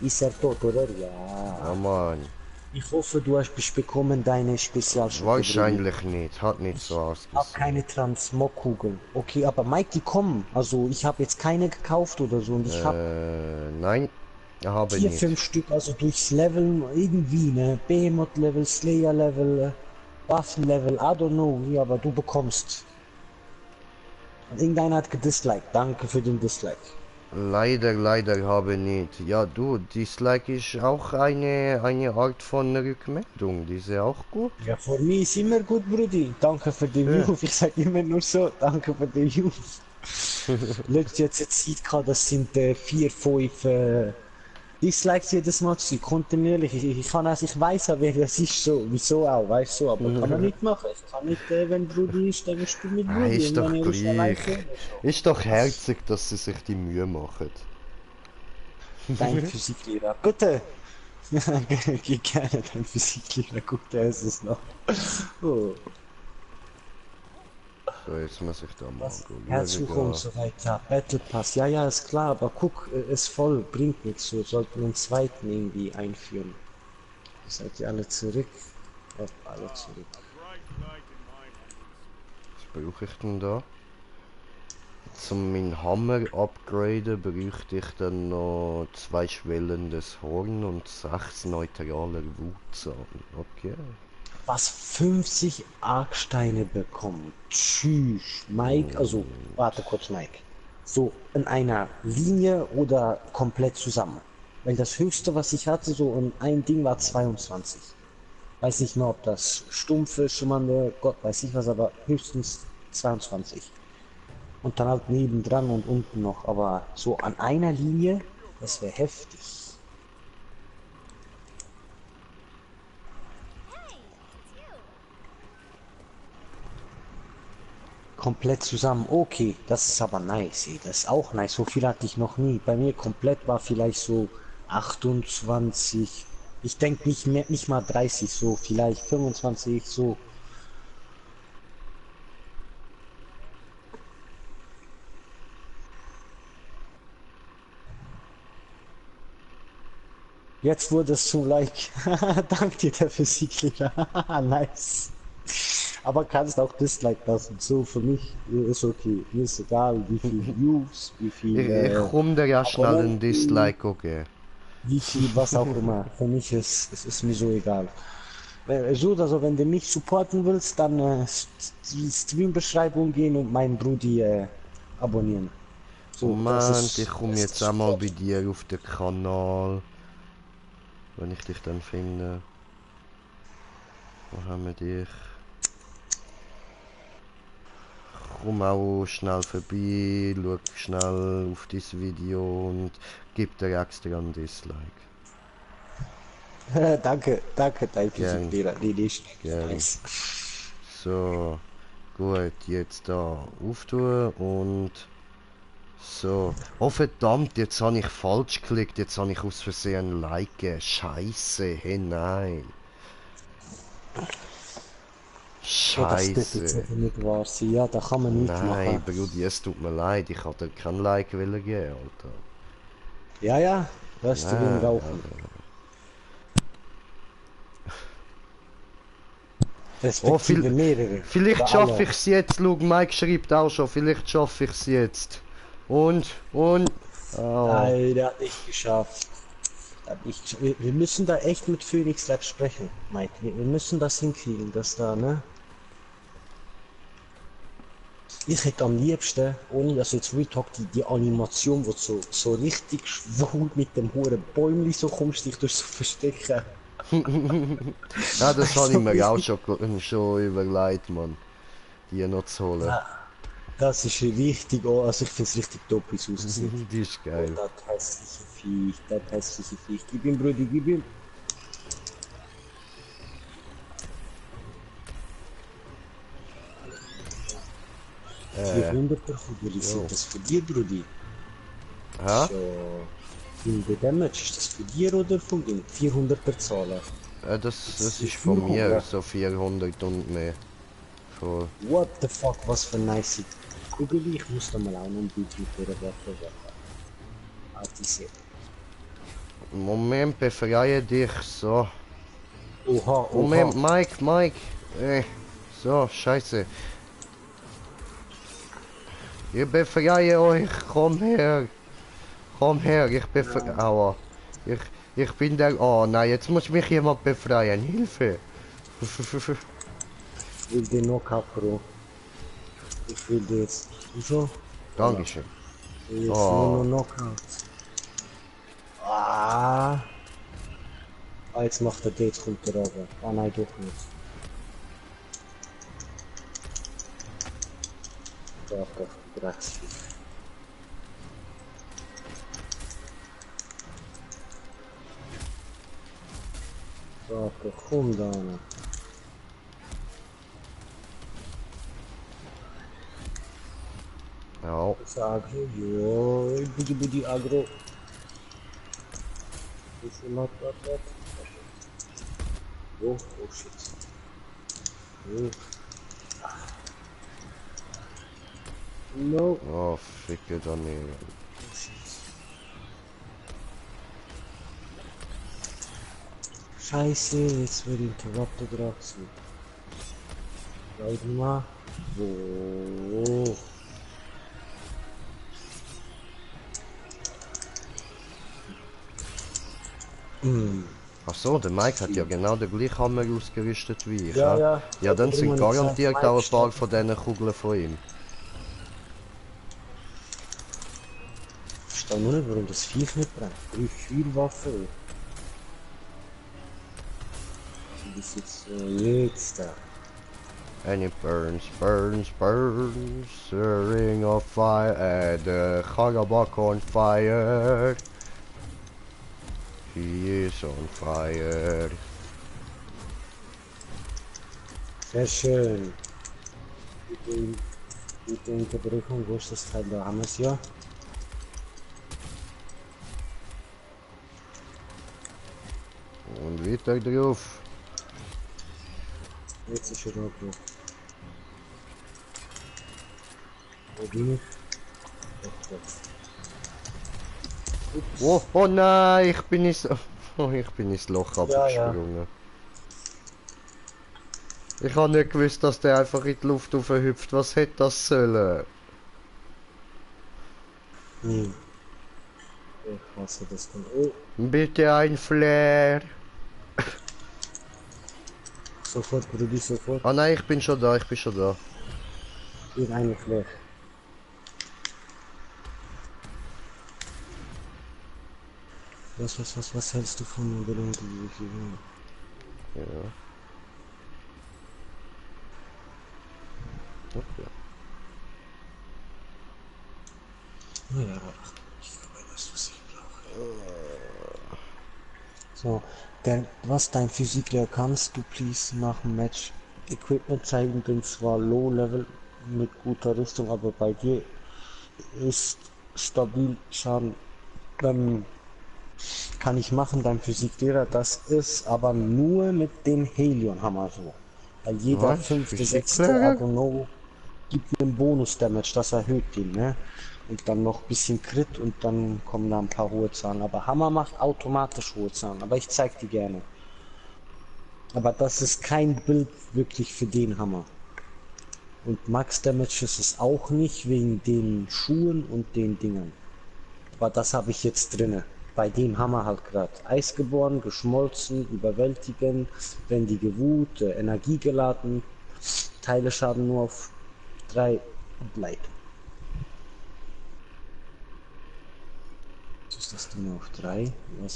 Ist er tot, oder? Ja, Ja. Mann. Ich hoffe, du hast bekommen deine Spezialschutz. Wahrscheinlich nicht. Hat nicht so Ich habe ausgesehen. keine Transmog-Kugeln. Okay, aber Mike, die kommen. Also ich habe jetzt keine gekauft oder so und ich habe Nein. Habe 4, nicht. 5 Stück, also durchs Level irgendwie, ne? Behemoth-Level, Slayer-Level, Waffen-Level, I don't know, ja, aber du bekommst. Und irgendeiner hat gedisliked. Danke für den Dislike. Leider habe nicht. Ja, du, Dislike ist auch eine Art von Rückmeldung. Die ist ja auch gut. Ja, für mich ist immer gut, Brudi. Danke für den Ja. Move. Ich sag immer nur so, danke für den Move. Letztes jetzt sieht gerade, das sind 4, 5 Dislikes jedes Mal zu kontinuierlich. Ich kann also, ich weiß ja, wer das ist, so, wieso auch, weißt du, aber kann man nicht machen. Ich kann nicht, wenn Brudi ist, dann bist du mit Ah, Brudi. ist Und doch wenn ihr euch allein gleich. kennt, Ist doch herzig, dass sie sich die Mühe machen. dein Physiklehrer, bitte! Geh gerne, dein Physiklehrer, gut, der ist es noch. Oh. So, jetzt muss ich da mal Was? gucken. Herzsuche und so weiter. Battle Pass, ja, ist klar, aber guck, ist voll, bringt nichts so. Sollten einen zweiten irgendwie einführen. Seid ihr alle zurück? Alle zurück. Was brauche ich denn da? Zum meinen Hammer upgraden bräuchte ich dann noch 2 schwellendes Horn und 6 neutraler Wutzahn. Okay. Was 50 Argsteine bekommen. Tschüss, Mike, also, warte kurz, Mike. So in einer Linie oder komplett zusammen? Weil das höchste, was ich hatte, so in ein Ding war 22. Weiß nicht mehr, ob das stumpfe, schimmernde, Gott weiß ich was, aber höchstens 22. Und dann halt nebendran und unten noch, aber so an einer Linie, das wäre heftig. Komplett zusammen, okay, das ist aber nice, ey. Das ist auch nice, so viel hatte ich noch nie. Bei mir komplett war vielleicht so 28, ich denke nicht mehr, nicht mal 30, so vielleicht 25, so. Jetzt wurde es zu like. Dank dir, der Physiklehrer. Nice. Aber kannst auch Dislike lassen. So, für mich ist okay. Mir ist egal, wie viel Views, wie viel, Ich komm dir ja schnell einen Abonnenten, Dislike, okay. wie viel, was auch immer. Für mich ist es mir so egal. So oder so, wenn du mich supporten willst, dann die Stream-Beschreibung gehen und meinen Brudi abonnieren. So, Moment, ich komme das jetzt ist auch mal Support. bei dir auf den Kanal. Wenn ich dich dann finde. Wo haben wir dich? Komm auch schnell vorbei, schau schnell auf dieses Video und gib dir extra einen Dislike. Danke, dein Gern. Physiklehrer. Nee, nicht. Gern. Nice. So, gut, jetzt da auftun und so. Oh verdammt, jetzt habe ich falsch geklickt, jetzt habe ich aus Versehen Like gegeben. Scheiße, hey nein. So, das dürfte jetzt Scheiße. eben nicht wahr sein. Ja, da kann man nichts Nein, machen. Brudi, es tut mir leid, ich hatte kein Like wollen geben, Alter. Ja, ja, hörst du den Nein, rauchen. Oh, Respektive mehrere. vielleicht Oder schaffe alle. ich es jetzt, schau, Mike schreibt auch schon, vielleicht schaffe ich es jetzt. Und, oh. Nein, der hat nicht geschafft. Der hat nicht gesch- wir müssen da echt mit Phoenix Lab sprechen, Mike. Wir müssen das hinkriegen, dass da, ne? Ich hätte am liebsten, ohne dass jetzt Retalk, die Animation, wo du so richtig schwul mit dem hohen Bäumli so kommst, dich durch so verstecken. Ja, das habe ich So mir auch richtig- schon überlegt, Mann. Die noch zu holen. Ja, das ist richtig, oh, also ich finde es richtig top, wie es aussieht. Die ist Oh, geil. das hässliche Viech, das hässliche Viech. Gib ihm, Brudi, gib ihm. Äh, 400er Kugel, ist jo. das für dir, Brudi? hä? So, In the Damage, ist das für dir oder von dem? 400er Zahler. Das ist von mir, so 400 und mehr. Voll. What the fuck, was für nice Kugel, ich muss da mal auch noch ein Bild mit der Waffe werfen. Ah, diese. Moment, befreie dich, so. Oha, Moment, oha. Mike. So, scheiße. Ich befreie euch, komm her. Komm her, ich befreie... Aua. Ich bin der... Oh nein, jetzt muss mich jemand befreien, Hilfe. Ich will den Knockout, Bro. Ich will das. Und so? Dankeschön. Jetzt Oh. nur noch Knockout. Ah. Ah, jetzt macht er Dates, kommt er runter. Ah nein, doch nicht. Doch, Drecksvieh. Doch, komm da noch. Ja. Das Agro, jo, Budi Agro. Ist immer dort. Oh shit. Oh. No. Oh, ficke daneben. Oh shit. Scheiße, jetzt wird Interrupter drauf. Warte mal. Oh. Ach so, der Mike hat ja genau den gleichen Hammer ausgerüstet wie ich. Ja, hä? ja. Ja, dann sind Darum habe ich garantiert gesagt, auch ein Mike paar steht- von diesen Kugeln von ihm. Ich verstehe nur nicht, warum das Viech nicht brennt. 3 Feuerwaffen. Das ist jetzt da. And it burns, a ring of fire, and the Karabakh on fire. He is on fire. Sehr schön. Gute Unterbrechung, wo ist das Teil? Da haben wir es ja. Und weiter drauf. Jetzt ist er da drauf. Wo bin ich? Doch. Oh nein, ich bin ins Loch Ja, ja. abgesprungen. Ich habe nicht gewusst, dass der einfach in die Luft hüpft. Was hätte das sollen? Ich hasse das von. Oh, Bitte ein Flair. sofort, Brudi, sofort. Ah nein, ich bin schon da. Hier eine Fläche. Was hältst du von mir, Belohnung? Ja. Okay. Ja, ich glaube, das was ich brauche. So, was dein Physiklehrer kannst du please nach dem Match Equipment zeigen, denn zwar Low Level mit guter Rüstung, aber bei dir ist stabil Schaden. Kann ich machen, dein Physiklehrer, das ist aber nur mit dem Helion-Hammer so. Weil jeder Was? 5., 6. Physiklehrer? Agono gibt einen Bonus-Damage, das erhöht ihn, ne? Und dann noch ein bisschen Crit und dann kommen da ein paar hohe Zahlen. Aber Hammer macht automatisch hohe Zahlen, aber ich zeig die gerne. Aber das ist kein Bild wirklich für den Hammer. Und Max Damage ist es auch nicht, wegen den Schuhen und den Dingern. Aber das habe ich jetzt drinne. Bei dem Hammer halt gerade. Eisgeboren, geschmolzen, überwältigen, wendige Wut, Energie geladen, Teile Schaden nur auf 3 und Leid. Was ist das denn auf 3?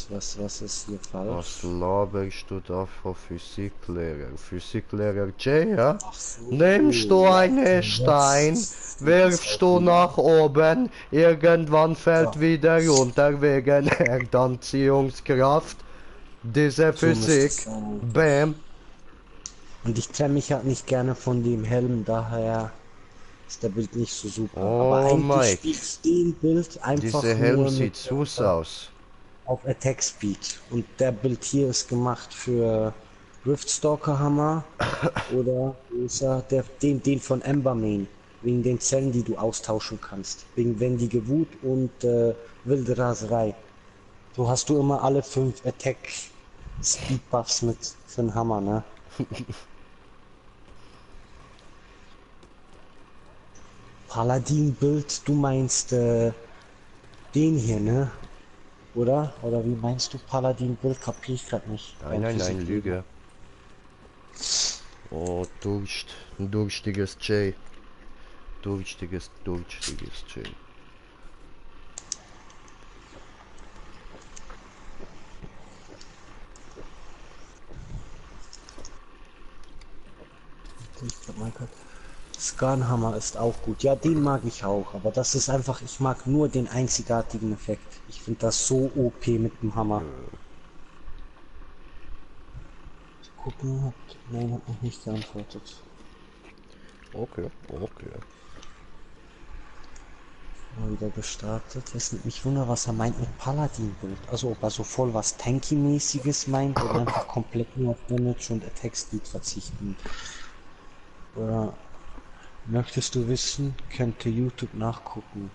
Was ist hier falsch? Was laberst du da von Physiklehrer? Physiklehrer Jay, ja? Ach so, Nimmst du einen Stein, wirfst du nach oben, irgendwann fällt wieder runter wegen Erdanziehungskraft. Diese So muss Physik, es sein. bam. Und ich trenne mich halt nicht gerne von dem Helm, daher ist der Bild nicht so super. Oh, Aber eigentlich Mike. spielt den Bild einfach Dieser Helm nur sieht mit süß aus. auf Attack Speed. Und der Bild hier ist gemacht für Riftstalker Hammer oder wo ist er? Den von Embermain. Wegen den Zellen, die du austauschen kannst. Wegen wendige Wut und wilde Raserei. So hast du immer alle 5 Attack Speed Buffs mit für den Hammer, ne? Paladin-Bild, du meinst den hier, ne? Oder wie meinst du Paladin-Bild? Kapier ich grad nicht. Nein, nein, nein, Lüge. Oh, Durst. Ein durstiges J. Durstiges J. Mein Gott. Skarnhammer ist auch gut. Ja, den mag ich auch. Aber das ist einfach, ich mag nur den einzigartigen Effekt. Ich finde das so OP mit dem Hammer. Gucken, nein, hat noch nicht geantwortet. Okay, okay. Mal wieder gestartet. Es nimmt mich wunder, was er meint mit Paladin-Bild. Also ob er so voll was Tanky-mäßiges meint oder einfach komplett nur auf Damage und Attack Speed verzichten. Oder möchtest du wissen, könnte YouTube nachgucken.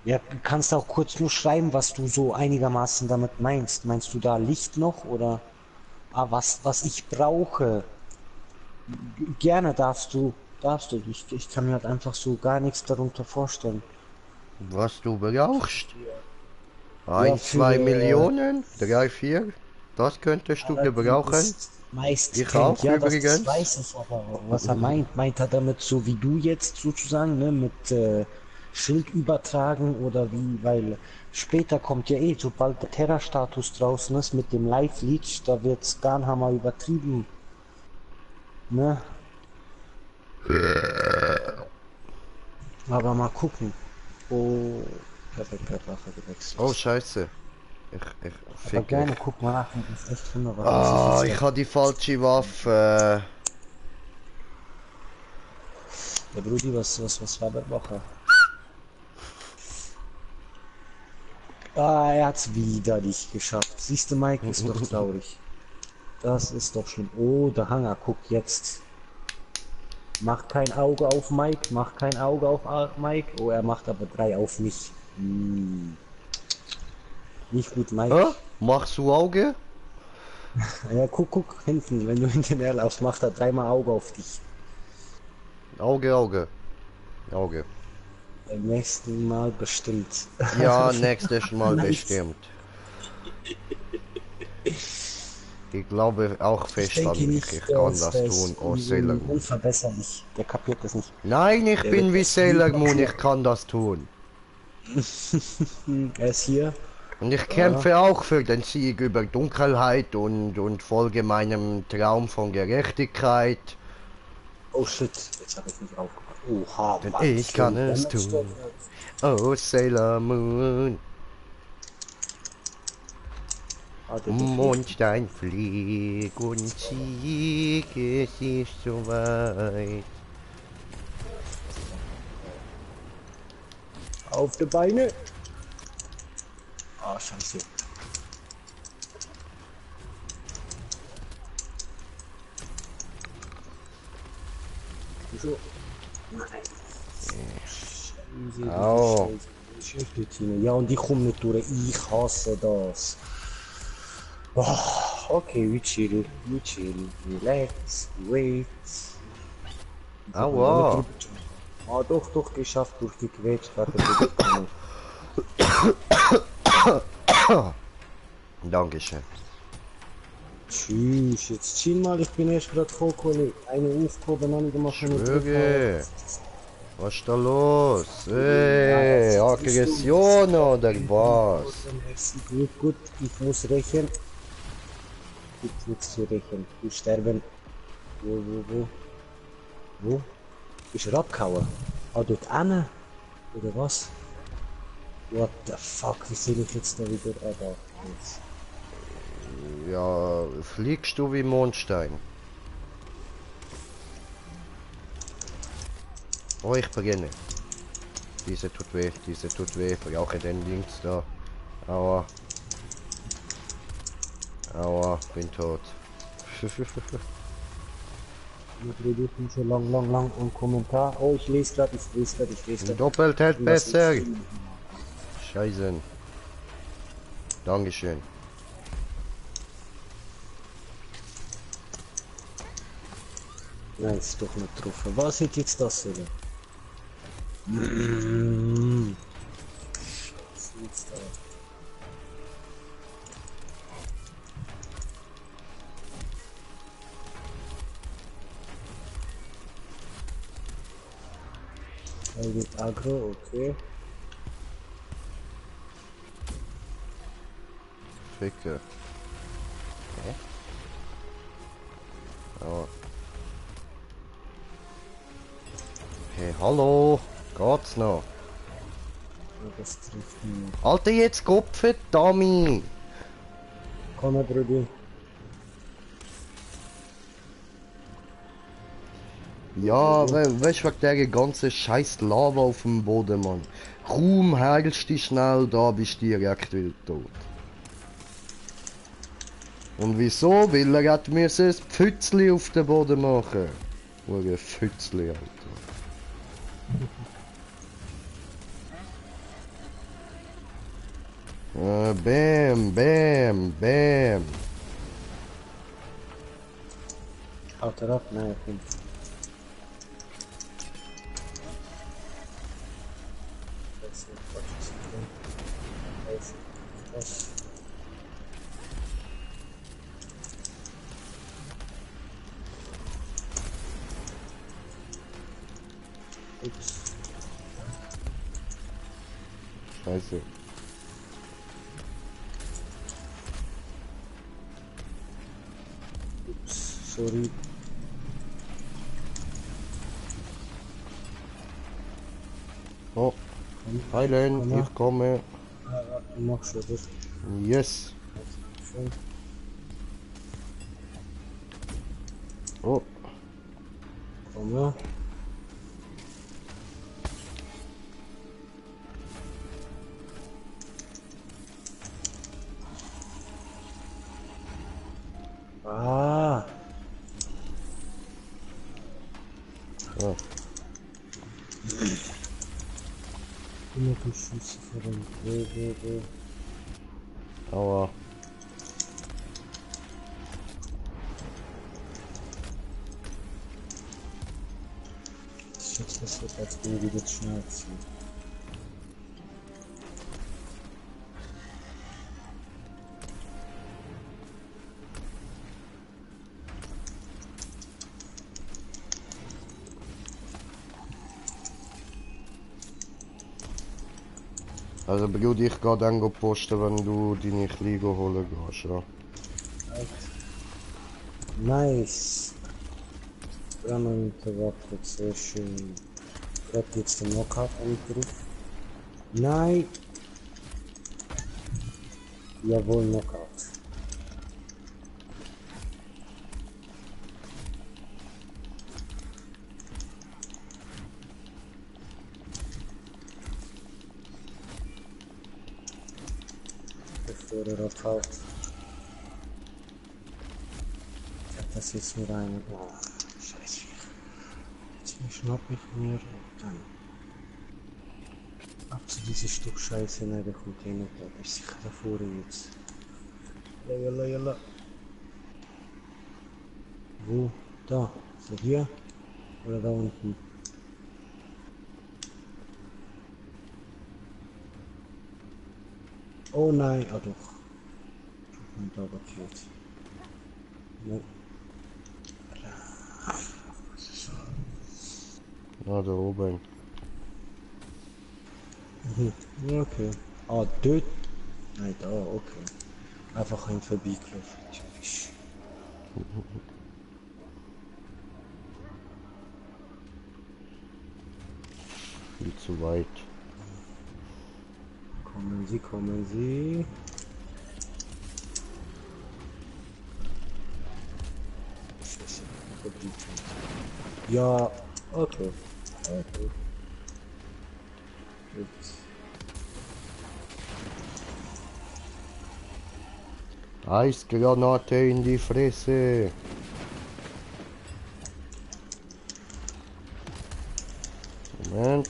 Ja, du kannst auch kurz nur schreiben, was du so einigermaßen damit meinst. Meinst du da Licht noch oder was ich brauche? Gerne darfst du. Ich kann mir halt einfach so gar nichts darunter vorstellen. Was du brauchst? Ja, 1, 2 Millionen? 3, 4? Das könntest du gebrauchen? Meist Ich kennt, auch ja, übrigens. das weiß ich aber, was er meint. Meint er damit so wie du jetzt sozusagen, ne, mit Schild übertragen oder wie, weil später kommt ja eh, sobald der Terra-Status draußen ist mit dem Live-Leech, da wird Skarnhammer übertrieben. Ne? Aber mal gucken. Oh, perfekt, Waffe gewechselt. Oh, scheiße. Ich aber fick gerne, mich. guck mal nach, das ist echt wunderbar. Ah, ich habe die falsche Waffe. Der Brudi, was war der Woche? Ah, er hat's wieder nicht geschafft. Siehst du, Mike, ist doch traurig. Das ist doch schlimm. Oh, der Hanger, guck jetzt. Mach kein Auge auf Mike, mach kein Auge auf Mike. Oh, er macht aber 3 auf mich. Nicht gut, Mike. Hä? Machst du Auge? Ja, guck, hinten. Wenn du hinten herlaufst, macht er 3-mal Auge auf dich. Auge. Beim nächsten Mal bestimmt. Ja, nächstes Mal bestimmt. Ich glaube auch fest an mich, ich kann das tun. Oh, Sailor Moon. Unverbesserlich. Der kapiert das nicht. Nein, ich bin wie Sailor Moon, ich kann das tun. Er ist hier. Und ich kämpfe auch für den Sieg über Dunkelheit und folge meinem Traum von Gerechtigkeit. Oh shit, jetzt habe ich nicht aufgepasst. Oha, Denn was ich kann für ein es Damage tun. der- Oh, Sailor Moon. Ah, der Mondstein flieg und Sieg, es ist so weit. Auf die Beine. Ah, scheiße. So. Nein. Au. Ja, und ich komme nicht durch. Ich hasse das. Oh, okay, we chill. Relax, wait. Aua. Ah, doch, geschafft, durchgequetscht. Warte, Dankeschön. Tschüss, jetzt chill mal, ich bin erst gerade vorgekommen. Eine Aufgabe noch nicht gemacht. Schwöre. Was ist da los? Hey, Aggression oder was? Gut, ich muss rächen. Gibt nichts zu rächen. Du sterben. Wo? Ist er abgehauen? Ah, dort Anne? Oder was? What the fuck, wie sehe ich jetzt da wieder? Ah, da. Jetzt. Ja, fliegst du wie Mondstein? Oh, ich beginne. Diese tut weh, brauche den links da. Aua. Aua, bin tot. Wir reden schon lang und Kommentar. Oh, ich lese gerade. Doppelt hält Was besser. ist- Scheiße. Dankeschön. Nein, ist doch nicht getroffen. Was hätte jetzt das sollen? Was ist jetzt da? Er geht aggro, okay. Ficke. Hä? Aua. Hey, hallo. Geht's noch? Ja, das trifft mich. Alter, jetzt Kopf, Dummy. Komm her, Brudi. Ja, weißt du, wegen der ganzen scheiß Lava auf dem Boden, Mann. Kaum heilst dich schnell, da bist du direkt wieder tot. Und wieso? Weil er hat müssen ein Pfützli auf den Boden machen. Ein Pfützli, Alter. Bam, bam, bam. Haut er ab? Nein, er kommt. Was? Ups. Scheiße. Ups. Sorry. Oh, heilen, Komm. ich komme. Du machst oder? Yes. Schön. Oh, Komm her. Ah. ja. Immer Geschütze verrennt. Wo. Aua. Shit, das wird als Baby jetzt schnell ziehen. Also Bruder, ich gehe dann posten, wenn du deine Kleine holen gehst, ja. Nice. Dreimal interrupted, sehr schön. Gerade jetzt den Knockout-Angriff. Nein. Jawohl, Knockout. Bevor er abhaut. Ich hab das jetzt nur eine. Oh, scheiße. Jetzt schnapp ich mir und dann. Ab zu diese Stück Scheiße, nein, der kommt eh nicht. Der ist sicher da vorne jetzt. Jalla. Wo? Da. So hier? Oder da unten? Oh nein, ah doch. Und da blockiert. Ne. Ja, da oben. Okay. Ah, dort? Nein, da, okay. Einfach ein vorbeigelaufen. Typisch. Viel zu weit. Kommen Sie. Scheiße, vorbeigelaufen. Ja, okay. Gut. Eisgranate in die Fresse. Moment.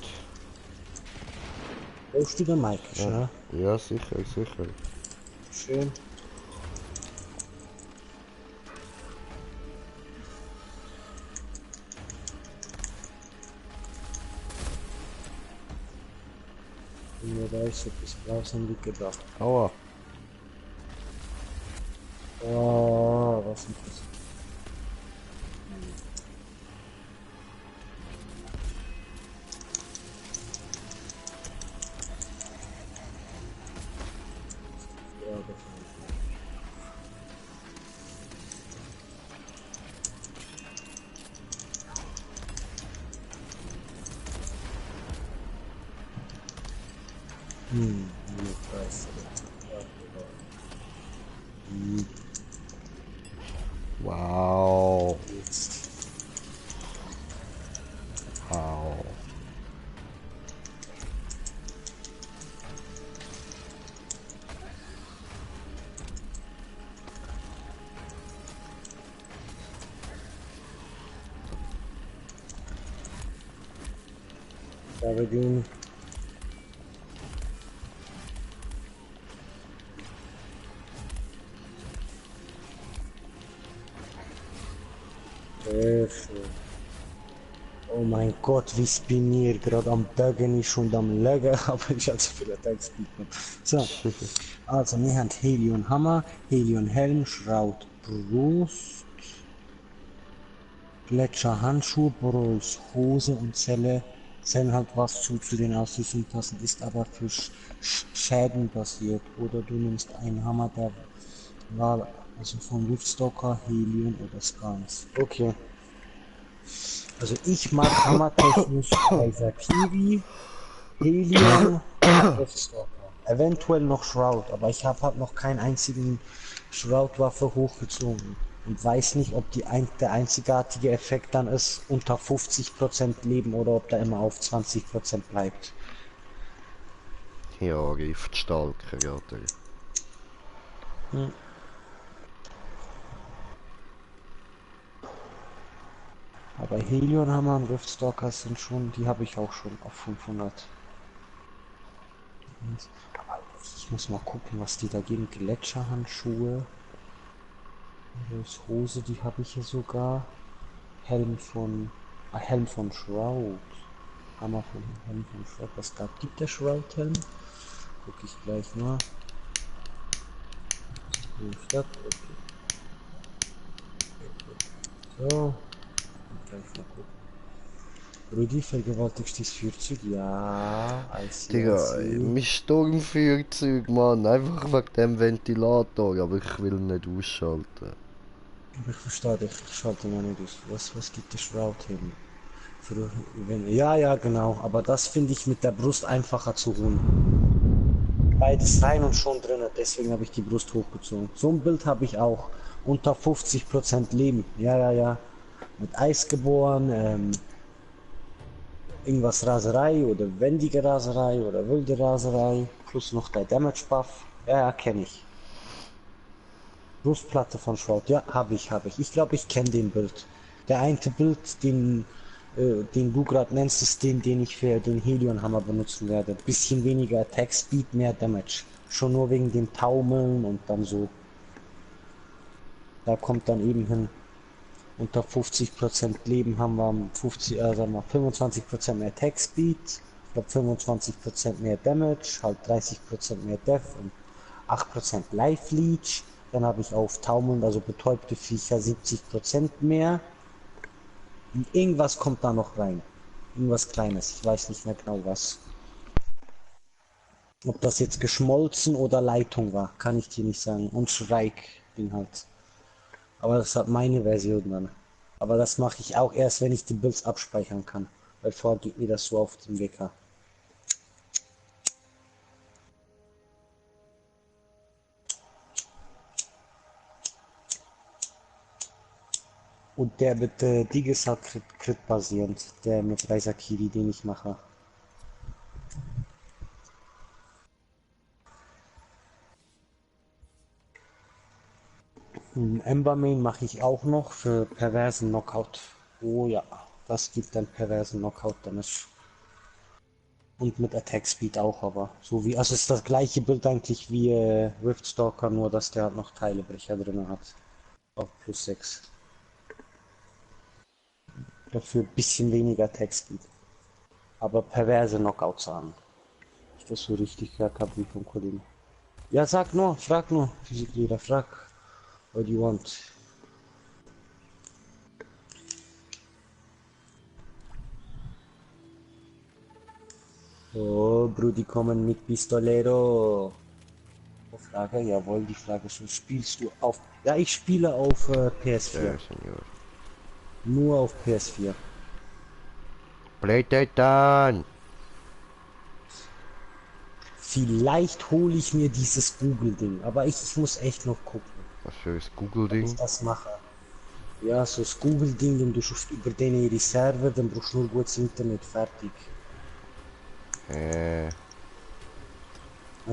Brauchst du den Mike, Ja, ja? ja, sicher, sicher. Schön. Wenn mir da ist etwas Blaues haben die gedacht. Aua. Oh, was ist das? Ja, das nee, Preis. Wow. Jetzt. Wow. Da wir den sehr schön. Oh mein Gott, wie Spinier gerade am Buggen ist und am Legen, aber ich hatte viel Attacks bekommen. So, also wir haben Helion Hammer, Helion Helm, Shroud Brust, Gletscher Handschuhe, Boros Hose und Zelle. Zellen hat was zu den Ausrüstungstassen, ist aber für Schäden basiert. Oder du nimmst einen Hammer der Wahl, also von Riftstalker, Helion oder Skans. Okay. Also ich mag hammertechnisch bei Sakiri, Helion, Riftstalker. Eventuell noch Shroud, aber ich habe halt noch keinen einzigen Shroud-Waffe hochgezogen. Und weiß nicht, ob der einzigartige Effekt dann ist, unter 50% Leben oder ob der immer auf 20% bleibt. Ja, Riftstalker, oder? Aber Helion Hammer und Riftstalker sind schon, die habe ich auch schon auf 500. Aber ich muss mal gucken, was die da geben. Gletscherhandschuhe. Hose, die habe ich hier sogar. Helm von Shroud. Hammer von Helm von Shroud. Was da gibt der Shroud-Helm? Gucke ich gleich mal. Stadt, okay. So. Gleich mal gucken. Rudi, vergewaltigtes Führzeug? Ja, I see, I Digga, see. mein Sturmfeuerzeug, Mann. Einfach wegen dem Ventilator, aber ich will ihn nicht ausschalten. Aber ich verstehe dich, ich schalte mal nicht aus. Was gibt der Shroud-Helm? Ja, ja, genau. Aber das finde ich mit der Brust einfacher zu holen. Beides rein und schon drin. Deswegen habe ich die Brust hochgezogen. So ein Bild habe ich auch. Unter 50% Leben. Ja, ja, ja. Mit Eis geboren. Irgendwas Raserei oder wendige Raserei oder wilde Raserei. Plus noch der Damage Buff. Ja, ja, kenne ich. Brustplatte von Shroud. Ja, habe ich. Ich glaube, ich kenne den Bild. Der eine Bild, den du gerade nennst, ist den ich für den Helion-Hammer benutzen werde. Bisschen weniger Attack Speed, mehr Damage. Schon nur wegen dem Taumeln und dann so. Da kommt dann eben hin. Unter 50% Leben haben wir 25% mehr Attack Speed. Ich glaube 25% mehr Damage, halt 30% mehr Death und 8% Life Leech. Dann habe ich auf Taumeln, also betäubte Viecher 70% mehr. Und irgendwas kommt da noch rein. Irgendwas Kleines. Ich weiß nicht mehr genau was. Ob das jetzt geschmolzen oder Leitung war, kann ich dir nicht sagen. Und Schreik-Inhalt. Aber das hat meine Version dann. Aber das mache ich auch erst, wenn ich die Builds abspeichern kann. Weil vorher geht mir das so auf den Wecker. Und der mit Digis hat Crit basierend. Der mit Raisakiri, den ich mache. Ember Main mache ich auch noch für perversen Knockout. Oh ja, das gibt einen perversen Knockout Damage. Und mit Attack Speed auch, aber so wie, also ist das gleiche Bild eigentlich wie Riftstalker, nur dass der halt noch Teilebrecher drin hat. Auf plus 6. Dafür ein bisschen weniger Attack Speed. Aber perverse Knockouts an. Ich das so richtig gehört habe wie vom Kollegen. Ja, frag nur, Physiklehrer, frag. What do you want? Oh, Brudi, kommen mit Pistolero. Oh, Frage, jawohl, die Frage schon. Spielst du auf... Ja, ich spiele auf PS4. Senor. Nur auf PS4. Playtitan! Vielleicht hole ich mir dieses Google-Ding, aber ich muss echt noch gucken, Was für ein ob ich Google-Ding? das mache. Ja, so das Google-Ding, dann du schaust über den ihre Server, dann brauchst du nur gutes Internet, fertig. Dann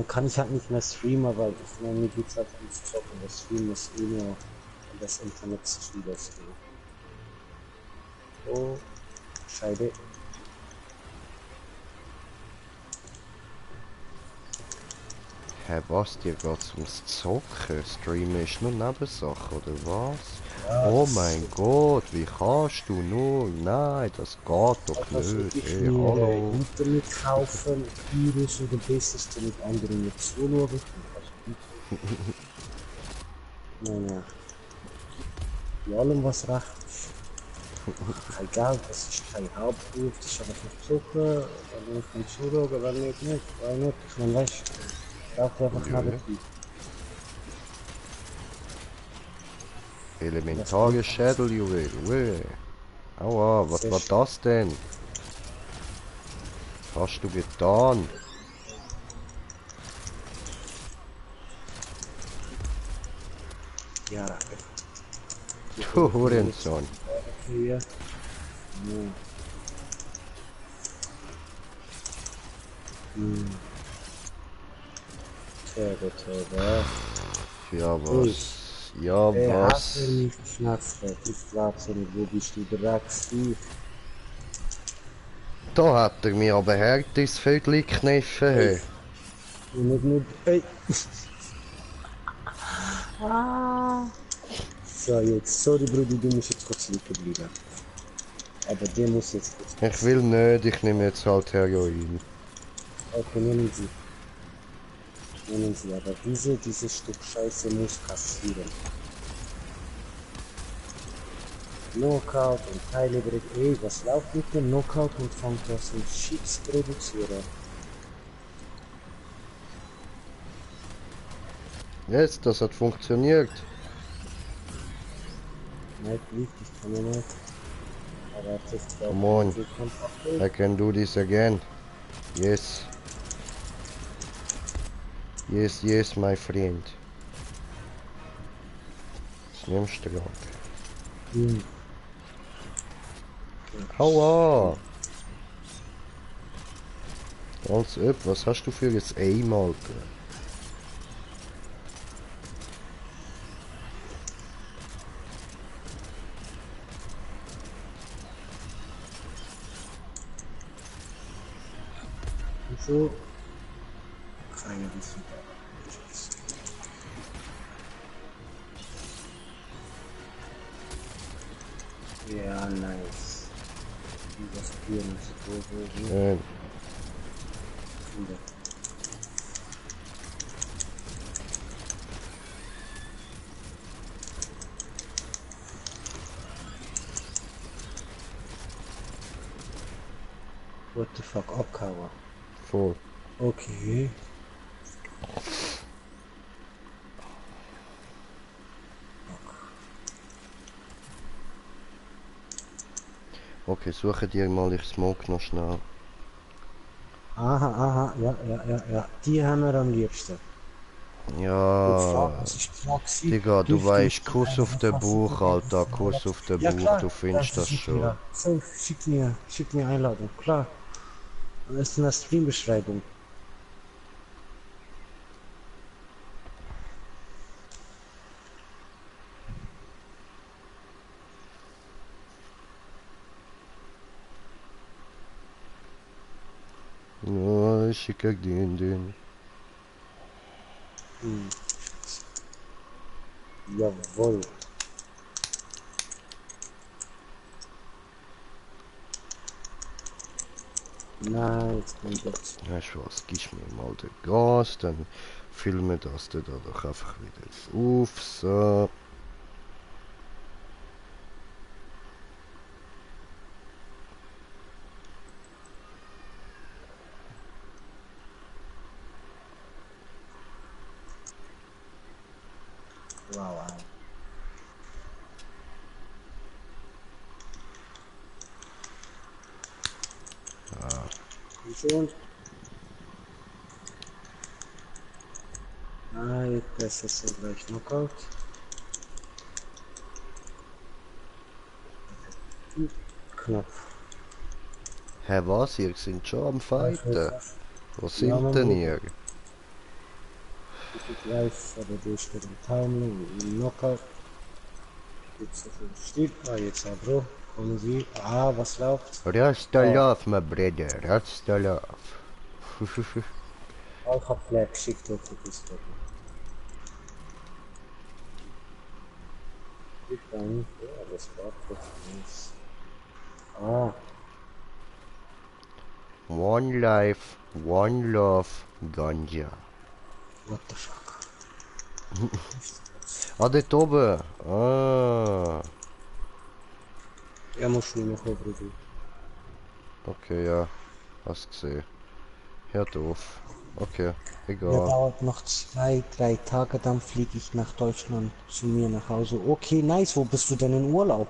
kann ich halt nicht mehr streamen, weil ich meine, mir geht's halt ums Zocken. Das Streamen ist eh nur, wenn das Internet zulässt. Oh, Scheide. Hä, was? Dir geht's ums Zocken? Streamen ist nur Nebensache, oder was? Ja, Oh das- mein Gott, wie kannst du nur? Nein, das geht doch Also nicht. ich Hey, mir hallo. Internet kaufen, Virus oder bestes, damit andere nicht zuschauen. Also, nein. Bei allem was recht ist. Kein Geld, das ist kein Hauptberuf, das ist einfach nicht zocken, wenn ich kann zuschauen, wenn nicht, weil nicht, ich meine, weißt du, braucht einfach Ja. nebenbei. Elementares Schädeljuwel. Ui. Aua, was war das denn? Was hast du getan? Ja, Du Hurensohn. hier. Ja. Töbe. Ja, Ui. was? Ja, Wer hat was? denn mich geschnappt? Ich glaub's nicht, wo bist du Drecksvieh? Da hat er mir aber härtes Vögel gekniffen. Hey. Und nicht nur... Ey! Ah. So, jetzt, sorry Bruder, du musst jetzt kurz liegen bleiben. Aber der muss jetzt kurz... Ich will nicht, ich nehme jetzt halt Heroin. Okay, nehmen Sie. Nehmen Sie, aber dieses Stück Scheiße muss kassieren. Knockout und Teilebrecher. Ey, was läuft mit dem Knockout und fängt das an Shit zu produzieren? Jetzt, das hat funktioniert. Nein, liegt, ich kann ja nicht. Aber das ist doch... Come on. Sie kommt auch I durch. can do this again. Yes. Yes, yes, my friend. Was nimmst du gerade? Hm. Aua! Als ob, was hast du für ein Aim, Alter? Und so... Keine Wissen. Ja, nice. Und das Bier muss so Schön. wieder. What the fuck, abgehauen. Voll. Okay. Okay, suche dir mal, ich smoke noch schnell. Aha, ja. Die haben wir am liebsten. Ja, Was ist die Frage? Digga, du Dürfte weißt, ich Kuss die auf den Einfassung Bauch, von Alter, etwas Kuss auf den Ja Bauch, klar, du findest das schon. So, schick mir Einladung, klar. Das ist in der Streambeschreibung. Ja, schicker den. Hm. Jawohl. Nein, jetzt kommt jetzt. Weißt du was, gibst mir mal den Gas, dann füllen wir das da doch einfach wieder auf, so. Wow. Wie schon? Nein, das ist so gleich Knockout. Knapp. Hä, was? Ihr seid schon am Fighten? Wo Ja, sind mein denn Bruder. ihr? Ich bin live, aber durch den Timing, Knockout. Jetzt so viel steht. Ah, jetzt Bro. Kommen Sie. Ah, was läuft? Rastalav, my brother, Rastalav. Alpha Flag schickt dort die Pistole. Ich dann, ja, das war kurz nice. Ah, One life, one love, Ganja. what the fuck. Ah, dort oben. Ah. Ja, muss nicht mehr kommen. Okay, ja. Hast gesehen. Hört auf. Okay, Ja, egal. dauert noch 2, 3 Tage, dann fliege ich nach Deutschland zu mir nach Hause. Okay, nice, wo bist du denn in Urlaub?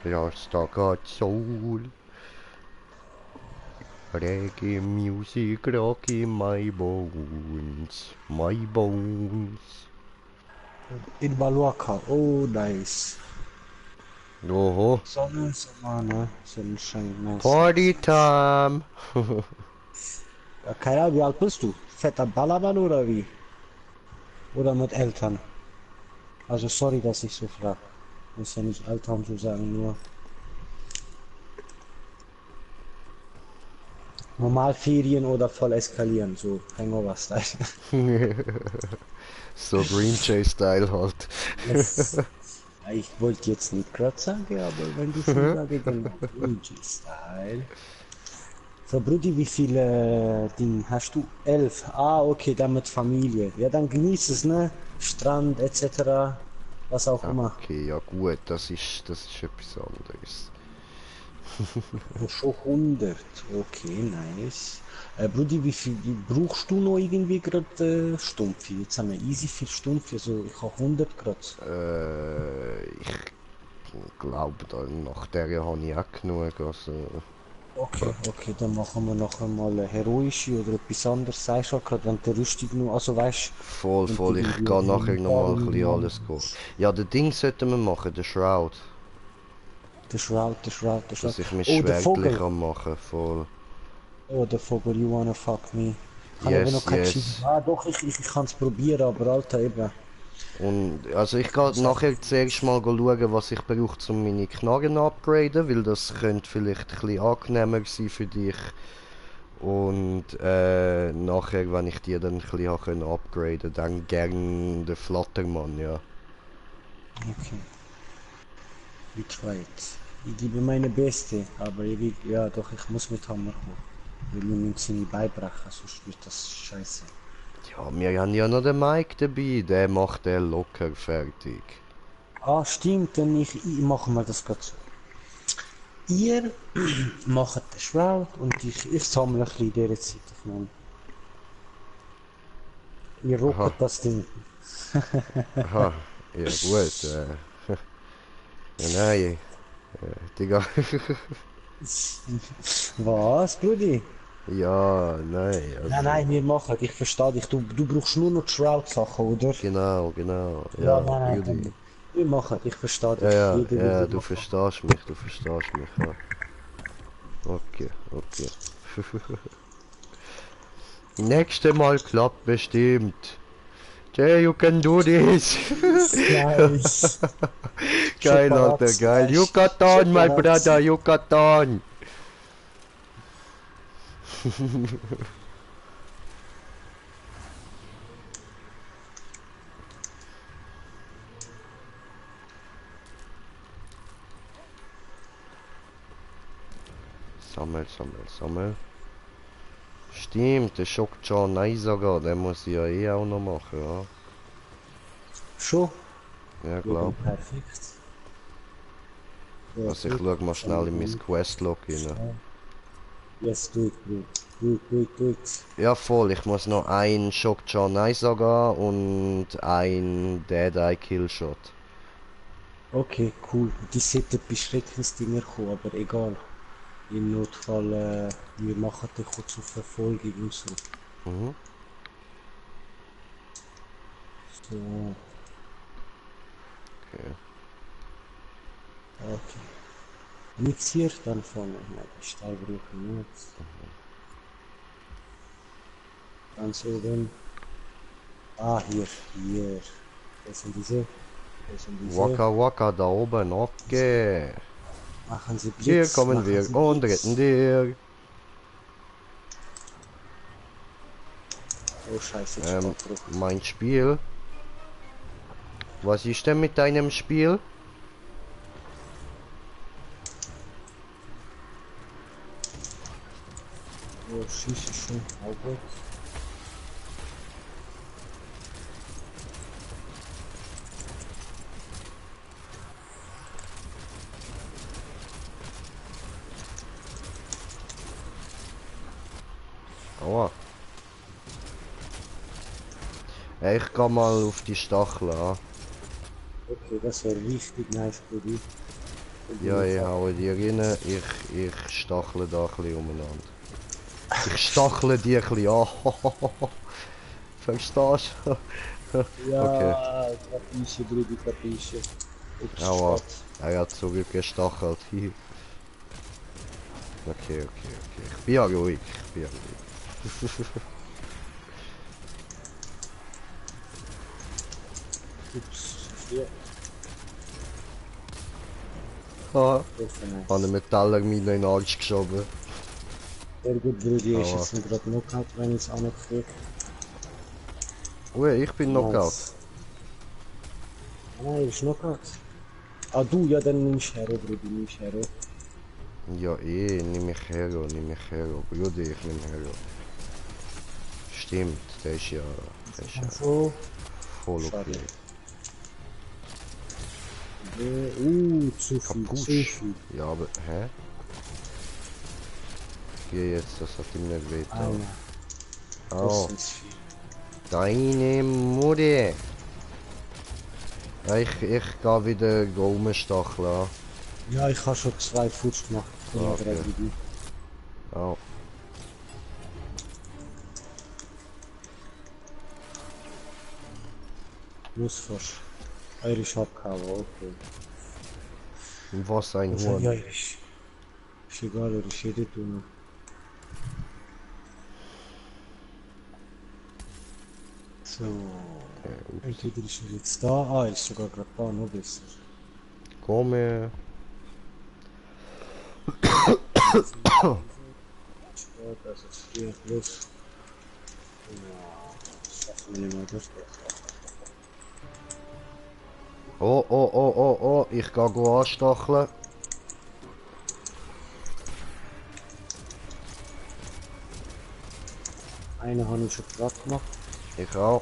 Lost I got soul. Reggae music rock in my bones. My bones. In Mallorca, oh nice. Oho. Sonne, Sommer, ne? Sonnenschein, nice. Party time. Ja, keine Ahnung, wie alt bist du? Fetter Ballermann oder wie? Oder mit Eltern? Also sorry, dass ich so frage. Muss ja nicht Eltern so sagen, nur. Normal Ferien oder voll eskalieren, so Hangover-Style. So Green Jay Style halt. Yes. Ja, ich wollte jetzt nicht gerade sagen, aber wenn du schon sagst, dann Style. So, Brudi, wie viele Dinge hast du? 11. Ah, okay, dann mit Familie. Ja, dann genieß es, ne? Strand etc. Was auch immer. Okay, ja gut, das ist etwas anderes. Oh, schon 100. Okay, nice. Brudi, wie brauchst du noch irgendwie gerade Stumpf? Jetzt haben wir easy viel Stumpf, also ich habe 100 Grad. Ich glaube, nach der habe ich auch genug. Also, Okay, dann machen wir noch einmal eine heroische oder etwas anderes. Sagst du gerade, wenn die Rüstung nur, also weißt voll, wenn voll. die Ich gehe nachher nochmal ein bisschen Uniform- alles gehen. Ja, das Ding sollten wir machen, der Shroud. Der Shroud. Dass ich mich Oh, der schwertlich Vogel. kann machen, voll. Oh, der Vogel, you wanna fuck me. Ich habe aber noch Yes, kein yes. Ah, doch, ich kann es probieren, aber Alter, eben. Und also ich gehe nachher zuerst mal schauen, was ich brauche, um meine Knarren upgraden, weil das könnte vielleicht ein bisschen angenehmer sein für dich. Und nachher, wenn ich die dann ein bisschen habe können upgraden, dann gern den Flattermann, ja. Okay, we try it. Ich gebe meine Beste, aber ja doch, ich muss mit Hammer hoch. Weil wir müssen sie nicht beibrechen, sonst wird das scheiße. Ja, wir haben ja noch den Mike dabei, der macht den locker fertig. Ah, stimmt, dann ich mache mal das gerade so. Ihr macht den Shroud und ich sammle ein bisschen in dieser Zeit. Ich meine, ihr Aha, ruckert das Ding. aha, ja gut, ja, nein, Digga, Was, Brudi? ja, nein, Nein, also, wir machen, ich verstehe dich. Du brauchst nur noch die Shroud-Sachen, oder? genau, Ja, ja, nein, Brudi. wir machen, ich verstehe Ja, dich. ja, Jeder will ja, die du machen. verstehst mich, ja. Okay, okay. Nächste Mal klappt bestimmt. Yeah, you can do this. Nice. Geil, Alter, geil. You got on, my brother, you got on. Sammel, sammel, sammel. Stimmt, der Shockjaw Naisaga, den muss ich ja eh auch noch machen, ja. Schon? Ja, Ja, glaub. perfekt. Ja, Also ich gut. schau mal schnell in mein Questlog rein. Yes, do it, bro. Do it. Ja voll, ich muss noch ein Shockjaw Naisaga und ein Dead Eye Killshot. Okay, cool. Die sollten bei Schreckensdinger kommen, aber egal. Im Notfall, wir machen die kurz auf Verfolgung und so. Mhm. So, Okay. okay. Nichts hier, dann vorne. Nein, die Steine brauche ich nicht. Ganz oben. Ah, hier. Das sind diese. Das sind diese. Waka Waka da oben, okay. Machen Sie Blitz. Hier kommen machen wir Sie und Blitz. retten dir. Oh Scheiße, jetzt Abbruch. Mein Spiel. Was ist denn mit deinem Spiel? Oh, schieße schon. Auge. Aua. Ich geh mal auf die Stacheln an. Okay, das wäre richtig nice für dich. Ja, ich hau dir rein. Ich stachle da ein bisschen umeinander. Ich stachle die ein bisschen an. Verstehst du? Ja, Capisce, Brudi, capisce. Ups, Aua. Gott. Er hat zurückgestachelt. Okay. Ich bin ja ruhig. Ups, ja. Ah, Sehr nice. habe eine Metallmine in den Arsch geschoben. Sehr gut, Brudi, ist Aua. jetzt mir gerade Knockout, wenn ich es ankriege. Ui, ich bin Knockout. Nice. Nein, ist Knockout. Ah, du, ja, dann nimmst du Hero, Brudi, nimmst Hero. Ja, nimm ich Hero. Bruder, ich nehm Hero. Stimmt, der ist ja So. voll Schade. okay. Zu viel, Kapusch. zu viel. Ja, aber, hä? Geh jetzt, das hat ihm nicht wehgetan. Einer, Au, das ist viel. deine Mutti. Ja, ich geh wieder rumstacheln an. Ja, ich habe schon 2 Fuß gemacht. Ich bin Okay. gerade bei dir. Au. Muss fast. Irish abgehauen, okay. Und was ein Also, ja, Huhn. ist egal, er ist jeder dumm. So. Entweder ist er jetzt da. Ah, er ist sogar gerade da, noch besser. Komm her. Sport, also 4 plus. Ja, das schaffen wir nicht mehr durch. Oh, ich geh anstacheln. Einen habe ich schon gerade gemacht. Ich auch.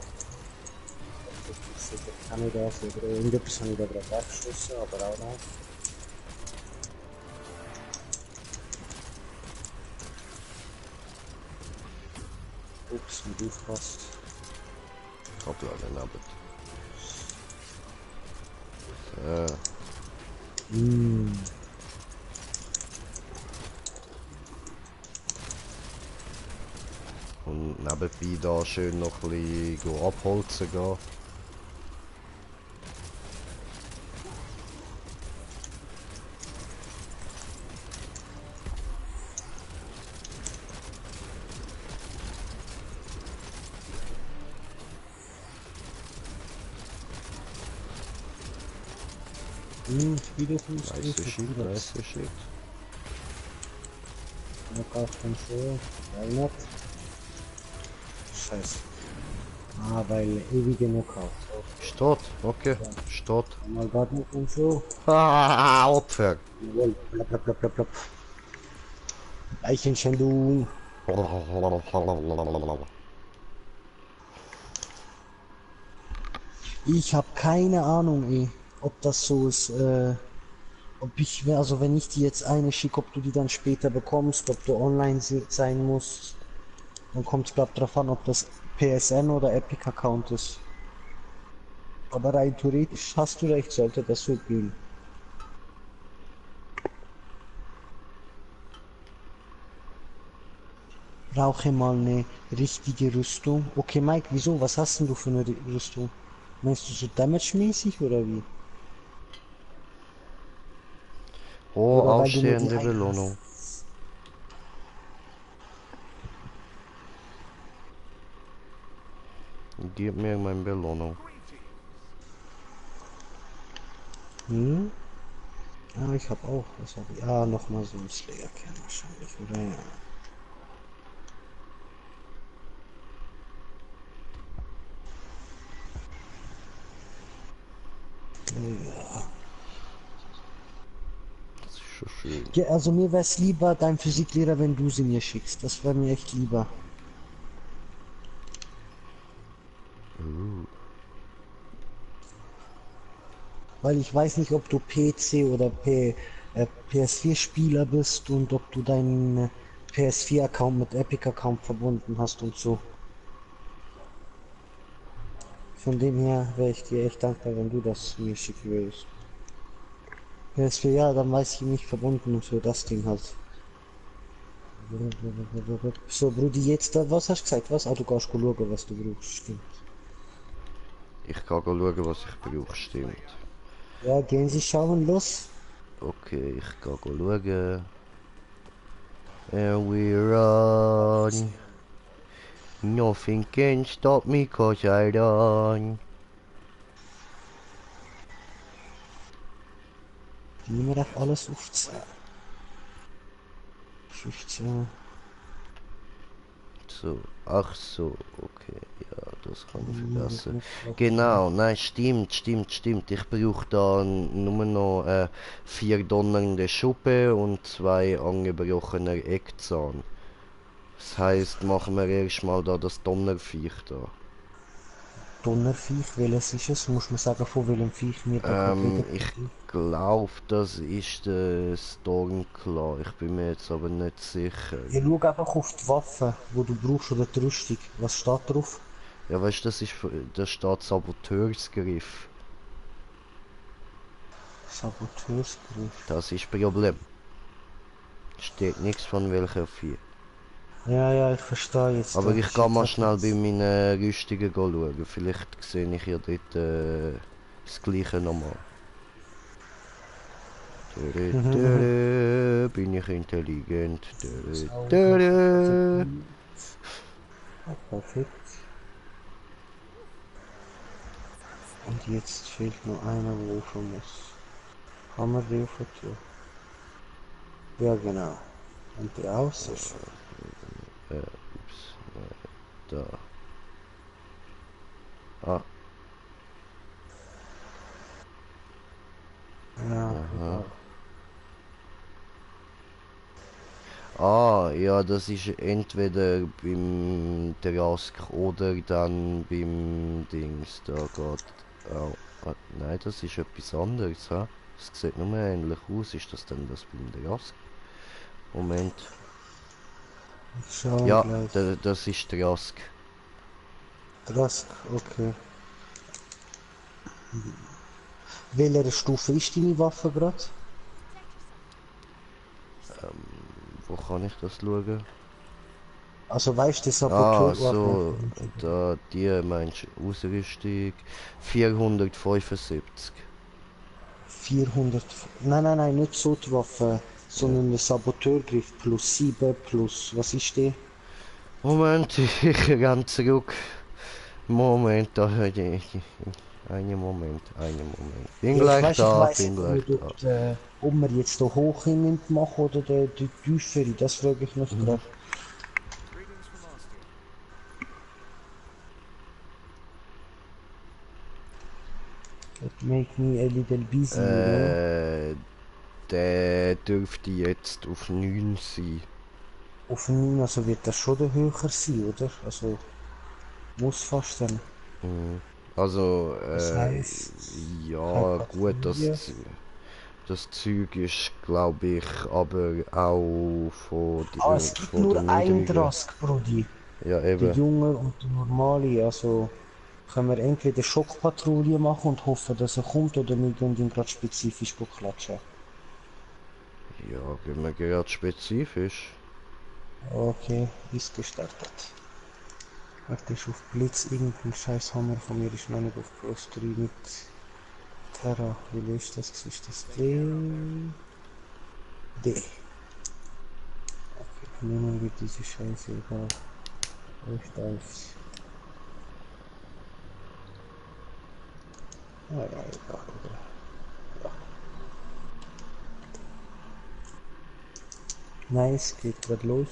Ich kann nicht das, oder irgendetwas habe ich da gerade abgeschossen, aber auch noch. Ups, mit aufpasst. Hoppla, daneben. So. Und nebenbei da schön noch ein bisschen abholzen gehen. Spielefuß, Weiße Shit, weiße Shit. Knockout von so, weil nicht. Scheiße. Ah, weil ewige Knockout. Steht, okay, steht. Einmal Garten und so. Ah, Opfer. Jawohl, blapp, blapp, blapp, blapp, blapp. Eichenschändung. Ich habe keine Ahnung, ob das so ist, ob ich, also wenn ich dir jetzt eine schicke, ob du die dann später bekommst, ob du online sein musst. Dann kommt es, glaub drauf an, ob das PSN oder Epic Account ist. Aber rein theoretisch hast du recht, sollte das so gehen. Brauche mal eine richtige Rüstung. Okay, Mike, wieso? Was hast denn du für eine Rüstung? Meinst du so Damage-mäßig oder wie? Oh, Oder weil du nur die ausstehende eine Belohnung. Gib mir meine Belohnung. Hm? Ah, ich habe auch. Was hab ich? Ah, nochmal so ein Slayer-Kern wahrscheinlich, oder? Ja. Das ist schon schön. Ja, also mir wäre es lieber, dein Physiklehrer, wenn du sie mir schickst. Das wäre mir echt lieber. Weil ich weiß nicht, ob du PC oder PS4-Spieler bist und ob du deinen PS4-Account mit Epic-Account verbunden hast und so. Von dem her wäre ich dir echt dankbar, wenn du das mir schicken würdest. PS4, ja, dann weiß ich nicht verbunden und so das Ding halt. So, Brudi, jetzt, was hast du gesagt? Was? Ah, du kannst schauen, was du brauchst, stimmt. Ich kann schauen, was ich brauche, stimmt. Ja, gehen Sie schauen, los. Okay, ich kann schauen. And we run. Nothing can stop me cause I run. Nehmen wir auf alles auf 10. 15. So, ach so, okay, ja, das kann ich vergessen. Genau, nein, stimmt. Ich brauche da nur noch 4 donnernde Schuppen und 2 angebrochene Eckzahn. Das heisst, machen wir erstmal da das Donnerviech da. Donnerviech, welches ist es? Muss man sagen, von welchem Viech wir da gerade reden? Ich glaube, das ist der Stormclaw. Ich bin mir jetzt aber nicht sicher. Ja, schau einfach auf die Waffe, wo du brauchst, oder die Rüstung. Was steht drauf? Ja, weißt du, da steht Saboteursgriff. Saboteursgriff. Das ist das Problem. Steht nichts von welcher Vieh. Ja, ja, ich verstehe jetzt. Aber ich gehe mal schnell bei jetzt. meinen Rüstungen schauen. Vielleicht sehe ich ja dort das gleiche nochmal. Bin ich intelligent. Perfekt. Und jetzt fehlt nur einer, wo ich schon muss. Haben wir den vertun? Ja, genau. Und der Aussicht. Ups, da. Ah, Ja, aha. Ah, ja, das ist entweder beim Drask oder dann beim Dings. Da geht. Oh, ah, nein, das ist etwas anderes, ha? Das sieht nur ähnlich aus. Ist das denn das beim Drask? Moment. ich schau Ja, gleich. das ist Drask. Drask, okay. Welche Stufe ist deine Waffe gerade? Wo kann ich das schauen? Also weißt du, das Ah, Saboteur... so, da, die meinst du, Ausrüstung 475. 400... Nein, nicht so die Waffe, sondern der Saboteurgriff plus 7 plus... Was ist der? Moment, ich renn zurück. Moment, da, Einen Moment, einen Moment. Bin Ja, gleich ich da, weiß bin gleich nicht, da. ob man jetzt da hoch hin machen oder die tiefere, das frage ich mich gerade. Greetings from Ostia. It make me a little busy, you know? Der dürfte jetzt auf 9 sein. Auf 9, also wird das schon der höher sein, oder? Also, muss fast dann. Also, Das heißt, keine ja, gut, Patrouille. das Zeug ist, glaube ich, aber auch Ah, es gibt von der nur ein niedrigen. Drask, Brudi. Ja, Der eben. Junge und der Normale. Also können wir entweder Schockpatrouille machen und hoffen, dass er kommt, oder wir gehen ihn gerade spezifisch klatschen. Ja, gehen wir gerade spezifisch. Okay, ist gestartet. Warte, ist auf Blitz irgendein scheiß Hammer von mir ist noch nicht auf Plus 3 mit Terra. Wie ist das? Ist das D? D. Okay, nehmen wir diese Scheiße egal. Echt auf. Ja, ja, egal, egal. Nice, geht gerade los.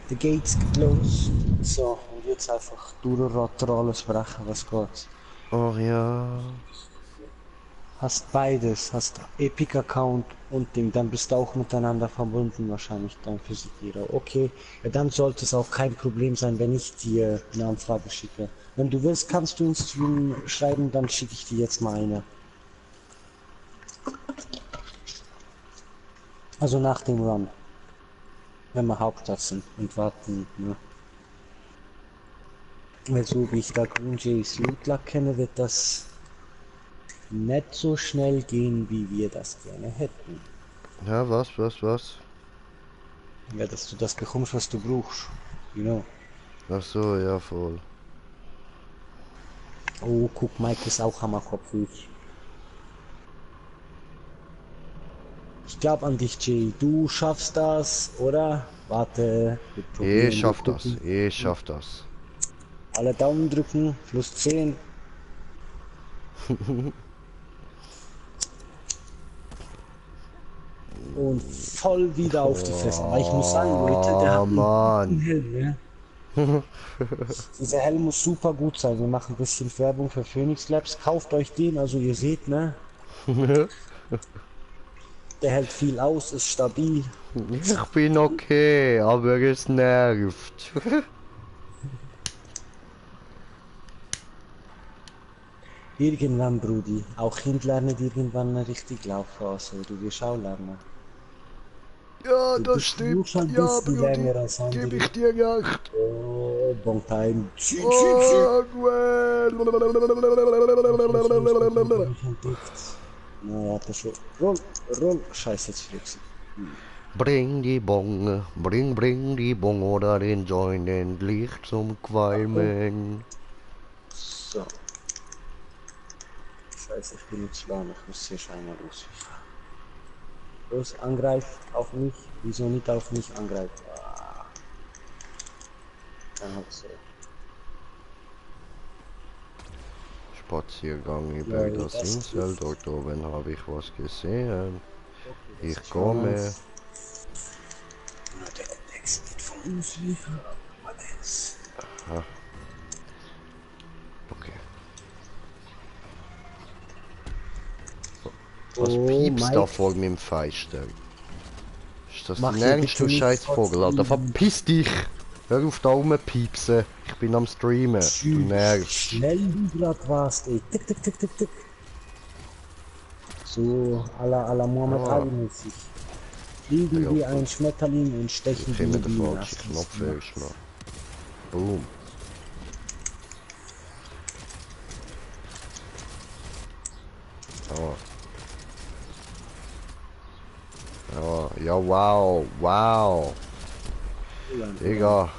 The Gates geht los. So, und jetzt einfach durchrattern, alles brechen, was geht. Ach ja. Hast beides, hast Epic-Account und Ding, dann bist du auch miteinander verbunden wahrscheinlich, dein Physikierer. Okay, ja, dann sollte es auch kein Problem sein, wenn ich dir eine Anfrage schicke. Wenn du willst, kannst du ins Stream schreiben, dann schicke ich dir jetzt mal eine. Also nach dem Run, wenn wir Hauptplatz sind und warten, ne? Weil so wie ich da Green Jays Lootluck kenne, wird das nicht so schnell gehen, wie wir das gerne hätten. Ja, was? Ja, dass du das bekommst, was du brauchst. You know. Ach so, ja, voll. Oh, guck, Mike ist auch hammerkopfig. Ich glaube an dich, Jay. Du schaffst das, oder? Warte, wir probieren, wir gucken. Ich schaff das. Alle Daumen drücken, plus 10. Und voll wieder auf die Fresse. Aber ich muss sagen, Leute, der hat Oh, einen guten Mann. Helm, ne? Dieser Helm muss super gut sein. Wir machen ein bisschen Werbung für Phoenix Labs. Kauft euch den, also ihr seht, ne? Der hält viel aus, ist stabil. Ich bin okay, aber es nervt. Irgendwann, Brudi. Auch Kind lernen irgendwann richtig laufen. Also, du wirst auch lernen. Ja, Du das bist nur stimmt. schon ein Ja, bisschen Brudi, länger als gebe andere. ich dir recht. Oh, bon time. Oh, gut. Nicht entdeckt. Naja, das schon. Roll. Scheiße, jetzt fliegst du. Bring die Bong, bring die Bong oder den Joint endlich zum Achtung. Qualmen. So. Scheiße, ich bin jetzt lahm. Ich muss hier scheinbar ausweichen. Los, angreift auf mich. Wieso nicht auf mich angreift? Ah. Dann hab's so. Spaziergang über Ja, das das Insel, trifft. dort oben habe ich was gesehen. Das Ich ist komme. nice. Na, der Index geht von uns liefern. Was ist? Okay. Was Oh, piepst da Mike. vor meinem Fenster? Ist das Mach dein hier Ernst, bitte du nicht scheiß Vogel, Alter? trotzdem Verpiss dich! Hör auf da rumpiepsen. Ich bin am Streamen. Du nervst. schnell du grad warst, ey. Tick, tick, tick, tick, tick. So, à la Muhammad Ah, Ali mäßig. Fliegen ja, wie voll. ein Schmetterling und stechen Ich wie immer eine den Biene. falschen Hast du das Knopf gemacht? erstmal. Boom. Ja. Ja, wow. Digga.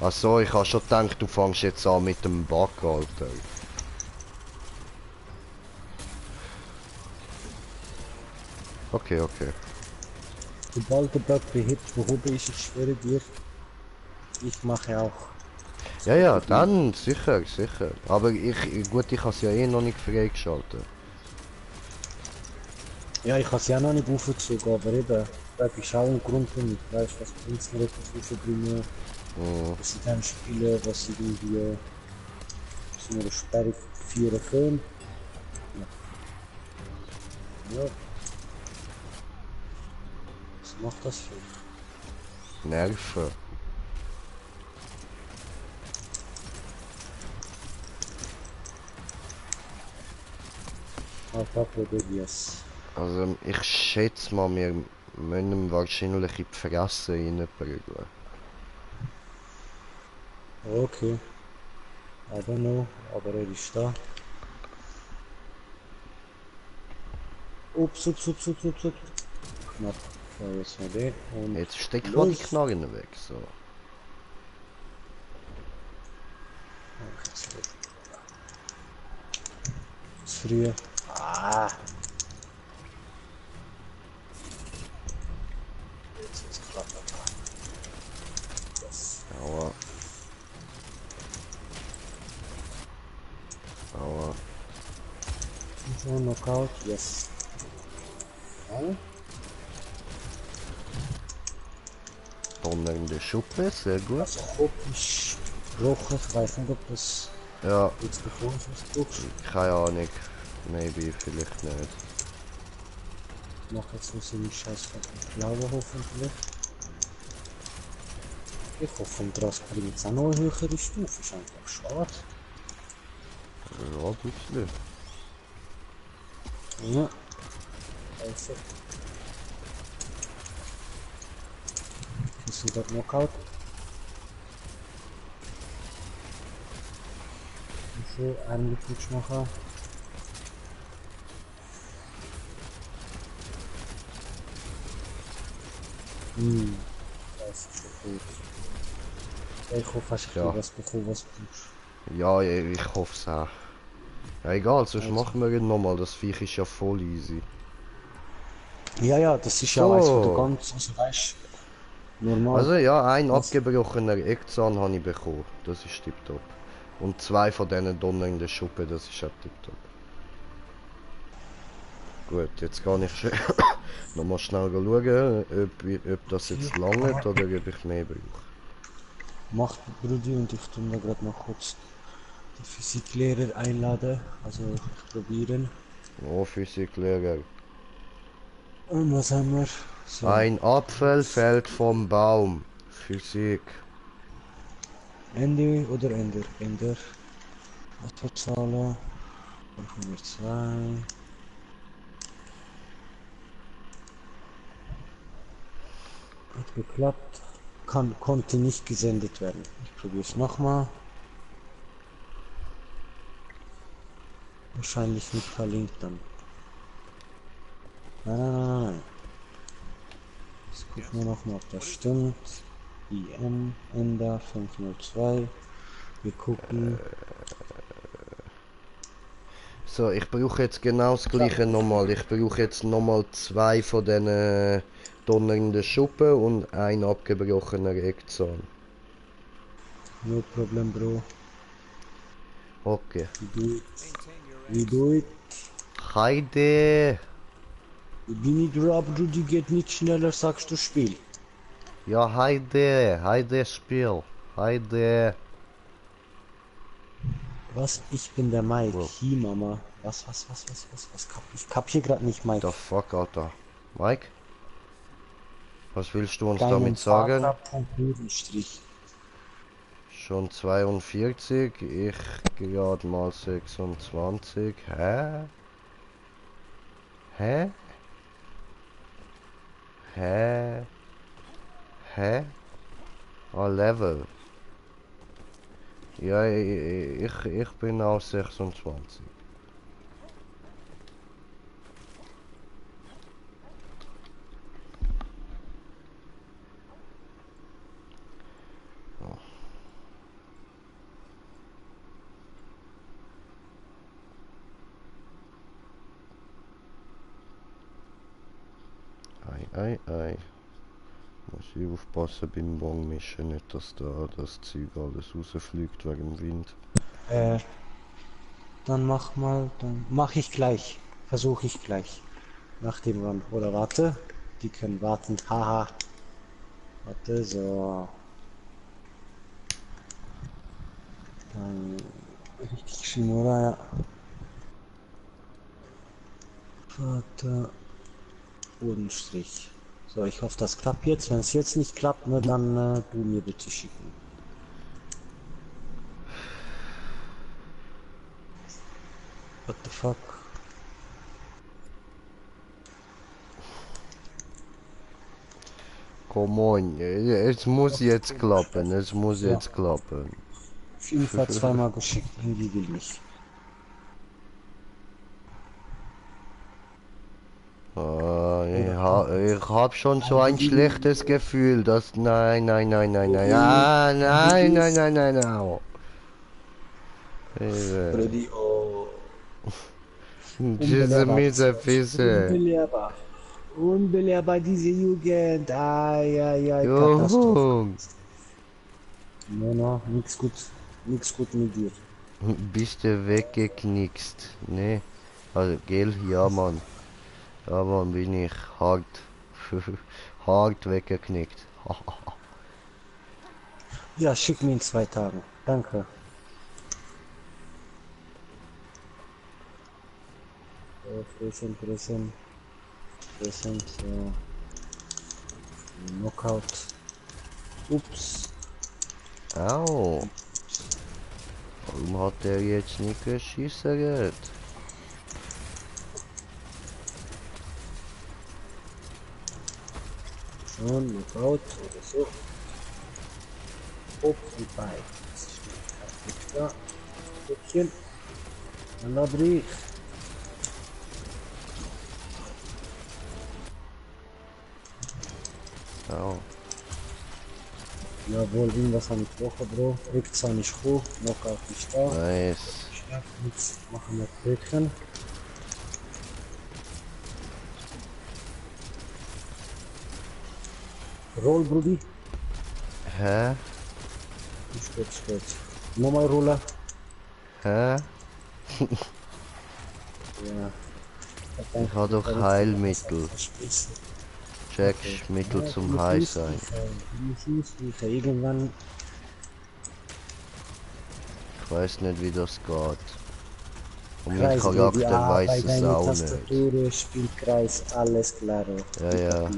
Achso, ich hab schon gedacht, du fängst jetzt an mit dem Bug, Alter. Okay. Sobald der Bug behoben ist, ich schwöre dir, ich mache auch. Ja, ja, dann sicher, sicher. Aber gut, ich habe es ja eh noch nicht freigeschaltet. Ja, ich habe sie auch noch nicht aufgezogen, aber eben, das ist auch ein Grund für mich. Weißt du, was bringt es mir etwas rauszubringen, Mhm. dass ich dann spiele, was irgendwie so eine Sperre 4 können? Ja, was macht das für? Nerven. Alpaca de Diaz. Also ich schätze mal, wir müssen ihm wahrscheinlich in die Fresse reinprügeln. Okay, I don't know, aber er ist da. Ups. Knapp. So, jetzt mal den und Jetzt steck mal die los. Knarren weg, so. Okay, zurück. Zu früh. Ah, jetzt wird's klappen. Yes. Aua, aua. So, Knockout, yes. Ja. Donnernde Schuppe, sehr gut. Also Kopf ist gebrochen, ich weiß nicht, ob das Ja, jetzt bevor du es brauchst. keine Ahnung. Maybe, vielleicht nicht. Ich mache jetzt nur so einen Scheiß von Blauen hoffentlich. Ich hoffe, im Gras bringt jetzt auch noch eine höhere Stufe, ist einfach schade. Ja, ein bisschen. Ja, also. Ist wieder Knockout. Und so, einen Flutsch machen. Das ist schon gut. Ich hoffe, hast du Ja, was bekommen, was du brauchst. ja, ich hoffe es auch. Ja, egal, sonst Also. machen wir ihn nochmal. Das Viech ist ja voll easy. Ja, das ist ja auch eins von der So. ganz, also weißt normal. Also ja, ein Was? abgebrochener Eckzahn habe ich bekommen. Das ist tipptopp. Und zwei von diesen donnernden Schuppen, das ist auch tipptopp. Gut, jetzt kann ich nochmal schnell schauen, ob das jetzt langt oder ob ich mehr brauche. Macht Brudi und ich tue da gerade noch kurz den Physiklehrer einladen. Also ich probieren. Oh, Physiklehrer. Und was haben wir? So. Ein Apfel fällt vom Baum. Physik. Ende oder Ender? Ender. Was für Zahlen? 502. Hat geklappt. Konnte nicht gesendet werden. Ich probiere es nochmal. Wahrscheinlich nicht verlinkt dann. Nein. Jetzt gucken wir nochmal, ob das stimmt. IM, Ender 502. Wir gucken. So, ich brauche jetzt genau das gleiche nochmal. Ich brauche jetzt nochmal zwei von diesen donnernden Schuppen und ein abgebrochener Eckzahn. No problem, bro. Okay. We do it. Maintain your We aim. do it. Heide! Bin ich Rob, du geht nicht schneller, sagst du Spiel. Ja, Heide! Heide Spiel! Heide! Was? Ich bin der Mike. Wow. Hi, Mama. Was? Ich kapier grad nicht, Mike. The fuck, Alter. Mike? Was willst du uns Deinen damit sagen? Vater. Strich. Schon 42, ich gerade mal 26. Hä? Hä? Hä? Hä? Ah, Level. Ja, ich bin auch 26. Oh. Ei. Muss ich aufpassen beim Bongmischen, nicht dass da das Zeug alles rausfliegt wegen dem Wind. Dann mach mal, dann mach ich gleich. Versuche ich gleich. Nach dem Run. Oder warte. Die können warten. Haha. Warte, so. Dann richtig schön, oder? Ja. Warte. Bodenstrich. So, ich hoffe, das klappt jetzt. Wenn es jetzt nicht klappt, ne, dann du mir bitte schicken. What the fuck? Come on, es muss jetzt klappen, es muss Ja. jetzt klappen. Auf jeden Fall zweimal geschickt. Irgendwie will nicht. Ich hab schon so ein schlechtes Gefühl, dass... Nein, nein, nein, nein, nein, ah, nein, nein, nein, nein, nein. Au. Freddy, oh. Diese miese Füße. Unbelehrbar. Unbelehrbar, diese Jugend. Ai, ai, ai, Katastrophe. Juhu. No, no, nix gut. Nix gut mit dir. Bist du weggeknickst? Ne? Also, gell? Ja, Mann. Ja, Mann, bin ich hart. Hart weggeknickt. Ja, schick mir in 2 Tagen. Danke. Fressen, fressen. Fressen, so. Knockout. Ups. Au. Warum hat der jetzt nicht geschissen? Und Knockout oder so. Up und bei. Das ist nicht ja. Stückchen. Dann Ladrich. Au. Jawohl, irgendwas habe ich Woche, Bro. Rückzahn nicht hoch, Knockout nicht da. Nice. Jetzt machen wir Brötchen. Roll, Brudi. Hä? Ist gut, ist gut. Nochmal Roller. Hä? Ja. Ich habe doch Heilmittel. Check, Mittel zum High sein. Irgendwann Ich weiß nicht, wie das geht. Und mein Kreis, Baby. Charakter Ah, weiß bei es deiner auch nicht. Tastatur spielt Kreis, alles klar. Ja, ja.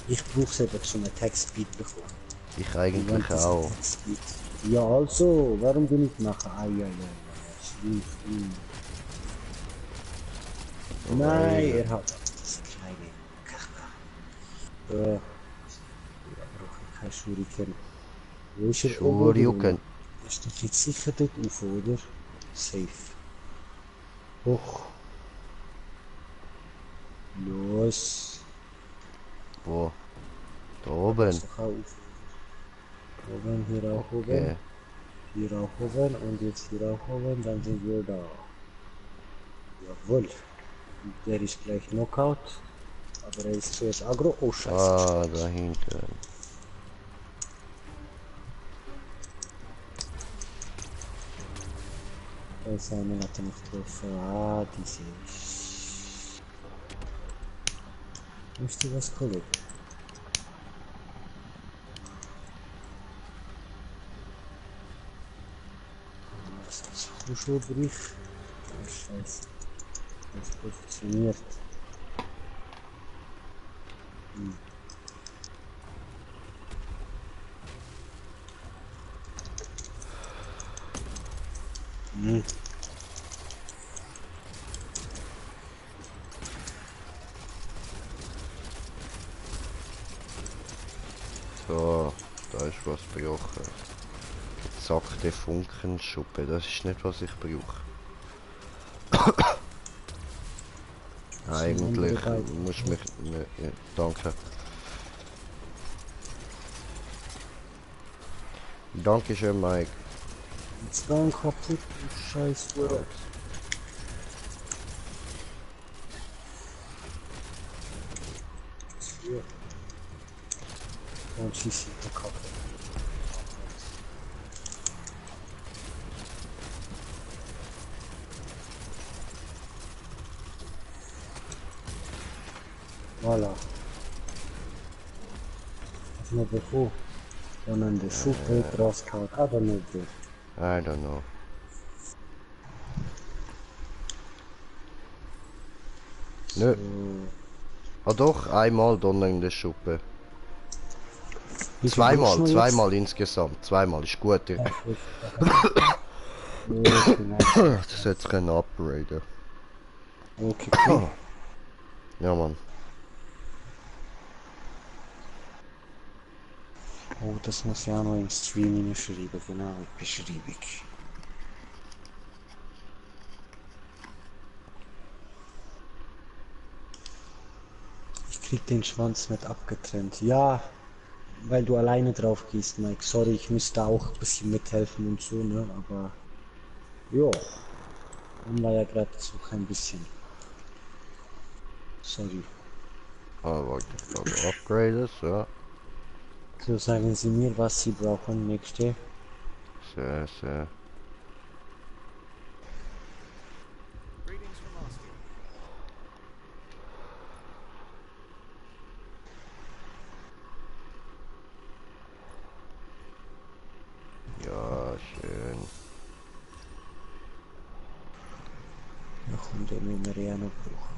Ich brauche selber zum Attack Speed bekommen. Ich eigentlich auch. Ja, also, warum bin ich nachher? Ah, ja, ja, ja. Schlimm, schlimm. Nein, er hat das kleine Kaka. Ja, brauche ich kein Schuriken. Wo ist er? Shoryuken. Ist doch jetzt sicher dort auf, oder? Safe. Hoch. Los. Wo? Da oben. Ist doch auf. Oben, hier auch Okay. oben. Hier auch oben und jetzt hier auch oben, dann sind wir da. Jawohl. Und der ist gleich Knockout. Aber er ist zuerst Agro. Oh Scheiße. Ah, da hinten. Da ist einer, hat er nicht getroffen. Ah, diese. Möchte was, Kollege? Was ist das? Huschelbrief? Oh Scheiße. Das positioniert. So, da ist was gebrochen. Gezackte Funkenschuppe, das ist nicht, was ich brauche. Eigentlich muss mich... Ne, ja, danke. Dankeschön, Mike. Jetzt dann kaputt, du Scheiß Hure. Und schießt der Kaffee. Voilà. Was noch bevor? Dann an der Schuppe rausgehauen. Aber nicht der. I don't know. Nö. Ah doch, einmal Donner in der Schuppe. Wie viel brauchst du noch Zweimal insgesamt. Zweimal ist gut. jetzt? Okay, nice. Das hätte ich können upgraden. Okay, cool. Ja, Mann. Oh, das muss ich auch noch im Stream hineinschreiben, genau, in die Beschreibung. Ich krieg den Schwanz nicht abgetrennt. Ja, weil du alleine drauf gehst, Mike. Sorry, ich müsste auch ein bisschen mithelfen und so, ne, aber... Jo, haben wir ja gerade so kein bisschen. Sorry. Aber ich glaube, upgraden, so. So sagen Sie mir, was Sie brauchen, nächste. Sehr, sehr. Greetings from Ostia. Ja, schön. Ja, komm, den müssen wir ja noch brauchen.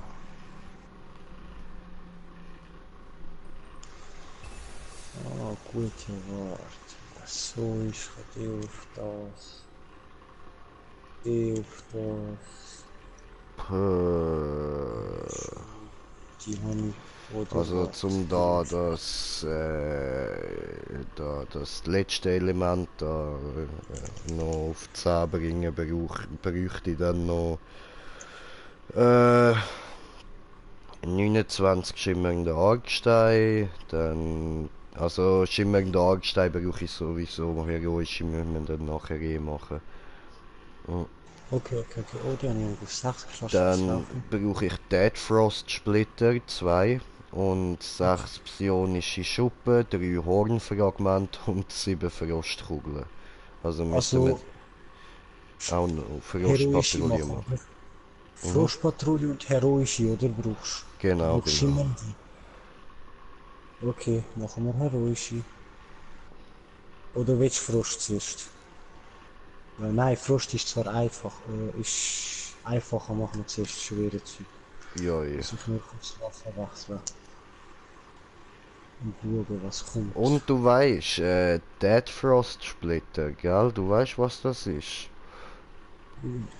Ah, gute Wort. So, ich gehe auf das. Gehe auf das. Puh. Die habe ich. Oder Also was? zum da das letzte Element da noch auf die 10 bringen, bräuchte ich dann noch 29 schimmernde Argsteine, dann also schimmernde Argsteine brauche ich sowieso, heroische müssen wir dann nachher machen. Okay. Oh, die habe ich auf 6 geschafft. Dann brauche ich Dead Frost Splitter 2 und 6 psionische Schuppen, 3 Hornfragmente und 7 Frostkugeln. Also müssen wir Also, auch noch heroische Frostpatrouille machen, machen. oder? Frostpatrouille und heroische, oder du Genau, brauchst genau. immer die. Okay, machen wir heroische. Oder willst du Frost zuerst? Nein, Frost ist zwar einfach, ist einfacher, machen wir zuerst schwere Zeug. Ja, ja. Muss ich nur kurz Waffe wechseln und schauen, was kommt. Und du weißt, Dead Frost Splitter, gell? Du weißt, was das ist?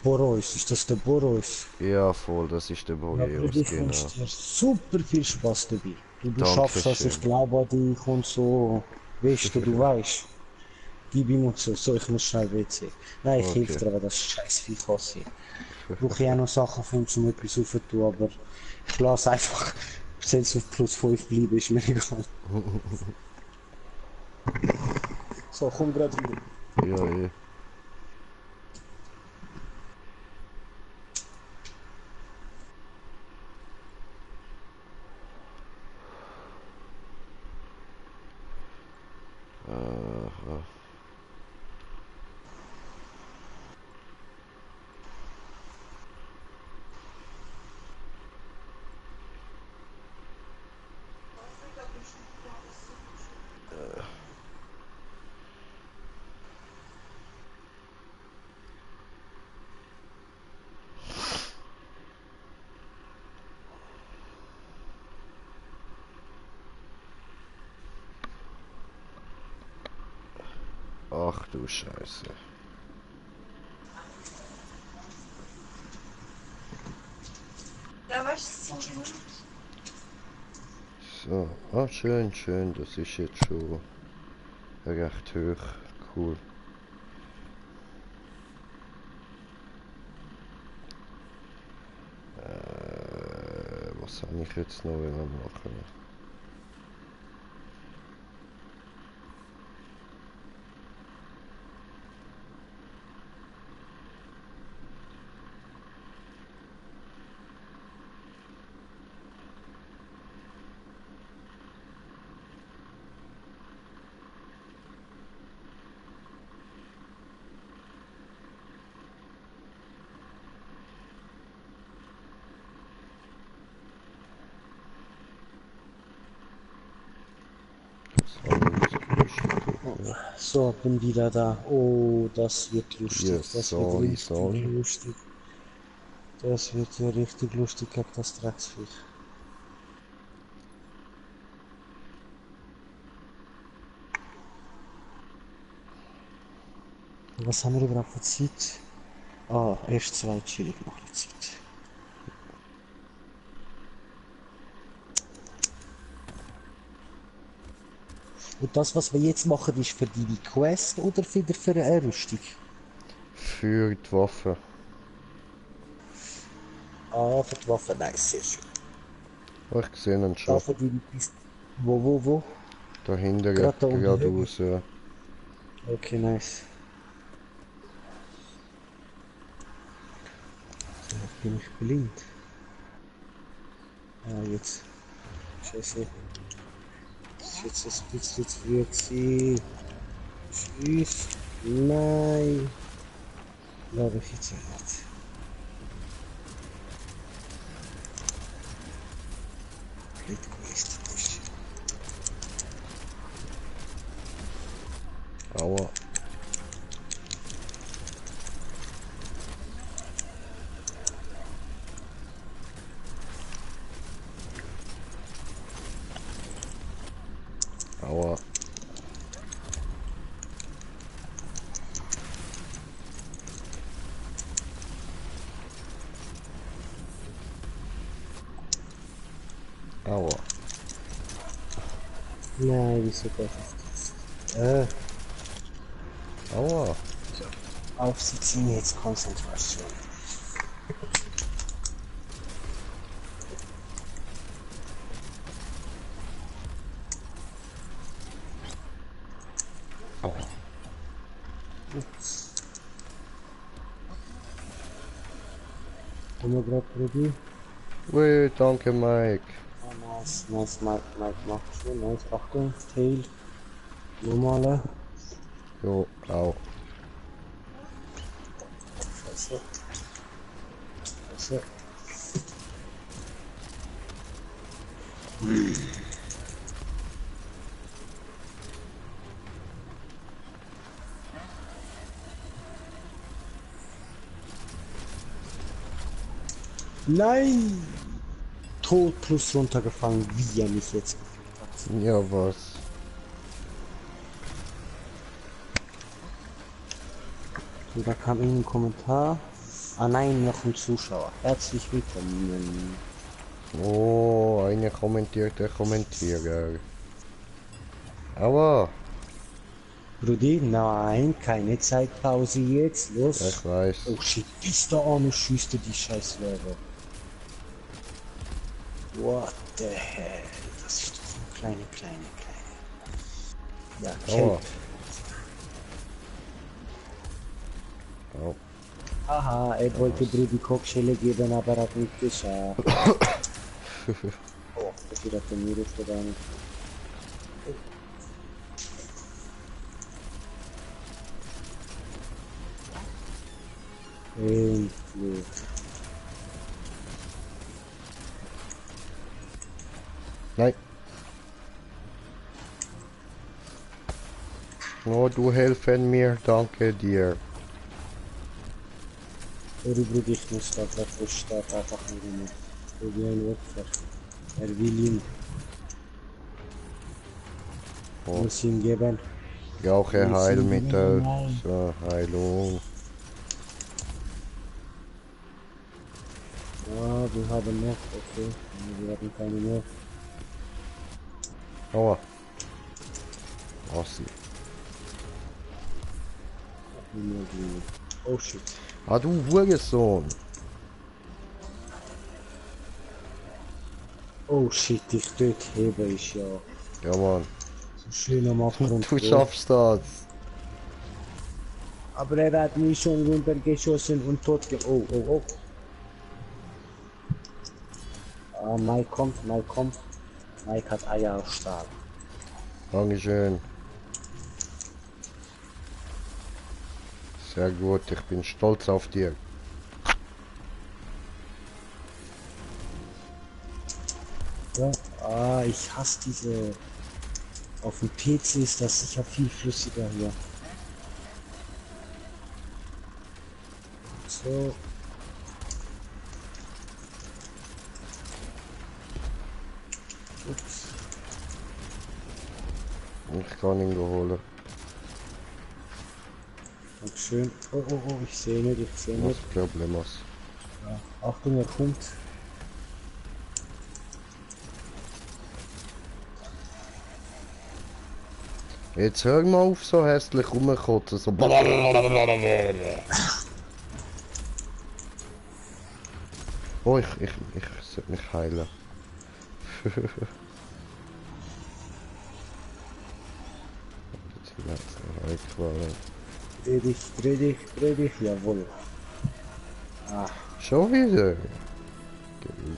Boros, ist das der Boros? Ja, voll, das ist der Ja, Bruder, Boreos, ich genau. wünsche dir super viel Spaß dabei. Du schaffst das, ich Dankeschön. glaube an dich und so. Weißt du weißt. Gib ihm und so. So, ich muss schnell WC. Nein, ich helfe Okay. dir, aber das scheiß Vieh hasse ich. Brauche ich auch noch Sachen von zum etwas aufzutun, aber ich lasse einfach, selbst auf plus 5 bleiben, ist mir egal. So, komm grad wieder. Ja, ja. Aha. Ach du Scheiße. Ja, weißt du, So, ah, schön, schön, das ist jetzt schon recht hoch. Cool. Was habe ich jetzt noch machen? So, bin wieder da. Oh, das wird lustig. Ja, Das wird sorry, richtig sorry. lustig. Das wird ja richtig lustig gegen das Drecksviech. Was haben wir überhaupt für Zeit? Ah, erst zwei chillig noch eine Zeit. Und das, was wir jetzt machen, ist für die Quest oder für eine Rüstung? Für die Waffe. Ah, für die Waffe, nice, sehr schön. Oh, ich sehe ihn Da schon. für die Pistole. Wo? Dahinter, Gerade da um die Höhe. geradeaus, ja. Okay, nice. So, jetzt bin ich blind. Ah, jetzt. Scheiße. Das ist jetzt ein bisschen zu früh gewesen. Tschüss. Nein. Glaube ich jetzt nicht. Blöd gewesen, das ist. Aua. Aua. Aua. Nein, wieso geht das? Aua. Aufsitzen jetzt Konzentration. Aua. Ups. Haben wir gerade probiert? Ui, danke Mike. Ah, nice, Mike, macht schon, nice, Achtung, Tail, normale, Jo, au. scheiße, scheiße, nein, tot plus runtergefangen, wie er mich jetzt gefickt hat. Ja, was? So, da kam ein Kommentar, ah nein, noch ein Zuschauer, herzlich willkommen. Oh, einer kommentiert, der Kommentierer. Aua. Brudi, nein, keine Zeitpause jetzt, los. Ich weiß. Oh shit, bis da an schießt die scheiß Löwe. What the hell? Das ist doch ein kleine. Ja, Aua. Kelp. Au. Haha, er wollte Brudi Kochschelle geben, aber hat nicht geschafft. Oh, das wird auf den Virus gegangen. Endlich. Nein. Oh, du helfen mir, danke dir. Sorry Brudi, ich muss da gerade verstehen, einfach nicht mehr. Brudi ein Opfer. Er will ihn. Oh. Muss ihm geben. Brauche Heilmittel. Nein. So, Heilung. Ja, wir haben noch, okay. Wir haben keine mehr. Aua. Ossi. Oh shit. Ah, du Hurensohn. Oh shit, ich dort hebe ich ja. Ja, Mann. So schön am Abgrund. Du schaffst das. Aber er hat mich schon runtergeschossen und tot Oh. Ah, Mike kommt. Mike hat Eier aus Stahl. Dankeschön. Sehr gut, ich bin stolz auf dir. Ja. Ah, ich hasse diese... Auf dem PC ist das sicher viel flüssiger hier. So. Ups. Ich kann ihn holen. Dankeschön. Oh, oh, oh, ich sehe nicht, ich sehe Was nicht. Problemos. Ja. Achtung, er kommt. Jetzt hör mal auf, so hässlich rumkotzen. So. Oh, ich sollte mich heilen. Dreh dich, jawohl. Ah, Schon wieder?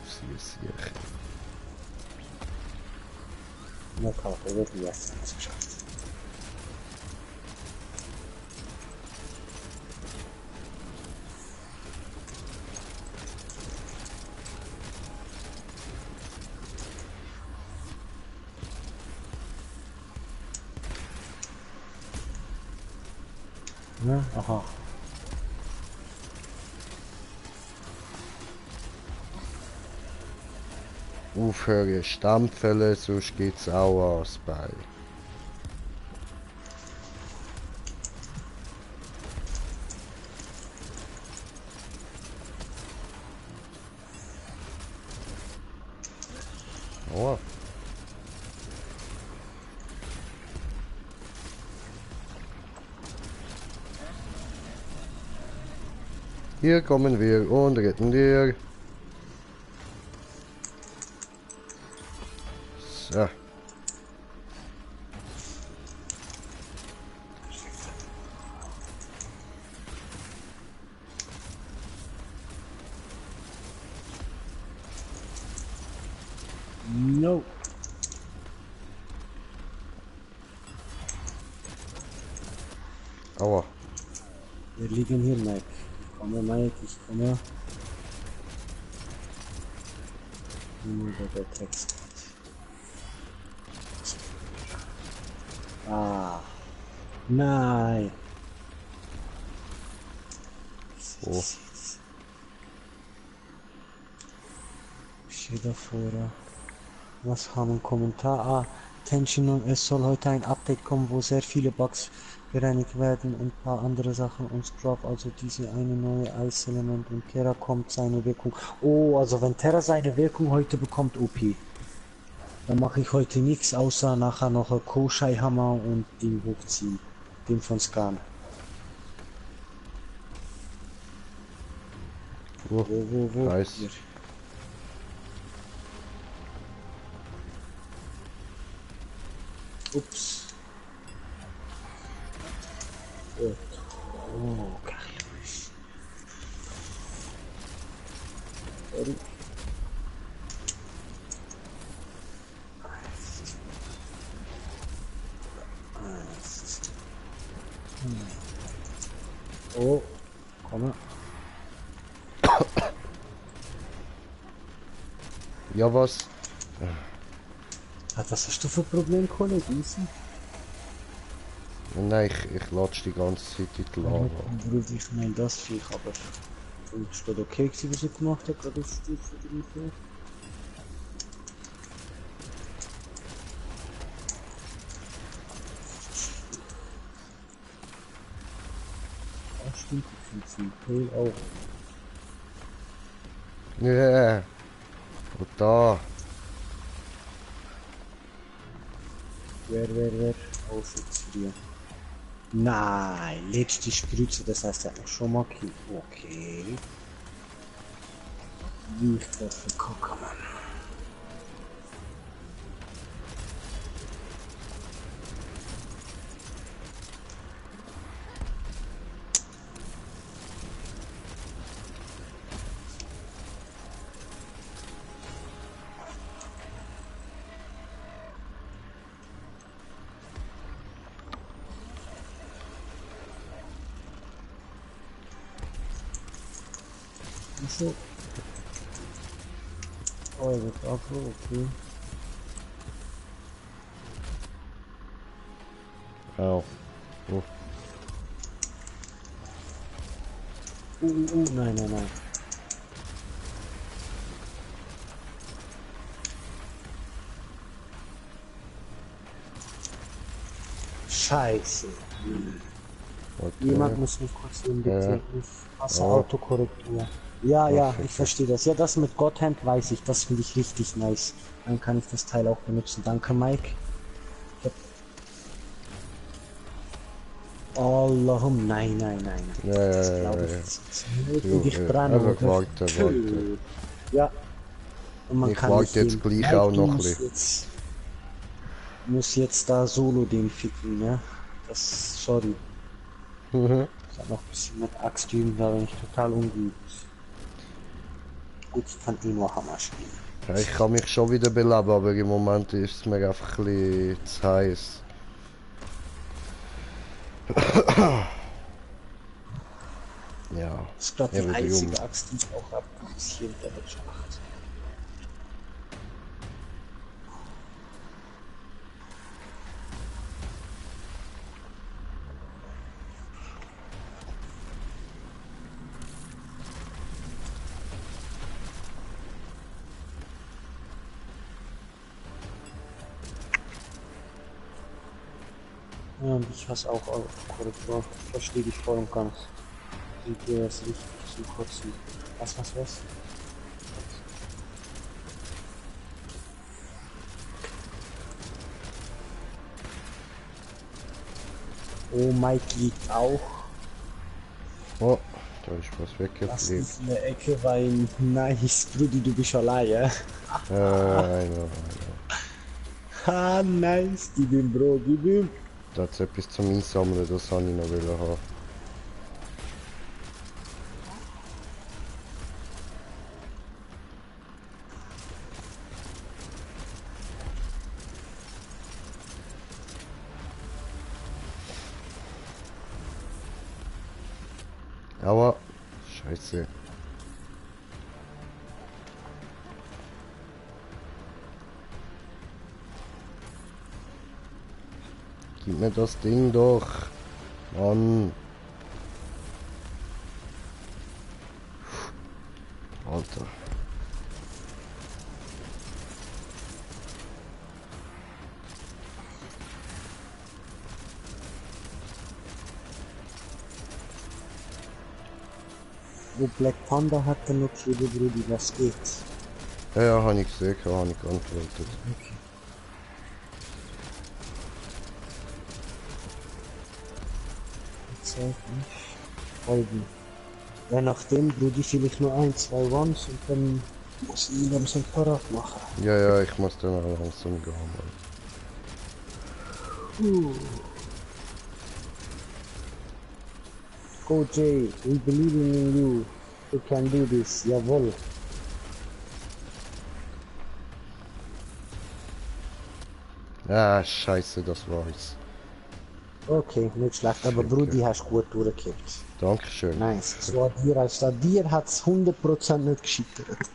Süßchen. na Karte, wird die erste geschafft. Ja, aha. Aufhören, stampfen, sonst gibt's auch ans Bein. Oh. Hier kommen wir und retten dir. So. No. Aua. Wir liegen hier, Mike. Mike, ich komme. Nur der Text. Ah. Nein. Oh. Steht da vorne. Was haben ein Kommentar? Ah, Tension, es soll heute ein Update kommen, wo sehr viele Bugs bereinigt werden und ein paar andere Sachen und Scrub, also diese eine neue Eiselement und Terra kommt seine Wirkung. Oh, also wenn Terra seine Wirkung heute bekommt, OP. Dann mache ich heute nichts, außer nachher noch ein Koshai-Hammer und den hochziehen. Den von Scan. Oh. Wo? Nice. Hier. Ups. Gut. Oh, Karius. Sorry. Oh, komm. Ja, was? Was hast du für Probleme, Kollege? Easy? Nein, ich latsch die ganze Zeit in die Lava. Bruder, ich meine das Viech, aber ist das okay gewesen, was ich gemacht habe, gerade auf Stufe 3? Stimmt, ich finde es auch. Ja. Und da. Wer? Oh, Schutz für die. Nein, letzte Spritze, das heißt, er hat mich schon mal gekillt. Okay. Wie ich das verkacke, Mann. So. Oh, er wird auch so, okay. Au. Oh. Nein, nein, nein. Scheiße. Okay. Jemand muss mich kurz sehen, bitte. Ich hasse Oh. Autokorrektur. Ja, ja, Okay. ich verstehe das. Ja, das mit Godhand weiß ich. Das finde ich richtig nice. Dann kann ich das Teil auch benutzen. Danke, Mike. Allahum, nein, nein, nein. Ja, Das ja, glaube ja, ich ja. ist nötig. Jo, Ich brenne. einfach oder? warten. Ja. Und man Ich kann warte nicht jetzt hin. gleich Mike, auch du noch ein musst bisschen. muss jetzt da solo den ficken, ja? Das, sorry. Ich hab noch ein bisschen mit Axt üben, da bin ich total ungeübt. Gut, ich kann eh nur Hammer spielen. Ja, ich kann mich schon wieder beleben, aber im Moment ist es mir einfach ein bisschen zu heiß. Ja, Das ist gerade die eben darum. einzige Axt, die ich auch habe, ist hier in der Schacht. Ja, und ich hasse auch Autokorrektur. Ich verstehe dich voll und ganz. Sieht dir das richtig zum Kotzen. Was? Oh, Mike liegt auch. Oh, da ist was Lass weggeflogen. dich in der Ecke, weil nice, Brudi, du bist allein, ja? I know. Ha, nice, gib ihm, Bro, gib ihm. Da hat etwas zum Einsammeln, das habe ich noch wollen haben. Aber, scheiße. Gib mir das Ding doch. Mann. Alter. Wo Black Panda hat dann noch für die Brudi, was geht? Ja, habe ich gesehen, habe ich geantwortet. Zeit nicht. Folgen. Ja, nachdem Brudi vielleicht nur ein, zwei Ones und dann muss ich ihm so ein Parat machen. Ja, ich muss dann auch langsam gehen. Mann. Go Jay, we believe in you. You can do this, jawohl. Ah, scheiße, das war's. Okay, nicht schlecht, aber Okay. Brudi hast gut durchgekippt. Dankeschön. Nice. So an dir, als an dir hat's 100% nicht gescheitert.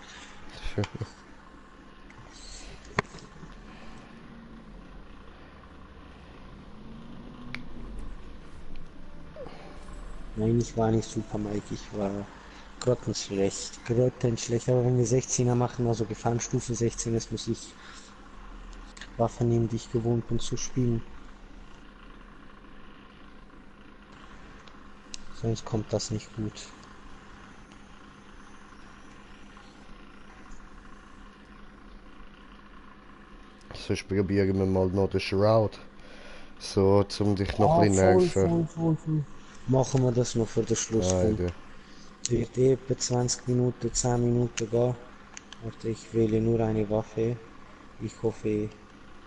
Nein, ich war nicht super, Mike, ich war grottenschlecht. Grottenschlecht, aber wenn wir 16er machen, also Gefahrenstufe 16 ist, muss ich Waffen nehmen, die ich gewohnt bin zu spielen. Sonst kommt das nicht gut. Sonst probieren wir mal noch den Shroud. So, um dich noch ein bisschen nerven. Voll. Machen wir das noch für den Schluss. Komm. Beide. Wird etwa 20 Minuten, 10 Minuten gehen. Warte, ich wähle nur eine Waffe. Ich hoffe,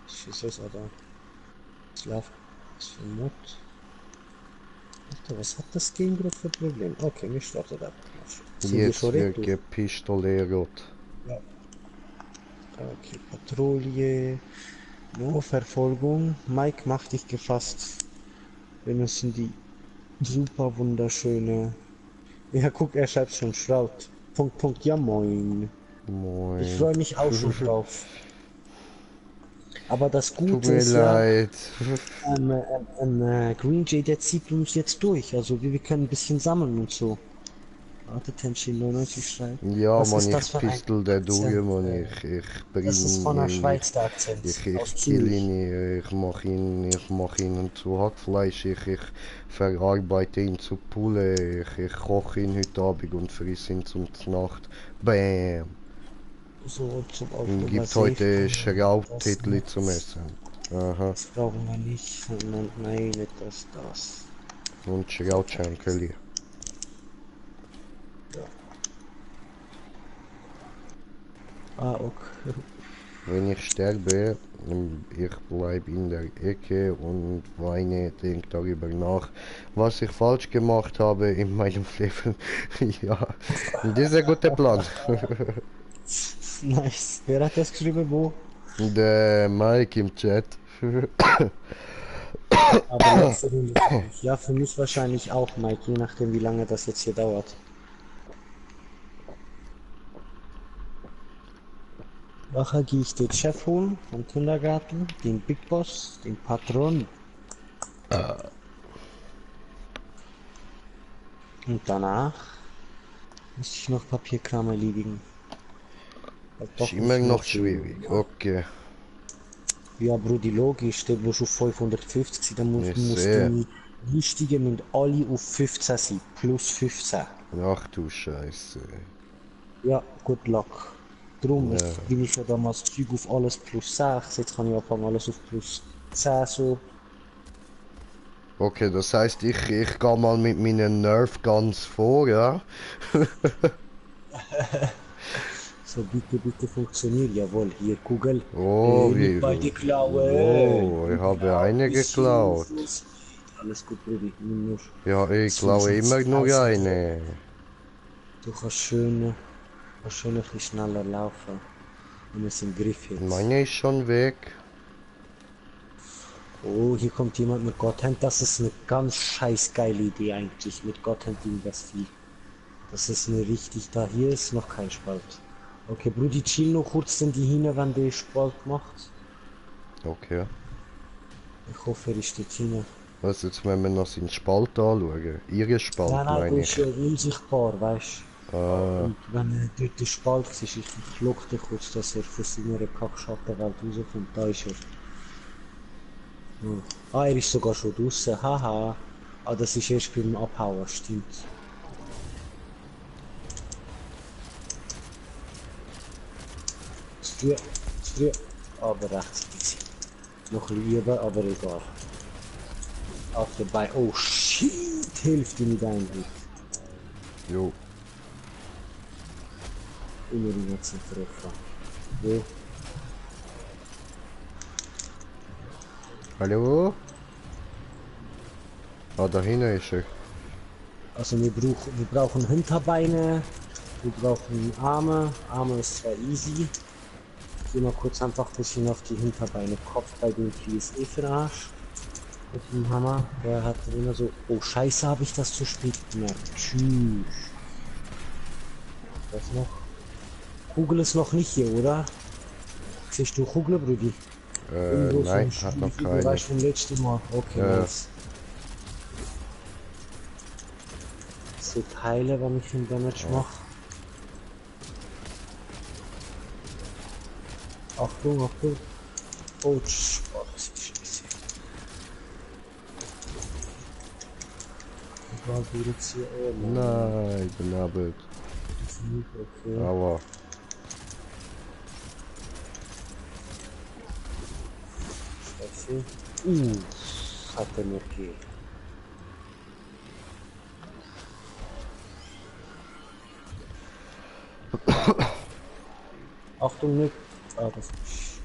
es ist es oder Slav. Was für ein Mod? Warte, was hat das Game gerade für Problem? Okay, wir starten ab. Sind wir Jetzt schon wird retour? gepistolert. Ja. Okay, Patrouille. No Verfolgung. Mike, mach dich gefasst. Wir müssen die super wunderschöne. Ja, guck, er schreibt schon Shroud. Punkt, ja moin. Ich Moin. freue mich auch schon drauf. Aber das Tut Gute mir ist ja, leid. Green Jay, der zieht uns jetzt durch. Also wir können ein bisschen sammeln und so. Warte, Tenshin 99 schreibt. Ja, Was man, ist das ich für ein pistel den durch, Akzent? man. Ich Das ist bring von der ihn, Schweiz der Akzent. ich Aus kill Zürich. ihn, ich mach ihn zu Hackfleisch, ich verarbeite ihn zu Poulet, ich koche ihn heute Abend und friss ihn zum Nacht. Bam! So zum Und Aufbau gibt safe. heute Das Schraubtitel nicht. zum Essen. Aha. Das brauchen wir nicht. Nein, nicht das. Und Schraubschenkel. Ah, okay. Wenn ich sterbe, ich bleibe in der Ecke und weine, denk darüber nach, was ich falsch gemacht habe in meinem Leben. Ja, das ist ein guter Plan. Nice. Wer hat das geschrieben, wo? Der Mike im Chat. Aber letzte Runde. Ja, für mich wahrscheinlich auch, Mike, je nachdem, wie lange das jetzt hier dauert. Nachher gehe ich den Chef holen vom Kindergarten, den Big Boss, den Patron. Und danach muss ich noch Papierkram erledigen. Weil doch Ist immer nicht noch mehr viel. schwierig. Okay. Ja, Brudi, logisch, der bloß auf 550 sein, dann Ich muss sehe. die Lichtigen mit alle auf 15 sein, plus 15. Ach du Scheiße. Ja, good luck. Drum Ja. bin ich ja damals Zeug auf alles plus 6, jetzt kann ich anfangen alles auf plus 10 so. Okay, das heißt, ich gehe mal mit meinen Nerf Guns vor, ja? So, bitte funktioniert, jawohl, hier Kugel. Oh, Nicht bei dir klauen. Oh, ich habe eine geklaut. Alles gut, Brudi, nimm nur. Ja, ich Das klaue findest immer du nur außer- eine. Du kannst schön ein bisschen schneller laufen. Und es im Griff jetzt. Meine ist schon weg. Oh, hier kommt jemand mit Godhand. Das ist eine ganz scheiß geile Idee eigentlich, mit Godhand gegen das Vieh. Das ist eine richtig, da hier ist noch kein Spalt. Okay, Brudi, chill noch kurz denn die hin, wenn der Spalt macht. Okay. Ich hoffe, er steht hin. Was jetzt, wenn wir noch seinen Spalt anschauen? Ihre Spalt, Nein, der meine ist ich. ja unsichtbar, weißt du. Ah, Und wenn er dort den Spalt ist, ich lock dich kurz, dass er von seiner Kackschattenwelt rauskommt. Da ist er. Hm. Ah, er ist sogar schon draußen. Haha. Ah, das ist erst beim Abhauen, stimmt. Früh. Aber rechts easy. Noch ein bisschen üben, aber egal. Auf dabei. Oh shit, hilft dir nicht eigentlich. jo. Immer jetzt ein Treffer. Wo? Hallo? Ah, da hinten ist er. Also wir brauchen Hinterbeine, wir brauchen Arme. Arme ist zwar easy. Ich geh mal kurz einfach ein bisschen auf die Hinterbeine. Kopf bei dem Vieh ist für den Arsch. Mit dem Hammer. Der hat immer so. Oh scheiße, habe ich das zu spät gemerkt. Tschüss. Was noch? Kugel ist noch nicht hier, oder? Siehst du Kugel, Brudi? Nein, hat noch keine. Bereich vom letzten Mal. Okay, Ja. nice. So Teile, wenn ich den Damage mache. Achtung, Achtung. Oh, oh, das ist scheiße. Ich war jetzt hier oben. Nein, benabelt. Okay. Aber Scheiße. Hat er noch hier. Achtung, nicht. Ah, das ist.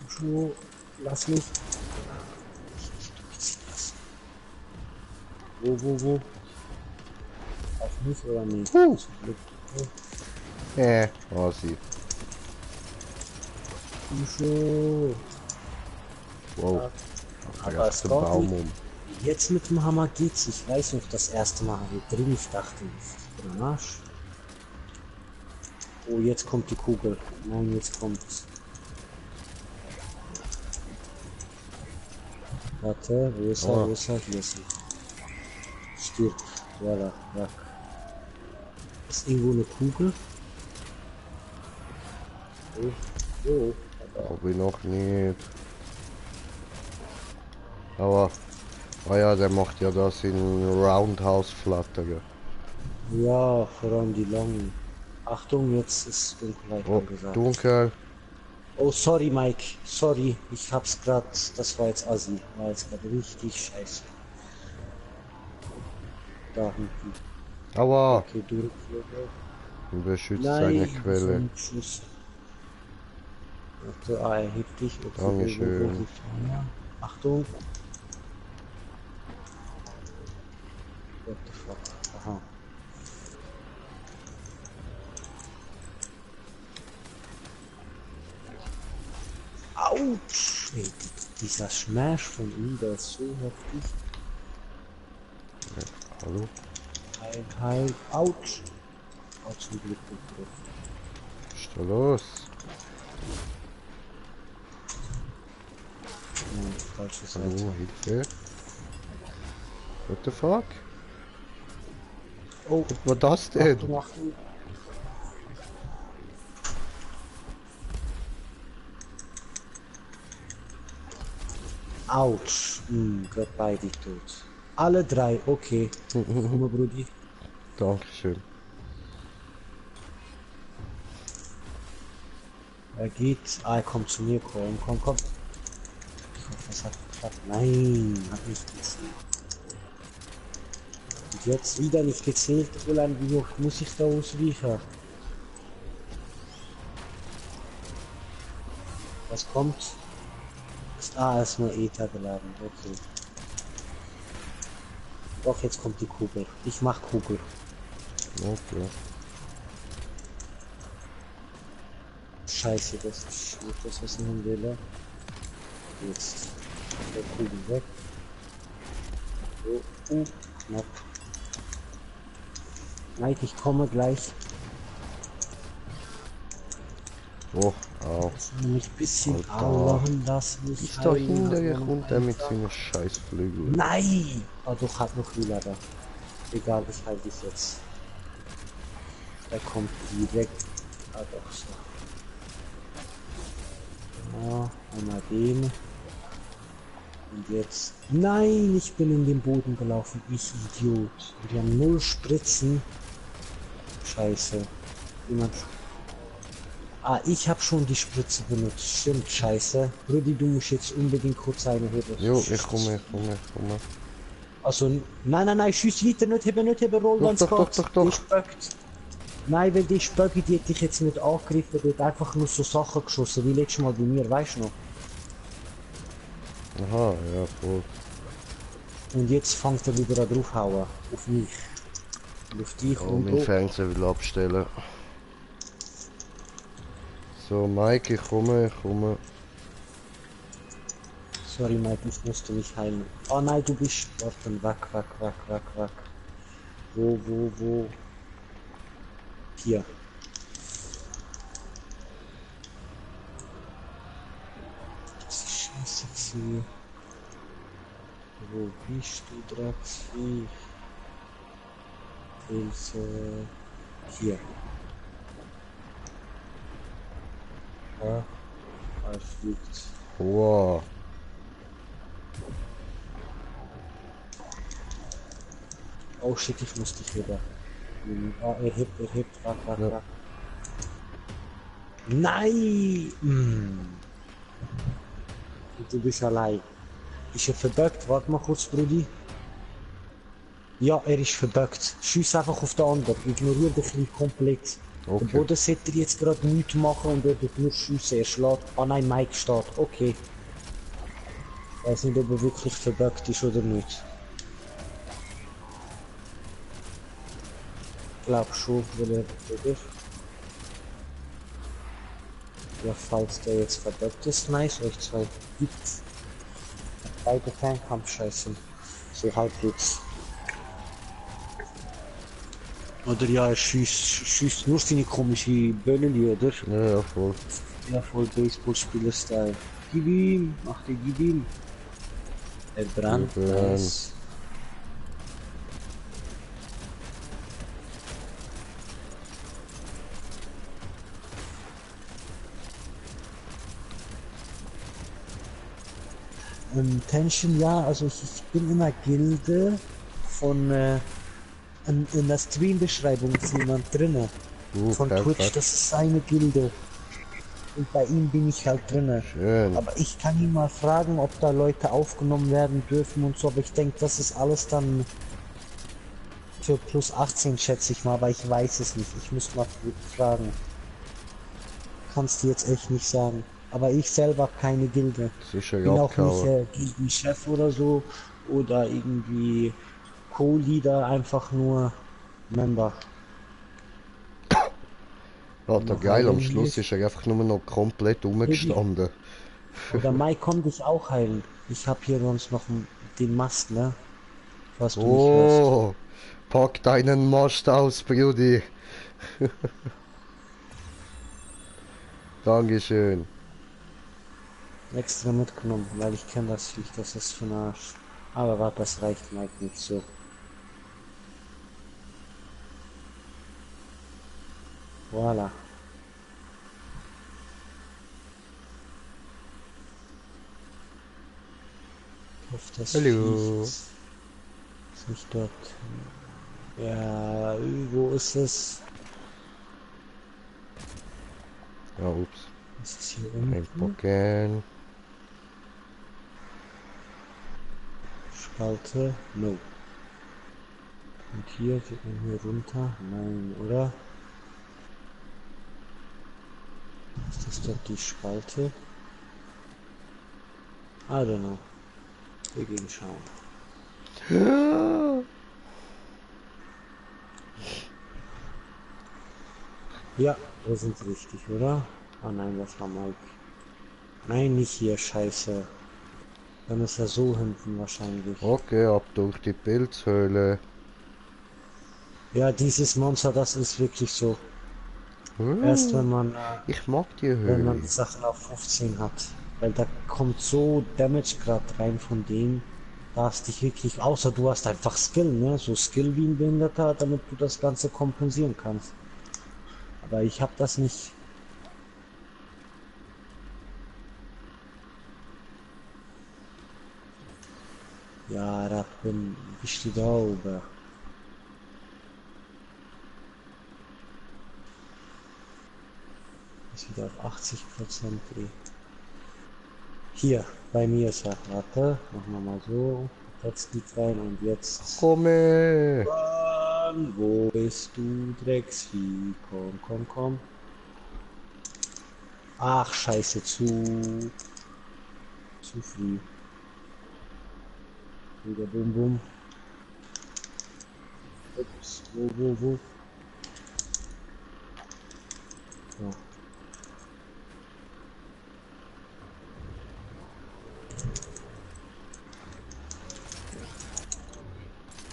Schuh, lass mich. Wo? Auf mich oder nicht? oh, sie. Schuh. Wow. Aber es Der geht Baum nicht. um. Jetzt mit dem Hammer geht's. Ich weiß noch, das erste Mal habe ich drin, ich dachte, ich bin am Arsch. Oh, jetzt kommt die Kugel. Nein, jetzt kommt's. Warte, wo ist er? Oh. Wo ist er? Hier ist er. Stirb. Voilà, weg. Ist irgendwo eine Kugel? Oh, oh. Hab ich noch nicht. Aber. Ah ja, der macht ja das in Roundhouse flattern. Ja, vor allem die langen. Achtung, jetzt ist Dunkelheit Oh, angesagt. dunkel. Oh, sorry, Mike. Sorry, ich hab's grad. Das war jetzt assi. War jetzt gerade richtig scheiße. Da hinten. Aua, Okay, Durchflüge. beschützt seine Nein, so Quelle. ein Schuss. Warte, er hebt dich. Okay, Dankeschön. wo hebt er? Achtung. What the fuck? Aha. Autsch! Ey, dieser Smash von ihm, der ist so heftig. Hallo? Heil, heil, autsch! Oh, zum Glück getroffen. Was ist da los? Nein, falsche Seite. Hallo, Hilfe. What the fuck? Oh, Was war das denn? Achtung, Achtung. Autsch! Gerade beide tot. Alle drei, okay. Guck mal, Brudi. Dankeschön. Er geht. Ah, er kommt zu mir, komm, komm, komm. Ich hoffe, es hat geklappt. Nein, hat nicht gezählt. Und jetzt wieder nicht gezählt. Ulan, wie hoch muss ich da ausweichen? Was kommt? Ah, ist nur Ether geladen. Okay. Doch, jetzt kommt die Kugel. Ich mach Kugel. Okay. Scheiße, das ist nicht das, was ich hin will. Jetzt. Der Kugel weg. So, knapp. Nein, ich komme gleich. Oh, au. Mich ein bisschen Alter. anlachen, lass mich Ist da heilen, hinterher hat kommt man der mit einfach- seinen scheiß Flügeln. Nein! Ah, doch, hat noch Hühler da. Egal, ich halte dich jetzt. Der kommt direkt. Ah, doch, so. Ja, einmal den. Und jetzt. Nein, ich bin in den Boden gelaufen. Ich Idiot. Und wir haben 0 Spritzen. Scheiße. Jemand. Ah, ich habe schon die Spritze benutzt. Stimmt, scheiße. Brudi, du musst jetzt unbedingt kurz eine Hürde. Jo, ich komme. Also, nein, nein, nein, schieß weiter, nicht heben, roll, Doch, wenn's doch, doch, geht. doch, doch. Die spöckt. Nein, weil die Spöcke, die hätte ich jetzt nicht angegriffen, die hat einfach nur so Sachen geschossen, wie letztes Mal bei mir, weißt du noch? Aha, ja, voll. Und jetzt fängt er wieder an draufhauen. Auf mich. Und auf dich Oh, und mein oh. Fernseher will abstellen. So, Mike, ich komme. Sorry, Mike, ich musste mich heilen. Oh nein, du bist... Warte, weg. Wo? Hier. Das ist scheiße gewesen. Wo bist du, Drecksvieh? Pilze... Hier. Ja, er fliegt. Wow. Oh shit, ich muss dich wieder. Ah, er hebt, weg. Ja. Nein! Du bist allein. Ist er verbuggt? Warte mal kurz, Brudi. Ja, er ist verbuggt. Schieß einfach auf den anderen. Ignoriere dich nicht komplett. Okay. Der Boden sollte jetzt gerade nichts machen und er tut nur schiessen. Er schlägt. Ah nein, Mike steht. Okay. Ich weiß nicht, ob er wirklich verbuggt ist oder nicht. Ich glaube schon, weil er oder? Ja, falls der jetzt verbuggt ist, nice, euch zwei gibt's. Beide Fernkampf scheiße. So halbwegs. Oder ja, er schießt nur seine komische Bölleli, oder? Ja, voll. Ja, voll Baseballspieler-Style. Gib ihm, mach dir, gib ihm. Er brennt, Eben. nice. Tension, ja, also ich bin in einer Gilde von, in der Stream-Beschreibung ist jemand drinne. Von Twitch, Perfekt. das ist seine Gilde. Und bei ihm bin ich halt drinne. Schön. Aber ich kann ihn mal fragen, ob da Leute aufgenommen werden dürfen und so, aber ich denke, das ist alles dann für plus 18, schätze ich mal, aber ich weiß es nicht. Ich muss mal fragen. Kannst du jetzt echt nicht sagen. Aber ich selber keine Gilde. Sicher Bin auch nicht abgehauen. Gildenchef oder so. Oder irgendwie Co-Leader, einfach nur Member. Alter, Noch geil, am heilen Schluss hilft. ist er einfach nur noch komplett rumgestanden. Oder Mai, komm dich auch heilen. Ich hab hier sonst noch den Mast, ne? Was du mich hörst. Oh, pack deinen Mast aus, Brudi. Dankeschön. Extra mitgenommen, weil ich kenne das Viech, das ist für ein Arsch. Aber warte, das reicht Mike nicht so. Voila. Auf das Hallo. Viech ist nicht dort. Ja, wo ist es? Ja, ups. Ist es hier Ein unten? Pokémon. Spalte? No. Und hier geht man hier runter? Nein, oder? Ist das dort die Spalte? I don't know. Wir gehen schauen. Ja, wir sind richtig, oder? Oh nein, das war Mike. Nein, nicht hier, scheiße. Dann ist er so hinten wahrscheinlich. Okay, ab durch die Pilzhöhle. Ja, dieses Monster, das ist wirklich so. Erst Ich mag die wenn man Höhle. die Sachen auf 15 hat. Weil da kommt so Damage grad rein von dem. Da hast dich wirklich, außer du hast einfach Skill, ne? So Skill wie ein Behinderter, damit du das Ganze kompensieren kannst. Aber ich hab das nicht. Ja, da bist du da oben. Ist wieder auf 80%. Hier, bei mir ist er. Warte, machen wir mal so. Jetzt geht rein und jetzt. Komme. Mann, wo bist du, Drecksvieh? Komm, komm, komm. Ach, scheiße, zu früh. Wieder bum bum. Ups, wo? So.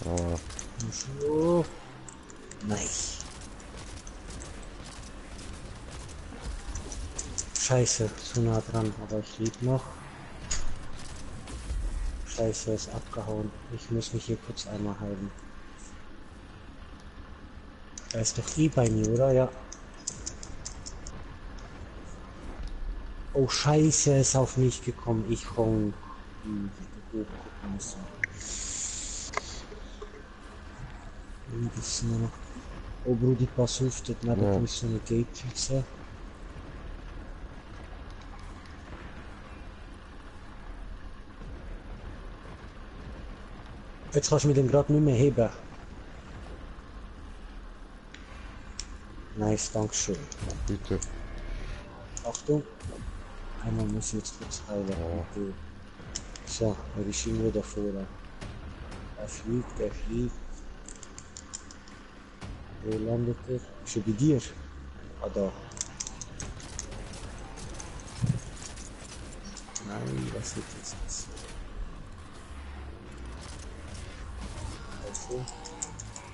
Ah, So. Nice. Scheiße, zu nah dran, aber ich lieg noch. Scheiße, ist abgehauen. Ich muss mich hier kurz einmal heilen. Er ist doch eh bei mir, oder? Ja. Oh Scheiße, er ist auf mich gekommen. Ich hätte hochgucken müssen. Ein bisschen noch. Oh Brudi, pass auf, dort neben Ja. ist so eine Gate-Tüte. Jetzt kannst du mir den gerade nicht mehr heben. Nice, dankeschön. bitte. Achtung. Einmal muss ich jetzt kurz heilen. Okay. So, er ist schon wieder vorne. Er fliegt. Wo landet er? Ist er bei dir? Ah, da. Nein, das wird jetzt nicht. Also,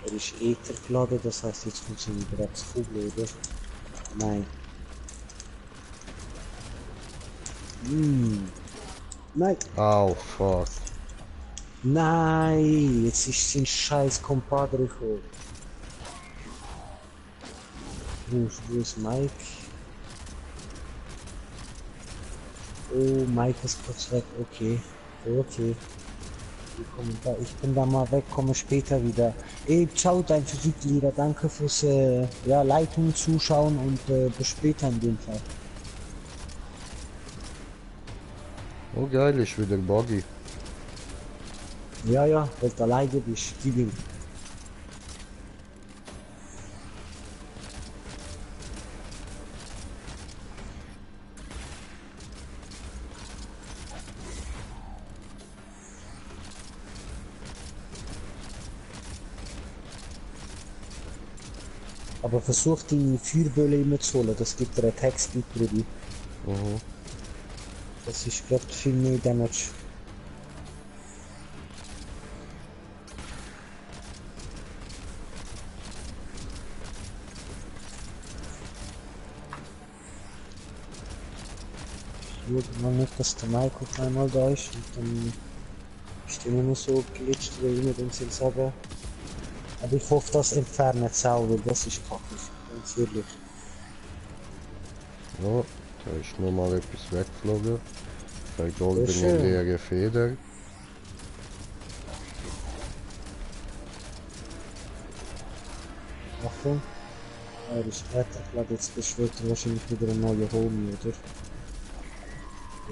Er ist Ether geladen, das heißt jetzt funktioniert er als Kugel, oder? Nein. Nein! Oh, fuck. Nein! Jetzt ist sein scheiß Compadre gekommen. Wo ist Mike? Oh, Mike ist kurz weg, okay. Okay. Ich bin da mal weg, komme später wieder. Ey, ciao, dein Physiklehrer, danke fürs ja, Liken, Zuschauen und bis später in dem Fall. Oh geil, ist wieder Buggy. Ja, ja, weil du alleine bist, gib ihm. Aber versuch die Feuerbölle immer zu holen, das gibt dir einen Text über die. Mhm. Das ist, glaube ich, viel mehr Damage. Irgendwann nicht, dass der Mike auf einmal da ist und dann ist der immer so glitscht, wie immer den soll sagen. Aber ich hoffe, das entfernt es auch, weil das ist kacke, ganz ehrlich. Ja, da ist nur mal etwas weggeflogen. Eine Sehr goldene schön. leere Feder. Achtung. Er ist fertig, ich glaube jetzt beschwört er wahrscheinlich wieder eine neue Homie, oder?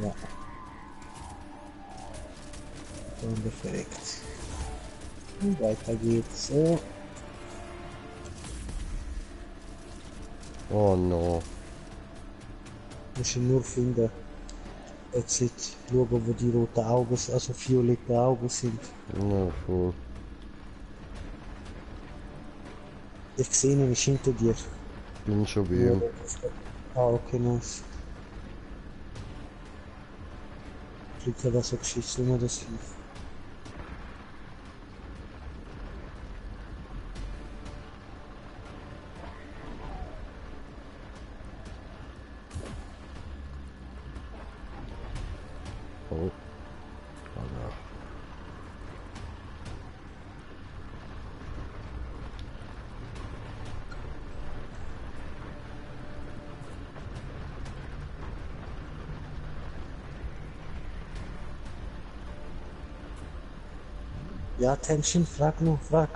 Ja. Dann perfekt. Und weiter geht's. So. Oh no. Muss ich nur finden. Jetzt schauen, wo die roten Augen, also violette Augen sind. Na voll. Ich sehe ihn nicht hinter dir. Bin schon bei ihm. Ah, okay, nice. Fliegt ja das so geschissen, ohne das lief. Oh. Alter. Ja, Tension, frag nur, frag.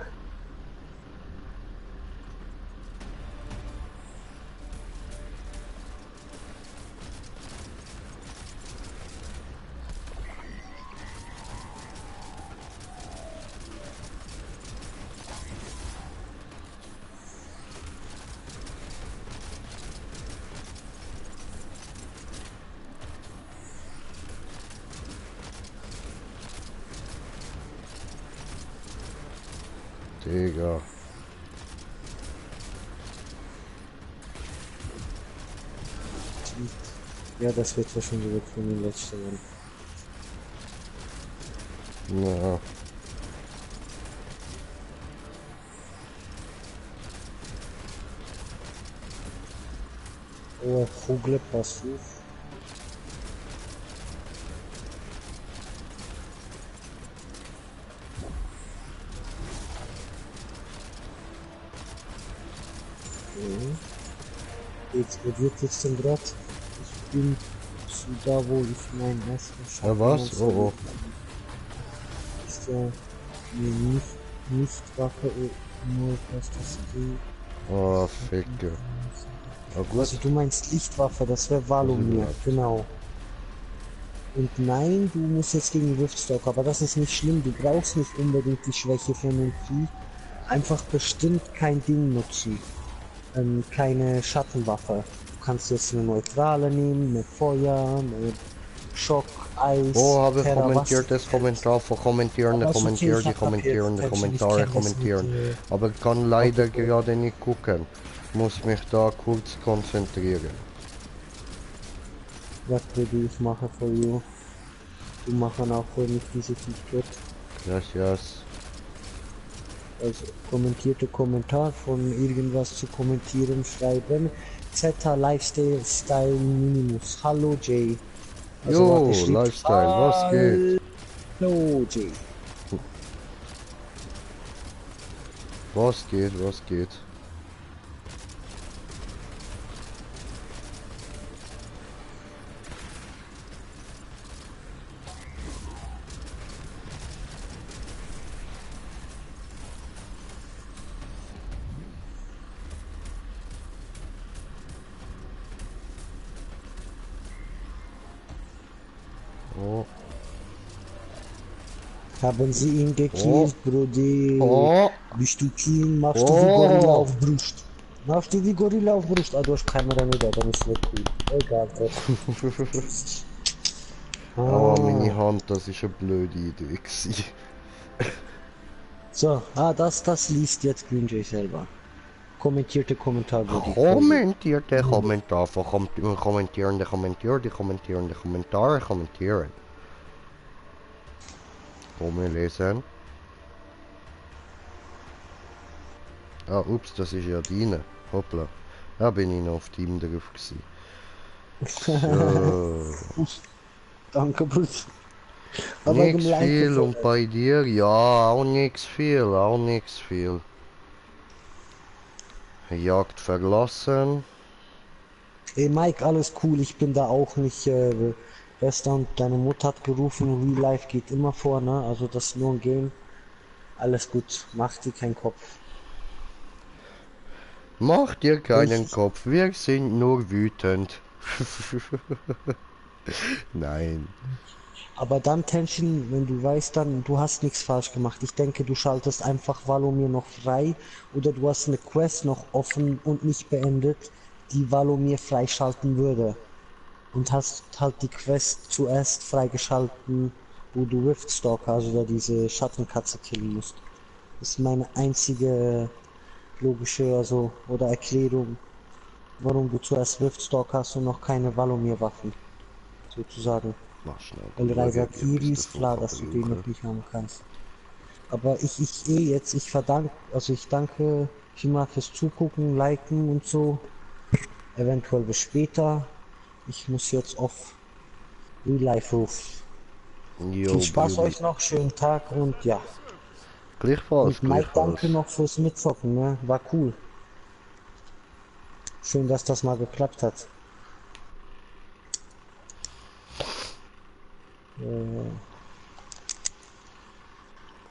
Digga. Ja, das wird wahrscheinlich weg von den letzten Jahren. Na. Oh, Kugel, pass auf. Jetzt, wo wird jetzt denn grad? Ich bin zu da, wo ich mein erstes Ja was? Oh oh. Ist ja eine Nicht-Waffe, nur was das geht. Oh, Ficke. Oh gut. Also du meinst Lichtwaffe, das wäre Valomir, Also, genau. Und nein, du musst jetzt gegen Riftstock, aber das ist nicht schlimm, du brauchst nicht unbedingt die Schwäche von dem Vieh. Einfach bestimmt kein Ding nutzen. Keine Schattenwaffe. Du kannst jetzt eine neutrale nehmen, mit Feuer, mit Schock, Eis, Oh, habe Terra, kommentiert was- das Kommentar von Kommentierende, Aber ist okay, ich hab Kommentierende, kapiert. Kommentare, Ich kenn das mit, kommentieren. Aber ich kann leider gerade nicht gucken. Muss mich da kurz konzentrieren. Was würde ich machen für you? Du. Du machen auch für mich diese T-Shirt. Gracias. Also kommentierte Kommentar von irgendwas zu kommentieren, schreiben. Zeta Lifestyle Style Minimus. Hallo Jay. Also Jo, warte, steht Lifestyle, was geht? Hallo Jay. Was geht, was geht? Oh. Haben sie ihn gekillt, Brudi. Oh. Bist du King? Machst du wie Gorilla auf Brust? Machst du wie Gorilla auf Brust? Ah, du hast Kamera nicht, dann ist nicht cool. Egal, Aber meine Hand, das ist eine blöde Idee gewesen. So, das liest jetzt Green Jay selber. Kommentierte Kommentar, Brudi. Kommentierte Kommentar, kommentierende Kommentare kommentieren. Komm, wir lesen. Ah, ups, das ist ja deine. Hoppla. Da bin ich noch auf Team drauf gewesen. So. Danke, Brudi. Aber Nix dem Like viel gefällt und bei dir? Ja, auch nix viel, auch nix viel. Jagd verlassen. Ey Mike, alles cool, ich bin da auch nicht gestern, deine Mutter hat gerufen, Real Life geht immer vor, ne? Also das ist nur ein Game. Alles gut, mach dir keinen Kopf. Mach dir keinen Ich- Kopf, wir sind nur wütend. Nein. Aber dann Tension, wenn du weißt dann, du hast nichts falsch gemacht. Ich denke, du schaltest einfach Valomir noch frei oder du hast eine Quest noch offen und nicht beendet, die Valomir freischalten würde. Und hast halt die Quest zuerst freigeschalten, wo du Riftstalker, also da diese Schattenkatze killen musst. Das ist meine einzige logische, also, oder Erklärung, warum du zuerst Riftstalker hast und noch keine Valomir-Waffen, sozusagen. Mach schnell. Weil Raizakiri ist davon klar, dass du den noch brauchen. nicht haben kannst. Aber ich danke Kima fürs Zugucken, Liken und so. Eventuell bis später. Ich muss jetzt auf Real Life Ruf. Jo, Viel Spaß Brudi. euch noch, schönen Tag und ja. Gleichfalls, Und Mike, danke gleichfalls. noch fürs Mitzocken, ne? War cool. Schön, dass das mal geklappt hat.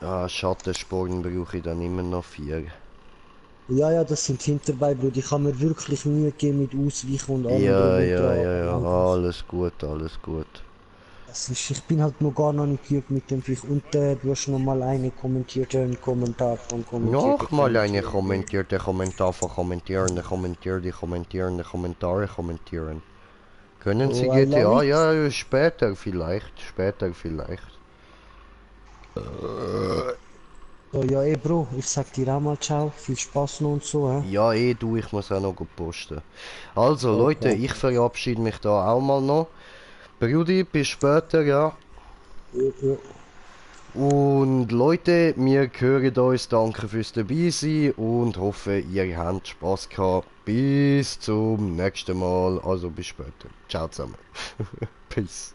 Ah, Schattensporen brauche ich dann immer noch 4. Ja, das sind hinterbei, Bro. Ich habe mir wirklich Mühe gegeben mit Ausweichen und allem drum Ja, und ja, dran. ja, ja, alles gut, alles gut. Ich bin halt noch gar noch nicht geübt mit dem Viech. Und du hast noch mal eine kommentierte, einen Kommentar von kommentierte Nochmal eine kommentierte Kommentar von kommentierende Kommentare kommentieren. Können Sie Oh, I love GTA? it. Ja, später vielleicht, später vielleicht. So, ja, ey, Bro, ich sag dir auch mal ciao. Viel Spaß noch und so, hä? Ja, du, ich muss auch noch gut posten. Also Leute, Okay. ich verabschiede mich da auch mal noch. Brudi, bis später, ja. Ja. Und Leute, wir hören uns, danke fürs dabei sein und hoffe, ihr habt Spaß gehabt. Bis zum nächsten Mal, also bis später. Ciao zusammen. Peace.